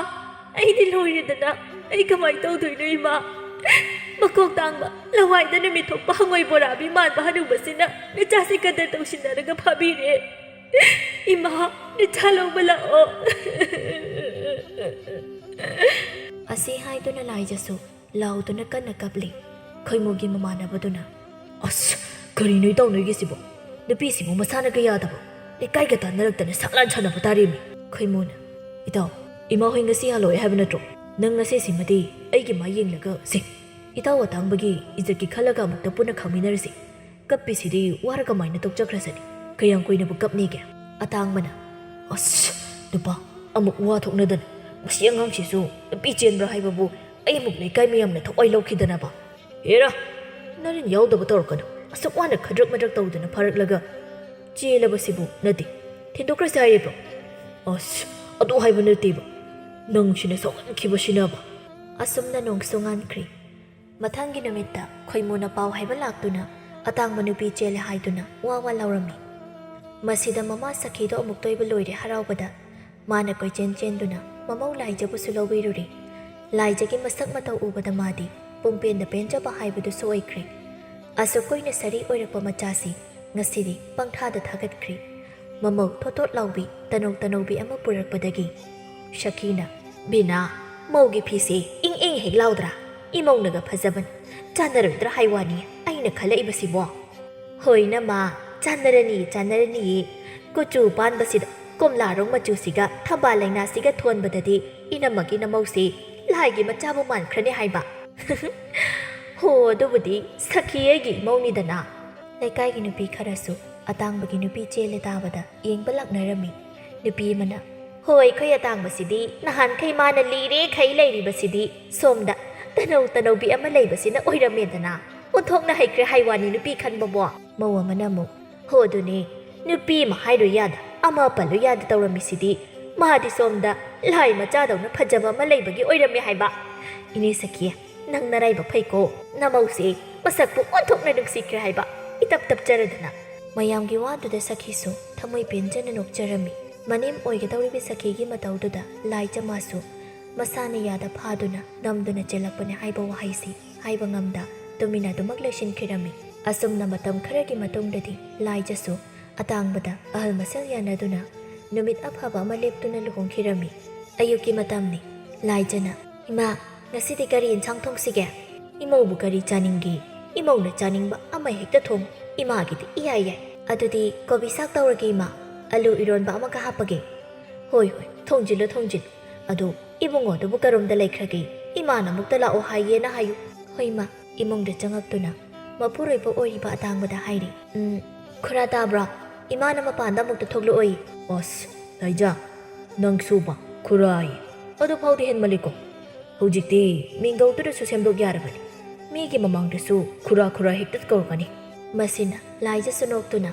ꯑꯩꯗꯤ ꯂꯣꯏꯔꯦꯗꯅ, ꯑꯩ ꯀꯃꯥꯏꯅ ꯇꯧꯗꯣꯏꯅꯣ ꯏꯃꯥ? ꯃꯀꯣꯛ ꯇꯥꯡꯕ, ꯂꯋꯥꯏꯗ ꯅꯨꯃꯤꯠ ꯊꯣꯛꯄ ꯍꯉꯣꯏ ꯕꯣꯔꯥꯕꯤ ꯃꯥꯟꯕ ꯍꯅꯨꯕꯁꯤꯅ ꯅꯆꯥꯁꯦ ꯀꯗꯔ ꯇꯧꯁꯤꯟꯅꯔꯒ ꯐꯥꯕꯤꯔꯦ꯫ ꯏꯃꯥ, ꯅꯆꯥ ꯂꯧꯕ ꯂꯥꯛꯑꯣ꯫" ꯑꯁꯤ ꯍꯥꯏꯗꯨꯅ ꯂꯥꯏꯖꯁꯨ ꯂꯥꯎꯗꯨꯅ ꯀꯟꯅ ꯀꯞꯂꯤ꯫ ꯈꯣꯏꯃꯨꯒꯤ ꯃꯃꯥꯟꯅꯕꯗꯨꯅ, "ꯑꯁ, ꯀꯔꯤꯅꯣ ꯏꯇꯥꯎ ꯅꯣꯏꯒꯤꯁꯤꯕꯣ? ꯅꯨꯄꯤꯁꯤꯕꯨ ꯃꯁꯥꯅꯒ ꯌꯥꯗꯕ? ꯂꯩꯀꯥꯏꯒ ꯇꯥꯟꯅꯔꯛꯇꯅ ꯁꯥꯛꯂꯥꯟ ꯁꯥꯟꯅꯕ ꯇꯥꯔꯦꯃꯤ꯫" ꯈꯣꯏꯃꯨꯅ, "ꯏꯇꯥꯎ, ꯏꯃꯥ ꯍꯣꯏ ꯉꯁꯤ ꯍꯜꯂꯛꯑꯣꯏ ꯍꯥꯏꯕ ꯅꯠꯇ꯭ꯔꯣ? ꯅꯪ ꯉꯁꯤꯁꯤꯃꯗꯤ ꯑꯩꯒꯤ ꯃꯥꯏ ꯌꯦꯡꯂꯒ ꯁꯦ, ꯏꯇꯥꯎ ꯑꯇꯥꯡꯕꯒꯤ ꯏꯖꯠꯀꯤ ꯈꯜꯂꯒ ꯑꯃꯨꯛꯇ ꯄꯨꯟꯅ ꯈꯥꯡꯃꯤꯟꯅꯔꯁꯤ꯫ ꯀꯞꯄꯤꯁꯤꯗꯤ ꯋꯥꯔ ꯀꯃꯥꯏꯅ ꯇꯣꯛꯆꯈ꯭ꯔꯁꯅꯤ? ꯀꯌꯥꯝ ꯀꯨꯏꯅꯕꯨ ꯀꯞꯅꯤꯒꯦ?" ꯑꯇꯥꯡꯕꯅ, "ꯑꯁ, ꯅꯨꯄꯥ, ꯑꯃꯨꯛ ꯋꯥ ꯊꯣꯛꯅꯗꯅ, ꯃꯁꯤ ꯑꯉꯥꯡꯁꯤꯁꯨ ꯅꯨꯄꯤ ꯆꯦꯟꯕ꯭ꯔꯥ ꯍꯥꯏꯕꯕꯨ ꯑꯩ ꯑꯃꯨꯛ ꯂꯩꯀꯥꯏ ꯃꯌꯥꯝꯅ ꯊꯋꯥꯏ ꯂꯧꯈꯤꯗꯅꯕ꯫ ꯍꯦꯔꯥ, ꯅꯔꯤꯟ ꯌꯥꯎꯗꯕ ꯇꯧꯔꯛꯀꯅꯨ꯫ ꯑꯁꯨꯛ ꯋꯥꯅ ꯈꯗ꯭ꯔꯛ ꯃꯗ꯭ꯔꯛ ꯇꯧꯗꯨꯅ ꯐꯥꯔꯛꯂꯒ ꯆꯦꯜꯂꯕꯁꯤꯕꯨ ꯅꯠꯇꯦ, ꯊꯤꯟꯗꯣꯛꯈ꯭ꯔꯁꯦ ꯍꯥꯏꯔꯤꯕ꯭ꯔꯣ? ꯑꯁ, ꯑꯗꯨ ꯍꯥꯏꯕ ꯅꯠꯇꯦꯕ꯫ ꯅꯪꯁꯤꯅ ꯁꯥꯎꯍꯟꯈꯤꯕꯁꯤꯅꯕ꯫" ꯑꯁꯨꯝꯅ ꯅꯣꯡꯁꯨ ꯉꯥꯟꯈ꯭ꯔꯦ꯫ ꯃꯊꯪꯒꯤ ꯅꯨꯃꯤꯠꯇ ꯈꯣꯏꯃꯨꯅ ꯄꯥꯎ ꯍꯥꯏꯕ ꯂꯥꯛꯇꯨꯅ ꯑꯇꯥꯡꯕ ꯅꯨꯄꯤ ꯆꯦꯜꯂꯦ ꯍꯥꯏꯗꯨꯅ ꯋꯥ ꯋꯥ ꯂꯥꯎꯔꯝꯃꯤ꯫ ꯃꯁꯤꯗ ꯃꯃꯥ ꯁꯈꯤꯗꯣ ꯑꯃꯨꯛꯇ ꯑꯣꯏꯕ ꯂꯣꯏꯔꯦ ꯍꯔꯥꯎꯕꯗ꯫ ꯃꯥꯅ ꯀꯣꯏꯆꯦꯟ ꯆꯦꯟꯗꯨꯅ ꯃꯃꯧ ꯂꯥꯏꯖꯕꯨꯁꯨ ꯂꯧꯕꯤꯔꯨꯔꯦ꯫ ꯂꯥꯏꯖꯒꯤ ꯃꯁꯛ ꯃꯇꯧ ꯎꯕꯗ ꯃꯥꯗꯤ ꯄꯨꯡꯄꯦꯟꯗ ꯄꯦꯟꯖꯕ ꯍꯥꯏꯕꯗꯨꯁꯨ ꯑꯣꯏꯈ꯭ꯔꯦ꯫ ꯑꯁꯨꯛ ꯀꯨꯏꯅ ꯁꯥꯔꯤ ꯑꯣꯏꯔꯛꯄ ꯃꯆꯥꯁꯤ ꯉꯁꯤꯗꯤ ꯄꯪꯊꯥꯗ ꯊꯥꯒꯠꯈ꯭ꯔꯦ꯫ ꯃꯃꯧ ꯊꯣꯠ ꯊꯣꯠ ꯂꯥꯎꯕꯤ ꯇꯅꯧ ꯇꯅꯧꯕꯤ ꯑꯃ ꯄꯨꯔꯛꯄꯗꯒꯤ ꯁꯈꯤꯅ, "ꯕꯤꯅꯥ, ꯃꯧꯒꯤ ꯐꯤꯁꯦ ꯏꯪ ꯏꯪ ꯍꯦꯛ ꯂꯥꯎꯗ꯭ꯔꯥ? ꯏꯃꯧꯅꯒ ꯐꯖꯕꯅ ꯆꯥꯟꯅꯔꯣꯏꯗ꯭ꯔꯥ ꯍꯥꯏ ꯋꯥꯅꯤ ꯑꯩꯅ ꯈꯜꯂꯛꯏꯕꯁꯤꯕꯣ?" "ꯍꯣꯏꯅ ꯃꯥ, ꯆꯥꯟꯅꯔꯅꯤ, ꯆꯥꯟꯅꯔꯅꯤꯌꯦ꯫ ꯀꯨꯆꯨ ꯄꯥꯟꯕꯁꯤꯗ ꯀꯣꯝꯂꯥꯔꯣꯡ ꯃꯆꯨꯁꯤꯒ ꯊꯝꯕꯥꯜ ꯂꯩꯅꯥꯁꯤꯒ ꯊꯣꯟꯕꯗꯗꯤ ꯏꯅꯝꯃꯒꯤ ꯅꯃꯧꯁꯦ ꯂꯥꯏꯒꯤ ꯃꯆꯥꯕꯨ ꯃꯥꯟꯈ꯭ꯔꯅꯤ ꯍꯥꯏꯕ꯫" ꯍꯣ, ꯑꯗꯨꯕꯨꯗꯤ ꯁꯈꯤ ꯑꯩꯒꯤ ꯏꯃꯧꯅꯤꯗꯅ꯫ ꯂꯩꯀꯥꯏꯒꯤ ꯅꯨꯄꯤ ꯈꯔꯁꯨ ꯑꯇꯥꯡꯕꯒꯤ ꯅꯨꯄꯤ ꯆꯦꯜꯂꯦ ꯇꯥꯕꯗ ꯌꯦꯡꯕ ꯂꯥꯛꯅꯔꯝꯃꯤ꯫ ꯅꯨꯄꯤ ꯑꯃꯅ, "ꯍꯣ, ꯑꯩꯈꯣꯏ ꯑꯇꯥꯡꯕꯁꯤꯗꯤ ꯅꯍꯥꯟꯈꯩ ꯃꯥꯅ ꯂꯤꯔꯦ ꯈꯩ ꯂꯩꯔꯤꯕꯁꯤꯗꯤ ꯁꯣꯝꯗ ꯇꯅꯧ ꯇꯅꯧꯕꯤ ꯑꯃ ꯂꯩꯕꯁꯤꯅ ꯑꯣꯏꯔꯝꯃꯦꯗꯅ꯫ ꯑꯣꯟꯊꯣꯛꯅ ꯍꯩꯈ꯭ꯔꯦ ꯍꯥꯏ ꯋꯥꯅꯤ ꯅꯨꯄꯤ ꯈꯟꯕꯕꯣ꯫" ꯃꯧ ꯑꯃꯅ ꯑꯃꯨꯛ, "ꯍꯣ ꯑꯗꯨꯅꯦ, ꯅꯨꯄꯤ ꯑꯃ ꯍꯥꯏꯔꯨ ꯌꯥꯗ, ꯑꯃ ꯄꯜꯂꯨ ꯌꯥꯗ ꯇꯧꯔꯝꯃꯤꯁꯤꯗꯤ꯫ ꯃꯥꯗꯤ ꯁꯣꯝꯗ ꯂꯥꯏ ꯃꯆꯥꯗꯧꯅ ꯐꯖꯕ ꯑꯃ ꯂꯩꯕꯒꯤ ꯑꯣꯏꯔꯝꯃꯦ ꯍꯥꯏꯕ꯫ ꯏꯅꯦ ꯁꯈꯤ, ꯅꯪ ꯅꯔꯥꯏꯕꯛ ꯐꯩꯀꯣ, ꯅꯃꯧꯁꯦ ꯃꯁꯛꯄꯨ ꯑꯣꯟꯊꯣꯛꯅ ꯅꯨꯡꯁꯤꯈ꯭ꯔꯦ ꯍꯥꯏꯕ, ꯏꯇꯞ ꯇꯞꯆꯔꯗꯅ꯫" ꯃꯌꯥꯝꯒꯤ ꯋꯥꯗꯨꯗ ꯁꯈꯤꯁꯨ ꯊꯃꯣꯏ ꯄꯦꯟꯖꯅ ꯅꯣꯛꯆꯔꯝꯃꯤ꯫ ꯃꯅꯦꯝ ꯑꯣꯏꯒꯗꯧꯔꯤꯕ ꯁꯈꯤꯒꯤ ꯃꯇꯧꯗꯨꯗ ꯂꯥꯏꯖ ꯃꯥꯁꯨ ꯃꯁꯥꯅ ꯌꯥꯗ ꯐꯥꯗꯨꯅ ꯅꯝꯗꯨꯅ ꯆꯦꯜꯂꯛꯄꯅꯦ ꯍꯥꯏꯕ ꯋꯥꯍꯩꯁꯤ ꯍꯥꯏꯕ ꯉꯝꯗ ꯇꯨꯃꯤꯟꯅ ꯑꯗꯨꯃꯛ ꯂꯩꯁꯤꯟꯈꯤꯔꯝꯃꯤ꯫ ꯑꯁꯨꯝꯅ ꯃꯇꯝ ꯈꯔꯒꯤ ꯃꯇꯨꯡꯗꯗꯤ ꯂꯥꯏꯖꯁꯨ ꯑꯇꯥꯡꯕꯗ ꯑꯍꯜ ꯃꯁꯦꯜ ꯌꯥꯅꯗꯨꯅ ꯅꯨꯃꯤꯠ ꯑꯐꯕ ꯑꯃ ꯂꯦꯞꯇꯨꯅ ꯂꯨꯍꯣꯡꯈꯤꯔꯝꯃꯤ꯫ ꯑꯌꯨꯛꯀꯤ ꯃꯇꯝꯅꯤ꯫ ꯂꯥꯏꯖꯅ, "ꯏꯃꯥ, ꯉꯁꯤꯗꯤ ꯀꯔꯤ ꯏꯟꯁꯥꯡ ꯊꯣꯡꯁꯤꯒꯦ?" "ꯏꯃꯧꯕꯨ ꯀꯔꯤ ꯆꯥꯅꯤꯡꯒꯦ? ꯏꯃꯧꯅ ꯆꯥꯅꯤꯡꯕ ꯑꯃ ꯍꯦꯛꯇ ꯊꯣꯡꯉꯨ꯫ ꯏꯃꯥꯒꯤꯗꯤ ꯏꯌꯥ ꯌꯥꯏ꯫" "ꯑꯗꯨꯗꯤ ꯀꯣꯕꯤ ꯁꯥꯛ ꯇꯧꯔꯒꯦ ꯏꯃꯥ꯫ ꯑꯂꯨ ꯏꯔꯣꯟꯕ ꯑꯃꯒ ꯍꯥꯞꯄꯒꯦ꯫" "ꯍꯣꯏ, ꯍꯣꯏ, ꯊꯣꯡꯖꯤꯜꯂꯨ, ꯊꯣꯡꯖꯤꯜꯂꯨ꯫ ꯑꯗꯣ ꯏꯕꯨꯡꯉꯣꯗꯨꯕꯨ ꯀꯔꯣꯝꯗ ꯂꯩꯈ꯭ꯔꯒꯦ? ꯏꯃꯥꯅ ꯑꯃꯨꯛꯇ ꯂꯥꯛꯑꯣ ꯍꯥꯏꯒꯦꯅ ꯍꯥꯏꯌꯨ꯫" "ꯍꯣꯏ ꯏꯃꯥ꯫" ꯏꯃꯨꯡꯗ ꯆꯪꯉꯛꯇꯨꯅ ꯃꯄꯨꯔꯣꯏꯕ ꯑꯣꯏꯔꯤꯕ ꯑꯇꯥꯡꯕꯗ ꯍꯥꯏꯔꯤ꯫ "ꯎꯝ, ꯈꯨꯔꯥ ꯇꯥꯕ꯭ꯔꯣ? ꯏꯃꯥꯅ ꯃꯄꯥꯟꯗ ꯑꯃꯨꯛꯇ ꯊꯣꯛꯂꯛꯑꯣꯌꯦ꯫" "ꯑꯁ, ꯂꯥꯏꯖ, ꯅꯪꯁꯨꯕ ꯈꯨꯔꯥꯏ꯫ ꯑꯗꯨ ꯐꯥꯎꯗꯤ ꯍꯦꯟꯃꯜꯂꯤꯀꯣ꯫ ꯍꯧꯖꯤꯛꯇꯤ ꯃꯤꯡꯒꯧꯗꯨꯗꯁꯨ ꯁꯦꯝꯗꯣꯛ ꯌꯥꯔꯕꯅꯤ꯫ ꯃꯤꯒꯤ ꯃꯃꯥꯡꯗꯁꯨ ꯈꯨꯔꯥ ꯈꯨꯔꯥ ꯍꯦꯛꯇ ꯀꯧꯔꯛꯀꯅꯤ꯫" ꯃꯁꯤꯅ ꯂꯥꯏꯖꯁꯨ ꯅꯣꯛꯇꯨꯅ,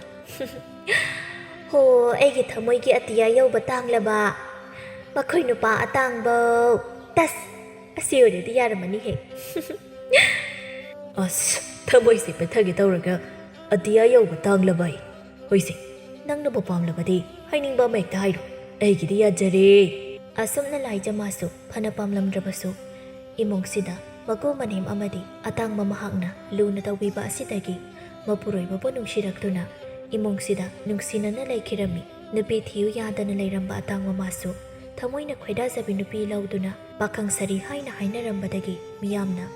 "ꯍꯣ, ꯑꯩꯒꯤ ꯊꯃꯣꯏꯒꯤ ꯑꯇꯤꯌꯥ ꯌꯧꯕ ꯇꯥꯡꯂꯕ ꯃꯈꯣꯏ ꯅꯨꯄꯥ ꯑꯇꯥꯡꯕꯧ꯫ ꯇꯁ! ꯑꯁꯤ ꯑꯣꯏꯔꯗꯤ ꯌꯥꯔꯝꯃꯅꯤꯍꯦ꯫" "ꯑꯁ, ꯊꯃꯣꯏꯁꯦ ꯄꯠꯊꯒꯦ ꯇꯧꯔꯒ ꯑꯇꯤꯌꯥ ꯌꯧꯕ ꯇꯥꯡꯂꯕ ꯑꯩ꯫ ꯍꯣꯏꯁꯦ, ꯅꯪꯅꯕꯨ ꯄꯥꯝꯂꯕꯗꯤ ꯍꯥꯏꯅꯤꯡꯕ ꯑꯃ ꯍꯦꯛꯇ ꯍꯥꯏꯔꯣ꯫ ꯑꯩꯒꯤꯗꯤ ꯌꯥꯖꯔꯦ꯫" ꯑꯁꯨꯝꯅ ꯂꯥꯏꯖ ꯃꯥꯁꯨ ꯐꯅ ꯄꯥꯝꯂꯝꯗ꯭ꯔꯕꯁꯨ ꯏꯃꯨꯡꯁꯤꯗ ꯃꯀꯨ ꯃꯅꯦꯝ ꯑꯃꯗꯤ ꯑꯇꯥꯡꯕ ꯃꯍꯥꯛꯅ ꯂꯨꯅ ꯇꯧꯕꯤꯕ ꯑꯁꯤꯗꯒꯤ ꯃꯄꯨꯔꯣꯏꯕꯕꯨ ꯅꯨꯡꯁꯤꯔꯛꯇꯨꯅ ꯏꯃꯨꯡꯁꯤꯗ ꯅꯨꯡꯁꯤꯅꯅ ꯂꯩꯈꯤꯔꯝꯃꯤ꯫ ꯅꯨꯄꯤ ꯊꯤꯌꯨ ꯌꯥꯗꯅ ꯂꯩꯔꯝꯕ ꯑꯇꯥꯡꯕ ꯃꯥꯁꯨ ꯊꯃꯣꯏꯅ ꯈꯣꯏꯗꯥꯖꯕꯤ ꯅꯨꯄꯤ ꯂꯧꯗꯨꯅ ꯄꯥꯈꯪ ꯁꯥꯔꯤ ꯍꯥꯏꯅ ꯍꯥꯏꯅꯔꯝꯕꯗꯒꯤ ꯃꯤꯌꯥꯝꯅ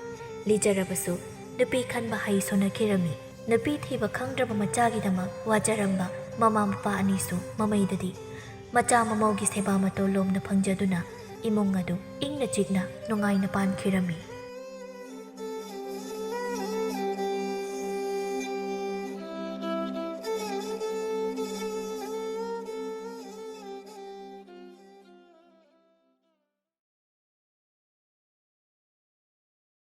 ꯂꯤꯖꯔꯕꯁꯨ ꯅꯨꯄꯤ ꯈꯟꯕ ꯍꯩ ꯁꯣꯟꯅꯈꯤꯔꯝꯃꯤ꯫ ꯅꯨꯄꯤ ꯊꯤꯕ ꯈꯪꯗ꯭ꯔꯕ ꯃꯆꯥꯒꯤꯗꯃꯛ ꯋꯥꯖꯔꯝꯕ ꯃꯃꯥ ꯃꯄꯥ ꯑꯅꯤꯁꯨ ꯃꯃꯩꯗꯗꯤ ꯃꯆꯥ ꯃꯃꯧꯒꯤ ꯁꯦꯕꯥ ꯃꯇꯣꯜ ꯂꯣꯝꯅ ꯐꯪꯖꯗꯨꯅ ꯏꯃꯨꯡ ꯑꯗꯨ ꯏꯪꯅ ꯆꯤꯛꯅ ꯅꯨꯡꯉꯥꯏꯅ ꯄꯥꯟꯈꯤꯔꯝꯃꯤ꯫